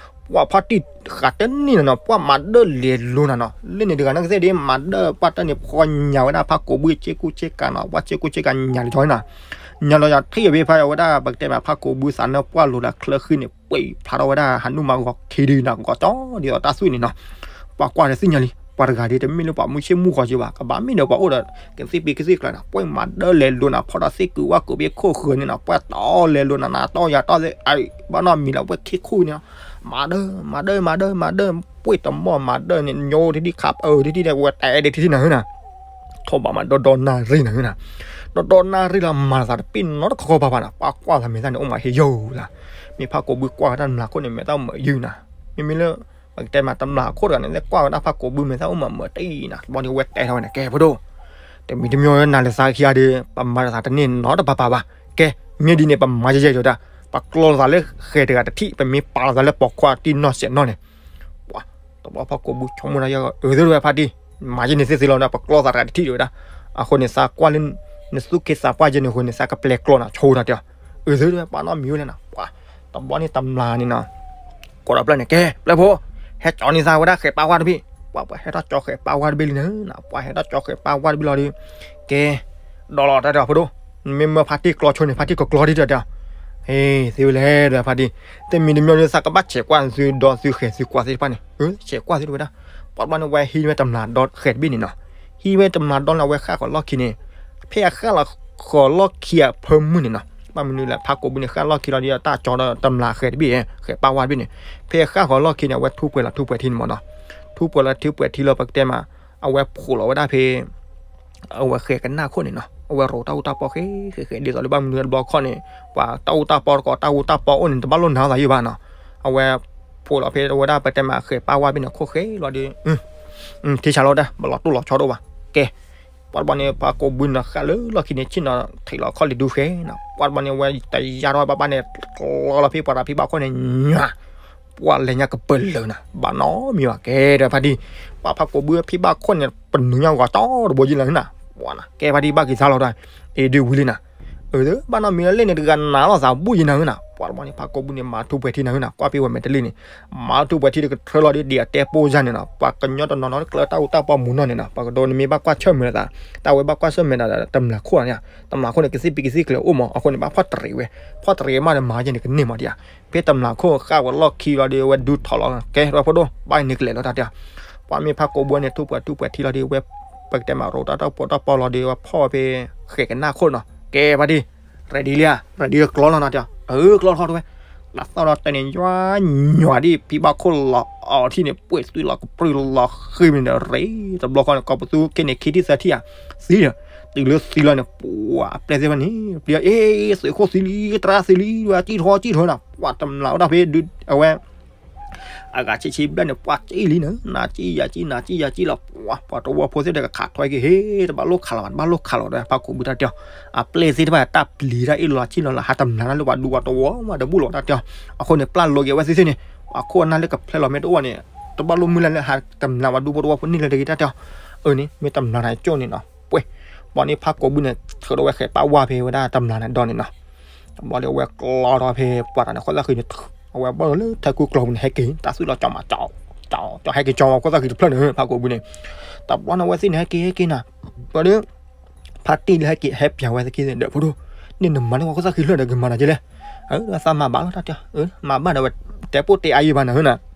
ပှၤဖီၣ်တံၢ်ဃးတန့ၢ်နၤနီၤ ပှၤမၤဒၢလဲၤလိၤနၤနီၤ, လၢန့ၣ်တဂၤန့ၣ်ကသ့ၣ်ဒ် မၤဒၢပှၤတၢ်န့ၣ်ဖီညါဝဲဒၣ်ဖးကိးဘုဆ့ကူဆ့ကၤနီၤ, ပှၤဆ့ကူဆ့ကၤညါလီၤဆီနီၤ, ညါလီၤယၤထံၣ်အဝဲဖဲဝဲဒၣ် ပကတဲမးဖးကိးဘုသးနၢပှၢ်လိၤဒီးချၢဃံန့ၣ် ပှဲၤဖျါထီၣ်ဝဲဒၣ် ဟးနုာ်မၤဂီၤခံဒုနၤ ဂီၤကၠီဒ်သိးတၢ်သွံၣ်န့ၣ်နီၤ, ပှၤကွၢ်ဒီးသ့ၣ်ညါလံ ပှၤတဂၤဒ်တမ့ၢ်လၢပှၤမုၢ်ဆ့ၣ်မုၢ်ဂီၤက့ဘၣ်, ကဘၣ်မ့ၢ်ဒီးပှၤအိၣ်ဒီး ကသ့ၣ်ပ့ၤကသ့ၣ်ကျါနၤ, ပှဲၢ်မၤဒၢလဲၤလိၤနၤ ဖီၣ်ဒီးသ့ၣ်ကုာ်ဝၣ်ကုာ် ဖဲခိၣ်ဃၢၤန့ၣ်နီၤ, ပှဲၢ်တီလဲၤလိၤနၤ နၤတီယၤတီသ့ၣ် ဘၣ်နီၢ်မံၤလီၤ ပှဲၢ်ခံခိၣ်န့ၣ်နီၤ, မၤဒၢ မၤဒၢ မၤဒၢ မၤဒၢ, ပှဲၢ်တမီၢ်မၤဒၢန့ၣ် ညိတထံၣ်ခးပၢတထံၣ်န့ၣ် ဝဲတဲဒၣ်ထံၣ်ထံၣ်နၤနၤ ထီၣ်ဘးမးဒီဒီနၣ်ရံၣ်နၤနၤ, ဒီဒီနၣ်ရံၣ်လီၤ မၤသးတပ့ၢ်နီတခီခီဘၣ်ဘၣ်နၤ, ပှၤကွၢ်သးမဲာ်သၣ်န့ၣ် အိၣ်မးဟ့ယိၤလၢ်, မ့ၢ်ဖးကိးဘုကွၢ်ဝဲတၢ်မျၢ်ခိၣ်န့ၣ် မဲာ်သၣ်မုာ်ယုၢ်နၤ, မ့မ့ၢ်လၢ ပကတဲမးတမျၢ်ခိၣ်တဂၤန့ၣ် လၢကွၢ်ဝဲဒၣ်ဖးကိးဘုမဲာ်သၣ်အိၣ်မးမုာ်တံၢ်နၤ, တဘျီန့ၣ်ဝဲတဲထီၣ်ဝဲန့ၣ် ကဲဖိဒိၣ်, တမံၤတမံၤနၤလၢသးခံဂၤဒီး ပမၤသးတန့ၢ်နီတဘၣ်ဘၣ်ဘၣ်, ကဲ မ့ၢ်ဒ်န့ၣ် ပမၤယဲၢ်ယဲၢ်ဒီး ပကျီလိာ်သးလၢဃဲၤတဂၤတထံၣ် ပမ့ၢ်ပာ်လိာ်သးလၢပိာ်ခွါတံၢ်နီၢ်စဲးနီၢ်န့ၣ် ပှၤ တဘျီဖးကိးဘုဆိကမိၣ်တၢ်ယဲၢ် အၢ သ့ၣ်တဝဲဖါတံၢ် မၤယဲၢ်န့ၣ်သ့သ့လီၤဒီး ပကျီသးတဂၤတထံၣ်ဒံးဝဲဒၣ်, အဃိန့ၣ် သးကွၢ်လၢ နသူၣ်က့သးပှၢ်ယဲၢ်န့ၣ်အဃိန့ၣ် သးကပျဲကျီနၤဆိတၢ်တဲ, အၢ သ့ၣ်တဝဲပာ်နီၣ်မံၤဝဲလဲၣ်နၤ, ပှၤ တဘျီန့ၣ်တမျၢ်န့ၣ်နီၤ ကိးဒီးပျဲၢ်န့ၣ် ကဲ ပျဲၢ်ဖိ ဟဲကၠီန့ၢ်သးဝဲဒၣ်ဃဲၤပာ်ဝါတဘ့ၣ်, ပှၤ ပှၤဟဲထီၣ်ကၠီဃဲၤပာ်ဝါတဘ့ၣ်လံနၤ, ပှၤဟဲထီၣ်ကၠီဃဲၤပာ်ဝါတဘ့ၣ်လီၤဒီး ကဲ ဒီးလီၤတၢ်တဲအီၤဖိဒိၣ်, မ့မ့ၢ်ဖါတံၢ်ကျီဆိန့ၣ် ဖါတံၢ်ကကျီဒ်တၢ်တဲ, ဟ့ၣ် သ့ဝဲလဲၣ်ဒီးဖါတံၢ်, တမံၤတမံၤန့ၣ် သးကဘၣ်ဆဲးကွၢ်သုဒီသုဃဲၤသုကွၢ်သ့ၣ်တဖၣ်န့ၣ်, ဆဲးကွၢ်သ့ၣ်တဝဲဒၣ်, ပှၤတဘျီန့ၣ် ဝဲဟံးဝဲတမျၢ်ဒီဃဲၤတဘ့ၣ်န့ၣ်နီၤ, ဟံးဝဲတမျၢ်ဒီန့ၣ် အဝဲဃၣ်ဃီၤလီၢ်ခံန့ၣ်, ဖဲအဃၣ်ဃီၤလီၢ်ခံအဖၢမုၢ်န့ၣ်နီၤ, ဘၣ်မနုၤလဲၣ် ဖါကိးဘုန့ၣ် ဃၣ်လီၢ်ခံလီၤဒီးတၢ်ကၠီဒီးတမျၢ်ဃဲၤတဘ့ၣ်, ဃဲၤပာ်ဝါတဘ့ၣ်န့ၣ်, ဖဲအဃၣ်ဃီၤလီၢ်ခံန့ၣ် အဝဲထူးပှဲၤလီၤထူးပှဲၤထံန့ၣ်မ့ၢ်နီၤ, ထူးပှဲၤလီၤထူးပှဲၤထံလီၤ ပကတဲမး အဝဲဖိးလီၤဝဲဒၣ်ဖဲ အဝဲဃဲၤကနၣ်ခိၣ်န့ၣ်နီၤ, အဝဲရိးတၢ်အူတၢ်ပီဃဲၤဃဲၤဒ်သိးလၢဘၣ်မနုၤတဘျီခီန့ၣ်, ပှၤတၢ်အူတၢ်ပီတကီး တၢ်အူတၢ်ပီအိၣ်န့ၣ် တဘၣ်လိၣ်နၤသးယိာ်ဘၣ်နီၤ, အဝဲ ဖိးလီၤဖဲဝဲဒၣ်ပတဲမးဃဲၤပာ်ဝါတဘ့ၣ်န့ၣ် ခိၣ်ဃဲၤလီၤဒီး ထံဆးလီၤဒၣ် ပလီၤတိၢ်လီၤဆီဒိၣ်ဘၣ်, ကဲ ပှၤတဘျီန့ၣ် ဖါကိးဘုန့ၣ် ဃၣ်လၢလီၢ်ခံန့ၣ် ဆ့ၣ်နီၤထံးလီၤခီၣ်လံၤဒူဃဲၤနီၤ, ပှၤတဘျီန့ၣ် ဝဲတယါထီၣ်ဘၣ်ဘၣ်န့ၣ် ကျီလီၤဖဲပှၤတၢ်ဖံဘၣ်ခိၣ်န့ၣ် ညါ ပှၤလဲၤညါကပၢၢ်လၢာ်နၤ, ဘၣ်နီတမံၤဘၣ် ကဲဒီးဖါတံၢ်, ပှၤဖါကိးဘုဖံဘၣ်ခိၣ်န့ၣ် ပနုာ်ညါဂီၤတီတဘိယ့ၢ်လီၤနၤ, ပှၤနၤ ကဲဖါတံၢ်ဘၣ်က့ၤဆါလီၤဒီး အ့ၣ်ဒုးဝံၤလံနၤ, အၢ ဘၣ်နီတမံၤလၢလဲၣ်န့ၣ်တဂၤနၤလီၤသးဘူၣ်ယ့ၢ်နၤနၤ, ပှၤတဘျီန့ၣ် ဖါကိးဘုန့ၣ် မၤထူးပှဲၤထံနၤနၤ, ကွၢ်ဖဲဝဲမဲာ်တလ့ၢ်န့ၣ် မၤထူးပှဲၤထံဒီးကထြၢလီၤဒီး ဒ်အတဲပိၢ်ယါန့ၣ်နီၤ, ပှၤကညီတနီၤနီၤ ကျၢတၢ်အူတၢ်ပီမူနီၢ်န့ၣ်နီၤ, ပှၤကဒိးန့ၣ်မ့ၢ်ဘၣ်ကွၢ်ဆၢၣ်မဲာ်သး, တၢ်ဝဲဘၣ်ကွၢ်ဆၢၣ်မဲာ်သးဒီး တမျၢ်ခိၣ်န့ၣ်, တမျၢ်ခိၣ်န့ၣ် ကသံၣ်ပံၤကသံၣ်ကျဲၤအိၣ်မး, အဃိန့ၣ် ဘၣ်ဖီၣ်တရံးဝဲ, ဖီၣ်တရံးမးဒီးမၤယဲၢ်န့ၣ်ကန့ၢ်မးဒံးဧါ, ဖဲတမျၢ်ခိၣ်ဃၣ်ဝဲလီၢ်ခံလီၤဒီး ဝဲဒုးထီၣ်လီၤ, ကဲ ဒီးဖိဒိၣ် ဘၣ်န့ၣ်ကလဲၤလီၤတၢ်တဲ, ပှၤမ့ၢ်ဖါကိးဘုန့ၣ် ထူးပှဲၤထူးပှဲၤထံလီၤဒီး ဝဲ ပကတဲမးရိးတၢ်အူတၢ်ပီလီၤဒီး ဝဲဖီၣ်ဖဲ ဃဲၤကနၣ်ခိၣ်နီၤ, ကဲဖါတံၢ် ready လံဧါ, ready ကျီလီၤနၤတဲ, အၢ ကျီထီၣ်တဝဲ, တၢ်သီၣ်ဒီးတဲန့ၣ် ယွၤညွၤဒ်ဖံဘၣ်ခိၣ်လီၤအီၤထံၣ်န့ၣ် ပှ့ၤသွံလီၤကပြုၢ်လီၤဃံမ့ၢ်ဒီး ရ့ တဘျီဃီန့ၣ် ကီၢ်ပသူခံန့ၣ် ခံထံၣ်သၢထံၣ်ဧါ, သံဒီး တုၤလၢသံလီၤန့ၣ် ပှၤအပျဲၢ်သ့ၣ်တဖၣ်န့ၣ် ပျံၤ အ့ သုးခိၣ်သံလံ တြၢ်သံလံ ဝဲကံၣ်ထီကံၣ်ထီနၤ, ပှၤတမျၢ်အိၣ်ဒၣ်ဖဲ အဝဲ အဂၤဆံးဆံးဘျဲၣ်န့ၣ် ပှၤစံၣ်လံန့ၣ် နၤစံၣ်ယၤစံၣ် နၤစံၣ်ယၤစံၣ်လီၤ ပှၤ ပှၤတဝီဖိသ့ၣ်ဒီးကခးထွဲက့ၤ ဟ့ တဘၣ်လိၣ်ခးလီၤဘၣ် တဘၣ်လိၣ်ခးလီၤဒီး ဖးကိးဘုတၢ်တဲအီၤ အပျဲၢ်သ့ၣ်တဖၣ် တၢ်ပျံၤတၢ်အ့ၣ်လိာ်ဆံၣ်လီၤလၢ ဟးတမျၢ်တၢ်လၢပှၤဒူပှၤတဝီမး တဘူၣ်လီၤတၢ်တဲအီၤ အဃိန့ၣ် ပျၢ်လိာ်က့ၤအဝဲသ့ၣ်သ့ၣ်န့ၣ် ပှၤခိၣ်အနၢ်လၢကဖျဲလီၤမ့ၢ်တအိၣ်န့ၣ် တဘၣ်လိၣ်မုၢ်လၢ်လၢဟးတမျၢ်ပှၤဒူဖိတဝီဖိန့ၣ်လၢတဂ့ၤတၢ်တဲအီၤ အၢန့ၣ် မ့ၢ်တမျၢ်န့ၣ်ကၠိၣ်န့ၣ်နီၤ ပှဲၤ ဘၣ်န့ၣ်ဖးကိးဘုန့ၣ် ထုးဒီးဝဲဃဲးပၢ်ဝါဖဲဝဲဒၣ်တမျၢ်န့ၣ်ဒီးန့ၣ်နီၤ ဘၣ်ဒီးအဝဲကျီထီၣ်ဖဲပှၤတၢ်န့ၣ် ခိၣ်သၣ်ဃံန့ၣ် အဝဲဘၣ်လီၤလၢထၢကုကျီပူၤန့ၣ် ဟဲက့ၤ တၢ်သူၣ်လီၤကၠီမး ကၠီ ကၠီ ဟဲက့ၤကၠီဝဲခိၣ်သၣ်ဃံတဖျၢၣ်န့ၣ် ဖးကိးဘုန့ၣ် တဘျီန့ၣ်အဝဲသ့ၣ်န့ၣ် ဟဲက့ၤ ဟဲက့ၤနၤ ဘၣ်ဒီး ဖါတံၢ်လၢဟဲက့ၤ ဟဲပျးဝဲသ့ၣ်ခံဒီး ဖိဒိၣ် န့ၣ်နမၤလၢပှၤခိၣ်သၣ်ဃံတဖျၢၣ်ဒီး ကမၤနၤက့လဲၣ် အၢ သးမၤဘၣ်လီၤတၢ်တဲ မၤဘၣ်ဒီးဝဲ တဲပိၢ်တဲအါယံၤဘၣ်နၤဟၢနၤ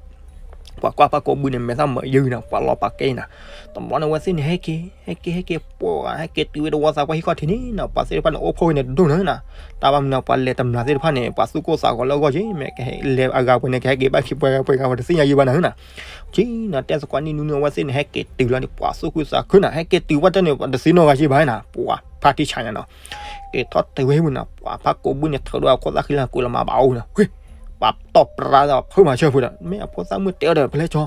ပှၤကွၢ်ဖးကိးဘုန့ၣ် မဲာ်သၣ်မၤယုာ်နၤ ပှၤလီၤပာ်ကဲအံၤနၤ တဘျီန့ၣ်အဝဲသ့ၣ်န့ၣ် ဟဲက့ၤ ဟဲက့ၤ ဟဲက့ၤ ပှၤ ဟဲက့ၤတုၤဝဲတဝီသးပှၢ်ဟံၣ်ခီၣ်ထံးန့ၣ်နီၤ ပှၤသ့ၣ်တဖၣ်န့ၣ် အိၣ်ဖှိၣ်ဝဲန့ၣ်တဒိၣ်နၤနၤ တၢ်ဘၣ်မနုၤ ပှၤလဲၤတမျၢ်သ့ၣ်တဖၣ်န့ၣ် ပှၤသူၣ်ကိၢ်သးဂီၤလၢအဂီၢ်က့ မ့ၢ်ကဟဲလဲၤအဂၤပှဲၤန့ၣ် ကဟဲက့ၤဘၣ်ခံပှဲၤဂၤပှဲၤဂၤ ပှၤတသ့ၣ်ညါယံၤဘၣ်နၤဟၢနၤ က့နၤ တဲသကိးနံၣ်နူနံၣ် အဝဲသ့ၣ်န့ၣ် ဟဲက့ၤတုၤလီၤန့ၣ် ပှၤသူၣ်ခုသးခုနၤ ဟဲက့ၤတုၤဝဲတၢ်န့ၣ် ပှၤတသ့ၣ်နီၣ်ဂၤယံၤဘၣ်နၤ ပှၤဖါတံၢ်ဆါညါနီၤ က့ၤထီၣ်တုၤဝဲဟံၣ်ပူၤနၤ ပှၤဖးကိးဘုန့ၣ် ထုးဒီးအခိၣ်သၣ်ဃံလၢအကိးလီၤမၤဘၣ်အိၣ်နၤ ပှၤတီၢ်ပြါဒီးဖုမၤဆၢဖိဒီး မ့ၢ်အဖိသၣ်မုၣ်တဲအီၤဒီး ဖဲလဲၣ်ကၠီ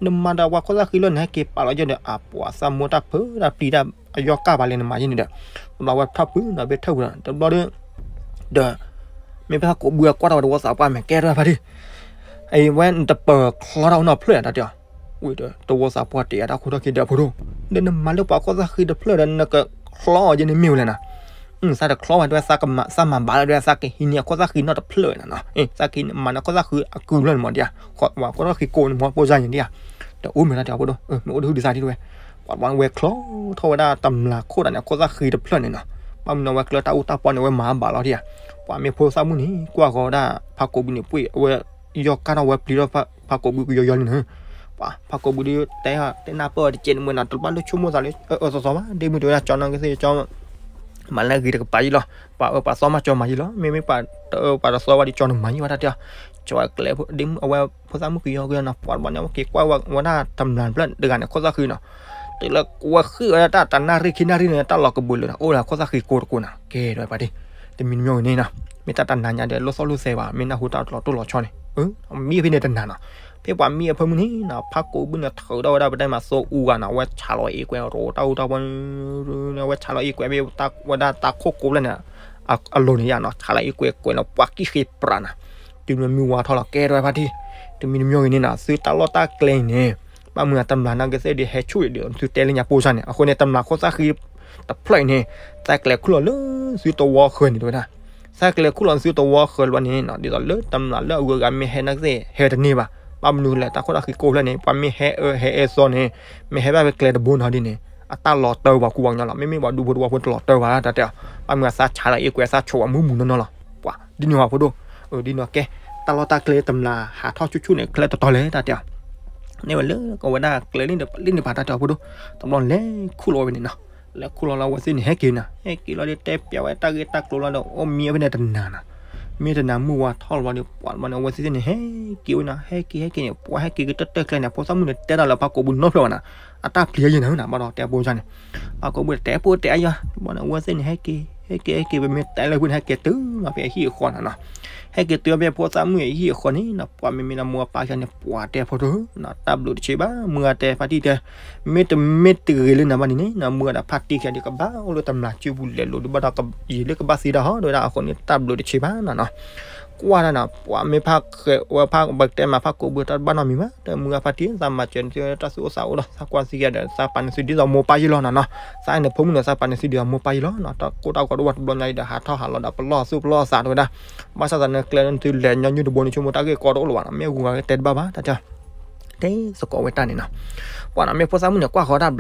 နမၤဒီးပှၤခိၣ်သၣ်ဃံလီၤန့ၣ် ဟဲက့ၤပာ်လီၤယဲဒီး အပှၤသးမိၢ်တၢ်ဖုတၢ်ပျံၤတၢ်အယီၢ်ကၢ်ဘၣ်လဲၣ်နမၤယဲန့ၣ်ဒီး တဘျီဝဲထီၣ်ဖုနၤ ဘ့ၣ်ထၢၣ်ပူၤဒီး တဘျီဒီး ဒီး မ့ၢ်ဖးကိးဘုအကွၢ်ထီၣ်ဝဲတဝီသးပှၢ်မဲာ်ကဲထီၣ်ဖါတံၢ် အံၤဝဲနတပၢၤချီထီၣ်နီတဖျၢၣ်တၢ်တဲအီၤ ဝံၤဒီး တဝီသးပှၢ်တဲအတၢ်ခိၣ်ထီၣ်ခံဒီးဖိဒိၣ် ဒီးနမၤလၢပှၤခိၣ်သၣ်ဃံတဖျၢၣ်ဒီး နကချီအီၤယဲန့ၣ်မ့ၢ်ဝဲလဲၣ်နၤ သးတချီဝဲဒၣ် သးမၤဘၣ်လၢဒၣ် သးကဟံးန့ၢ်အခိၣ်သၣ်ဃံနီတဖျၢၣ်ဝဲနၤနီၤ သးကဟံးန့ၢ်မၤန့ၢ်ခိၣ်သၣ်ဃံအကုၢ်ဖျၢၣ်န့ၣ်မးဒံး ဝဲခိၣ်ထီၣ်ဃံကိးန့ၣ်မး ပိၢ်စၢ်ယဲၢ်ဒံး တအိၣ်မ့ၢ်တၢ်တဲအီၤဖိဒိၣ် မ့ၢ်အိၣ်တဟုၣ်ဒံးသးဒံးတဝဲ ပှၤတဘျီန့ၣ်ဝဲချီထီၣ်ဝဲဒၣ်တမျၢ်ခိၣ်တၢ်န့ၣ် အခိၣ်သၣ်ဃံတဖျၢၣ်န့ၣ်နီၤ ဘၣ်မနုၤဝဲကျၢၤတၢ်အူတၢ်ပီန့ၣ် အဝဲမၤဘၣ်လီၤဒံးဧါ ပှၤမ့ၢ်ဖိသၣ်မုၣ်န့ၣ် ကွၢ်ဃီၤဝဲဒၣ်ဖးကိးဘုန့ၣ် ပှ့ၢ်အဝဲ ယီၢ်ကၢ်ထီၣ်ဝဲပျံၤထီၣ်ဖးကိးဘုကယီယီလံနၤ ပှၤဖးကိးဘုဒုးတဲ တဲနၢ်ပၢၢ်ဝဲတကဲးန့ၣ်မ့ၢ်နီၤ တဘၣ်လိၣ်ဆိကမိၣ်သးလၢ အၢ သီသီဘၣ် ဒ့မုၢ်တဝဲဒၣ် ကၠီနီၢ်ကသ့ၣ်ကၠီ မၤလၢအဂ့ၤတကပၤယံၤလီၤ ပှၤအၢပှၤသီမးကၠီမၤယံၤလီၤ မ့မ့ၢ်ပှၤတအၢပှၤတသီဝဲဒၣ်ကၠီန့ၣ်မၤယံၤဝဲတၢ်တဲအီၤ ကၠီအကျဲ ဒ့မုၢ်အဝဲဖိသၣ်မုၣ်ကယီကယီနီၤ ပှၤတဘျီန့ၣ် အဝဲက့ၤကွၢ်ဝဲဒၣ်တမျၢ်တဖျၢၣ်တဂၤန့ၣ် ခိၣ်သၣ်ဃံနီၤ တုၤလၢဝဲဃ့ၢ်ဝဲဒၣ်တၢ်တနၣ်ရံၣ်ခံနၣ်ရံၣ်န့ၣ် တၢ်လီၤကဘုးလၢာ်နီၤ အိၣ်ဒီးခိၣ်သၣ်ဃံကိးတကိးနီၤ ကဲဒွဲၣ်ပှၤဒ့ တမံၤတမံၤဂ့ၤန့ၣ်နီၤ မ့ၢ်တၢ်တနၤညါဒီး လိၣ်သီၣ်လိၣ်သဲဘၣ် မ့ၢ်နၢ်ဟူတၢ်လီၤတိၢ်လီၤဆီန့ၣ် အမံၤဖဲန့ၣ်တနၤနီၤ ဖဲပှၤမံအဖၢမုၢ်န့ၣ်နီၤ ဖးကိးဘုန့ၣ် ထုးထီၣ်ဝဲဒၣ်ပတဲမၤသိအူဂၤနီၤ အဝဲဆးလီၤအ့ကွဲး ရိတၢ်အူတၢ်ပီ အဝဲဆးလီၤအ့ကွဲးဖဲဝဲဒၣ်တၢ်ခိၣ်ကိးဖျၢၣ်န့ၣ် အလိၤန့ၣ်ယါနီၤ ဆးလီၤအ့ကွဲးကွဲးနီၤ ပှၤကံၣ်ဃ့ပြးနီၤ တုၤမ့ၢ်မုၢ်ဝါထီၣ်လီၤ ကဲဒွဲၣ်ပှၤဒ့ တမံၤတမံၤဂ့ၤန့ၣ်နီၤ သုတၢ်လီၢ်တၢ်ကျဲအံၤန့ၣ် ဘၣ်မုၢ်အတမျၢ်နီၢ်ကသ့ၣ်ဒုးဟဲဆူၣ်အံၤဒီး သုတဲလၢညါပိၢ်စၢ်န့ၣ် အဃိန့ၣ် တမျၢ်ခိၣ်သၣ်ဃံတဖျၢၣ်အံၤန့ၣ် သးကျဲၤခူၣ်လီၤလၢသုတဝီဃၢၤန့ၣ်တဝဲဒၣ် သးကျဲၤခူၣ်လီၤသုတဝီဃၢၤလီၤန့ၣ်နီၤ ဒ်သိးလၢတမျၢ်လၢအဂုၤအဂၤမ့ၢ်ဟဲနီၢ်ကသ့ၣ်ဟဲတန့ၢ်ဘၣ် ဘၣ်မနုၤလဲၣ် တၢ်ခိၣ်တၢ်ဃံကိးဖျၢၣ်န့ၣ် ပှၤမ့ၢ်ဟဲအၢဟဲအဲၣ်သီန့ၣ် မ့ၢ်ဟဲဘၣ်ဖဲကျဲတဘိနီၤဒ်န့ၣ် အတၢ်လီၤတၢၢ်ပှၤကူပှၤကညီလီၤ မ့မ့ၢ်ပှၤဒူဖိတဝီဖိတလီၤတၢၢ်ဘၣ်တၢ်တဲအီၤ ဘၣ်မုၢ်အသးဆးလီၤအ့ကွဲး အသးဆိးဝဲမုၢ်မုၢ်နီၢ်နီၢ်လီၤ ပှၤ ဒ်န့ၣ်ဝဲဖိဒိၣ် ဒ်န့ၣ်ကဲ တၢ်လီၢ်တၢ်ကျဲတမျၢ်ဟးထီၣ်ဆူၣ်ဆူၣ်န့ၣ် ကျဲတတီၤလဲၣ်တၢ်တဲအီၤ န့ၢ်ဝဲလၢကဝဲဒၣ်ကျဲလံန့ၣ် ပလံၣ်န့ၣ်ပာ်တၢ်တဲအီၤဖိဒိၣ် တဘျီလဲၤခူၣ်လီၤဝဲဖဲန့ၣ်နီၤ လဲၤခူၣ်လီၤလီၤအဝဲသ့ၣ်န့ၣ် ဟဲက့ၤနၤ ဟဲက့ၤလီၤဒီးတဲပျးဝဲတၢ်ဂ့ၢ်တၢ်ကျိၤလီၤဒီး အိၣ်မံအဖဲန့ၣ်တနၤနီၤ မ့ၢ်တနၤမုၢ်ဝါထီၣ်လီၤဒီး ပှၤတဘျီန့ၣ် အဝဲသ့ၣ်န့ၣ် ဟဲက့ၤဝဲနီၤ ဟဲက့ၤဟဲက့ၤန့ၣ် ပှၤဟဲက့ၤကတၢၢ်တၢၢ်ကျဲန့ၣ် ဖိသၣ်မုၣ်န့ၣ် တဲတၢ်လၢဖးကိးဘုနီတဖျၢၣ်ဘၣ်နီၤ အတၢ်ပျံၤယဲၢ်နၤနၤ ဘၣ်ဒီးတဲပိၢ်စၢ်န့ၣ် ဖးကိးဘုတဲပိၢ်တဲအါယၤ တဘျီန့ၣ် အဝဲသ့ၣ်န့ၣ် ဟဲက့ၤ ဟဲက့ၤ ဟဲက့ၤ ပမ့ၢ်တဲလၢဝံၤန့ၣ် ဟဲက့ၤတုၤမးဖဲအဟံၣ်အဃီနီၤနီၤ ဟဲက့ၤတုၤဖဲဖိသၣ်မုၣ်အဟံၣ်အဃီန့ၣ်နီၤ ပှၤမ့မ့ၢ်လၢမိၢ်အပၢ်ယၤန့ၣ် ပှၤတဲဖိဒိၣ်နီၤ တၢ်ဘျုးတဆံးဘၣ် မုၢ်ဂၤတဲဖါတံၢ်တဲ မ့တမ့ၢ်တဂ့ၤလၢနၤဘၣ်န့ၣ်န့ၣ်နီၤ မုၢ်ဂၤဒီးဖါတံၢ်ခဲဒုးကဘၣ်အိၣ်လၢတမျၢ်စုပူၤလဲၤလိာ်ဒုးဘၣ်ဒီး ယံာ်လၢကဘၣ်သံတၢ်ဟီ တဝဲဒၣ်အဃိန့ၣ် တၢ်ဘျုးတဆံးဘၣ်နီၤနီၤ ကွၢ်တၢ်နီၤ ပှၤမ့ၢ်ဖးဃဲးဝဲဖးဘၣ်တဲမးဖးကိးဘု တၢ်တဘၣ်နီတမံၤဘၣ် တမုၢ်ဂၤဖါတံၢ် သးမၤစၢၤနသုတၢ်သူၣ်အိၣ်သးအိၣ်ဒီး သးကွၢ်သံယၤဒီး သးပာ်နသုဒ်သိးမိၢ်ပၢ်ယ့ၢ်လီၤနီၤနီၤ သးအဲၣ်နဖိမုၣ်န့ၣ် သးပာ်နသုဒ်သိးမိၢ်ပၢ်ယ့ၢ်လီၤနီၤ တၢ်ကိၢ်တၢ်ဂီၤတအိၣ် တဘျီညါအံၤဒီး ဟးထီၣ်ဟးလီၤဒီးပလီၢ်သူၣ်ပလီၢ်သးတဝဲဒၣ် ဘၣ်ဆၣ်သးနကျဲလၢနသုလဲၤညီနုၢ်တဘိန့ၣ် ဆိကမိၣ်တၢ်ဂ့ၢ်ကီတအိၣ်လၢၤဘၣ်နီၤ မ့ၢ်အဂုၤအဂၤတဲတဘၣ်ဘၣ် တၢ်တဲ တဲသကိးဝဲတၢ်န့ၣ်နီၤ ပှၤနီၤ မ့ၢ်ဖိသၣ်မုၣ်န့ၣ် ကွၢ်ဃီတၢ်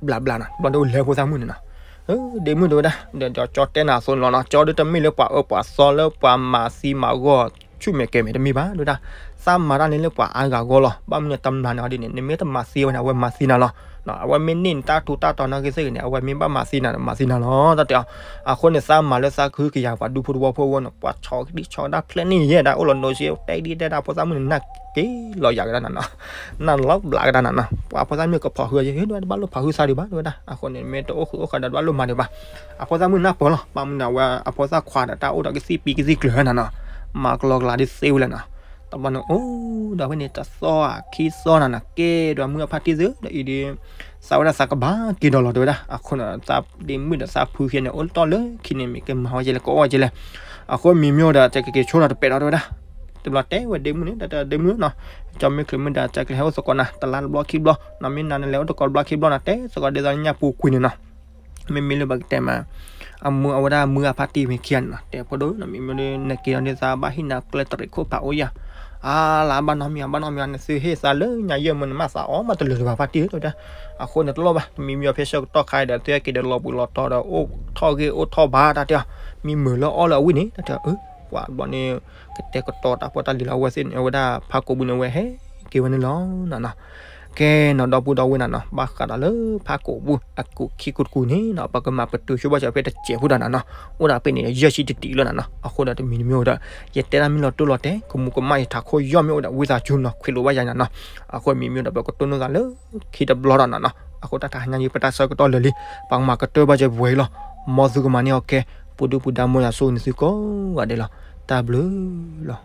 ဘျး ဘျးဘျးနီၤ တဘျီဒီးလဲၤဖိသၣ်မုၣ်န့ၣ်နီၤ ဒ့မုၢ်တဝဲဒၣ် ဒီးကၠီတဲနၤအသိးန့ၣ်လီၤနီၤ ကၠီဒုးတမ့ၢ်လၢပှၤအၢပှၤသီလၢပှၤမၤသံမၤဂီၢ် ဆူၣ်မဲာ်ကဲမဲာ်တမ့ၢ်ဘၣ် တဝဲဒၣ် သးမၤတၢ်န့ၣ်လၢပှၤအါဂၤအဂီၢ်လီၤ ဘၣ်မနုၤတမျၢ်န့ၣ်အီၤဒ်န့ၣ် နမ့ၢ်တမၤသံဝဲန့ၣ် အဝဲမၤသံနၤလီၤ အဝဲမ့ၢ်န့ၢ်နတၢ်ထူးတၢ်တီၤနီၢ်ကသ့ၣ်ဂ့ၤန့ၣ် အဝဲမ့ၢ်ဘၣ်မၤသံနၤန့ၣ် မၤသံနၤလီၤ တၢ်တဲအီၤ အဃိန့ၣ် သးမၤလၢသးခုကယၤပှၤဒူဖိတဝီဖိအဂီၢ်န့ၣ် ပှၤဆီဒံၣ်ဆီဒၣ်ဖျဲးန့ၢ်ယဲၢ်ဒၣ် အိၣ်လီၤနိၤစ့ တဲဒ်တဲဒၣ်ဖိသၣ်မုၣ်န့ၣ် နၢ်က့ၤလီၤယၤကဒါနၤနီၤ နၢ်လီၤဘျးကဒါနၤနီၤ ပှၤဖိသၣ်မုၣ်ကဖီၣ်ဟုယဲၢ် တဘၣ်လိၣ်ဖီၣ်ဟုသးဒံးဘၣ်တဝဲဒၣ် အဃိန့ၣ် မ့ၢ်တအိၣ်ဃုာ်အိၣ်ဃာ်ဒီးတဘၣ်လိၣ်မၤဒံးဘၣ် အဖိသၣ်မုၣ်နၢ်ပၢၢ်လီၤ ဘၣ်မနုၤအဝဲအဖိသၣ်ခွါဒီးတၢ်အိၣ်ဒီးကသံၣ်ပံကသံၣ်ကျၢၤနၤနီၤ မၤကလီကလီဒ်သ့ဝဲလဲၣ်နီၤ တဘျီန့ၣ်အိၣ်ဒီးဖဲန့ၣ် တသီခံသီနၤနၤ ကဲဒီးမုၢ်အဖါတံၢ်သု ဒီးအံၤဒီး သးဝဲဒၣ်သးကဘၣ်က့ၤဒီးလီၤတဲဝဲဒၣ်. အဃိန့ၣ် သးဒ့မုၣ်ဒီးသးဖုခံဂၤန့ၣ် အိၣ်တ့ၢ်လၢခံန့ၣ် မ့ၢ်ကမၤဝဲကဲလဲၣ် ကအီၣ်ဝဲကဲလဲၣ်. အဃိမံၤမ့ၢ်ဒီး ကက့ၤဆိနီၤတပဲာ်ဒီးတဲဝဲဒၣ်. တဘျီတဲဝဲဒ့မုၣ်န့ၣ် တၢ်တဲဒ့မုၣ်နီၤ, ကၠီမ့ၢ်ချုးမုၢ်ဒါ ကၠီကလဲၤဟဲအိၣ်သကိးနၤ တလါတဘျီခံဘျီနီၤ, မ့ၢ်နၤနလဲၤအိၣ်သကိးတဘျီခံဘျီနီၤ တဲသကိးဒ်သိးညၣ်ပူၤကွံာ်န့ၣ်နီၤ. မ့မ့ၢ်လၢပကတဲမး အမုၢ်အဝဲဒၣ်မုၢ်အဖါတံၢ်မ့ၢ်ခံဂၤန့ၣ်နီၤ တဲဖိဒိၣ်နီၤ မ့မ့ၢ်လၢနက့ၤဒီးန့ၣ် သးဘၣ်ဟံးနၤကျဲတရံးခိၣ်ဖးအိၣ်ယၤ, အါလၢအဘၣ်နီတမံၤ အဘၣ်နီတမံၤ နသုဟ့ၣ်သးလၢညါယဲၢ်မုၢ်နမၤသးအီၣ်မးတလၢာ်တဘၣ်ဖါတံၢ်တဲဝဲဒၣ်. အဃိန့ၣ်တလိၣ်ဘၣ် မံၤမ့ၢ်အီၤဖဲဆၢကတီၢ်ခါဒီး သုဟဲက့ၤဒီးလီၤဘှံးလီၤတီၤဒီး အိၣ်ထီၣ်ဂ့ၢ်အိၣ်ထီၣ်ဘါတၢ်တဲအီၤ, မံမုာ်လၢအီၣ်လၢအဝံၣ်န့ၣ် တၢ်တဲအီၤ ပှၤဘျီန့ၣ် ကတဲာ်ကတီၤတၢ်ဖိတၢ်လံၤလီၤ အဝဲသ့ၣ်န့ၣ် အဝဲဒၣ်ဖးကိာ်ဘုန့ၣ် အဝဲဟဲက့ၤဝဲန့ၣ်လီၤနၤနီၤ. ကဲနီၤဒီပုၢ်ဒီဝဲၢ်နၤနီၤ ဘၣ်ဃးဒီးလၢဖးကိာ်ဘုအကူာ်ခံကူာ်တကူာ်န့ၣ်နီၤ ပကမၤပတုာ်ဆိဘၣ်စၢၤဖဲတစဲးဖိဒီးနၤနီၤ အိၣ်ဒၣ်ဖဲန့ၣ် ယဲၢ်ဆံတတံၢ်လီၤနၤနီၤ. အဃိဒီးတမံၤတမံၤအိၣ်ဒီး ယတဲတၢ်မ့ၢ်လီၤတိၢ်လီၤတဲာ် ကမူၤကမၣ်ယထးခိၣ်ယီၢ်မ့ၢ်အိၣ်ဒီး ဝံသးစူၤနီၤ ခွဲးလိာ်ဘၣ်ယၤနၤနီၤ. အဃိမံၤမ့ၢ်ဒီး ပကတိၢ်နီၣ်သးလၢခံတဘျီဒီးနၤနီၤ. အဃိတၢ်တဟါညါအံၤ ပတၢ်ဆၢကတီၢ်လၢာ်လံ ပကမၤကတၢၢ်ဘၣ်စၢၤပှဲၤအံၤလီၤ. မ်သုကမၤန့ၢ်အီၤကဲ ပူၤဒုၣ်ပူၤဒါ မ်ယွၤဆိၣ်ဂ့ၤန့ၢ်သုကိးဂၤဒဲးလီၤ. တၢ်ဘျုးလီၤ.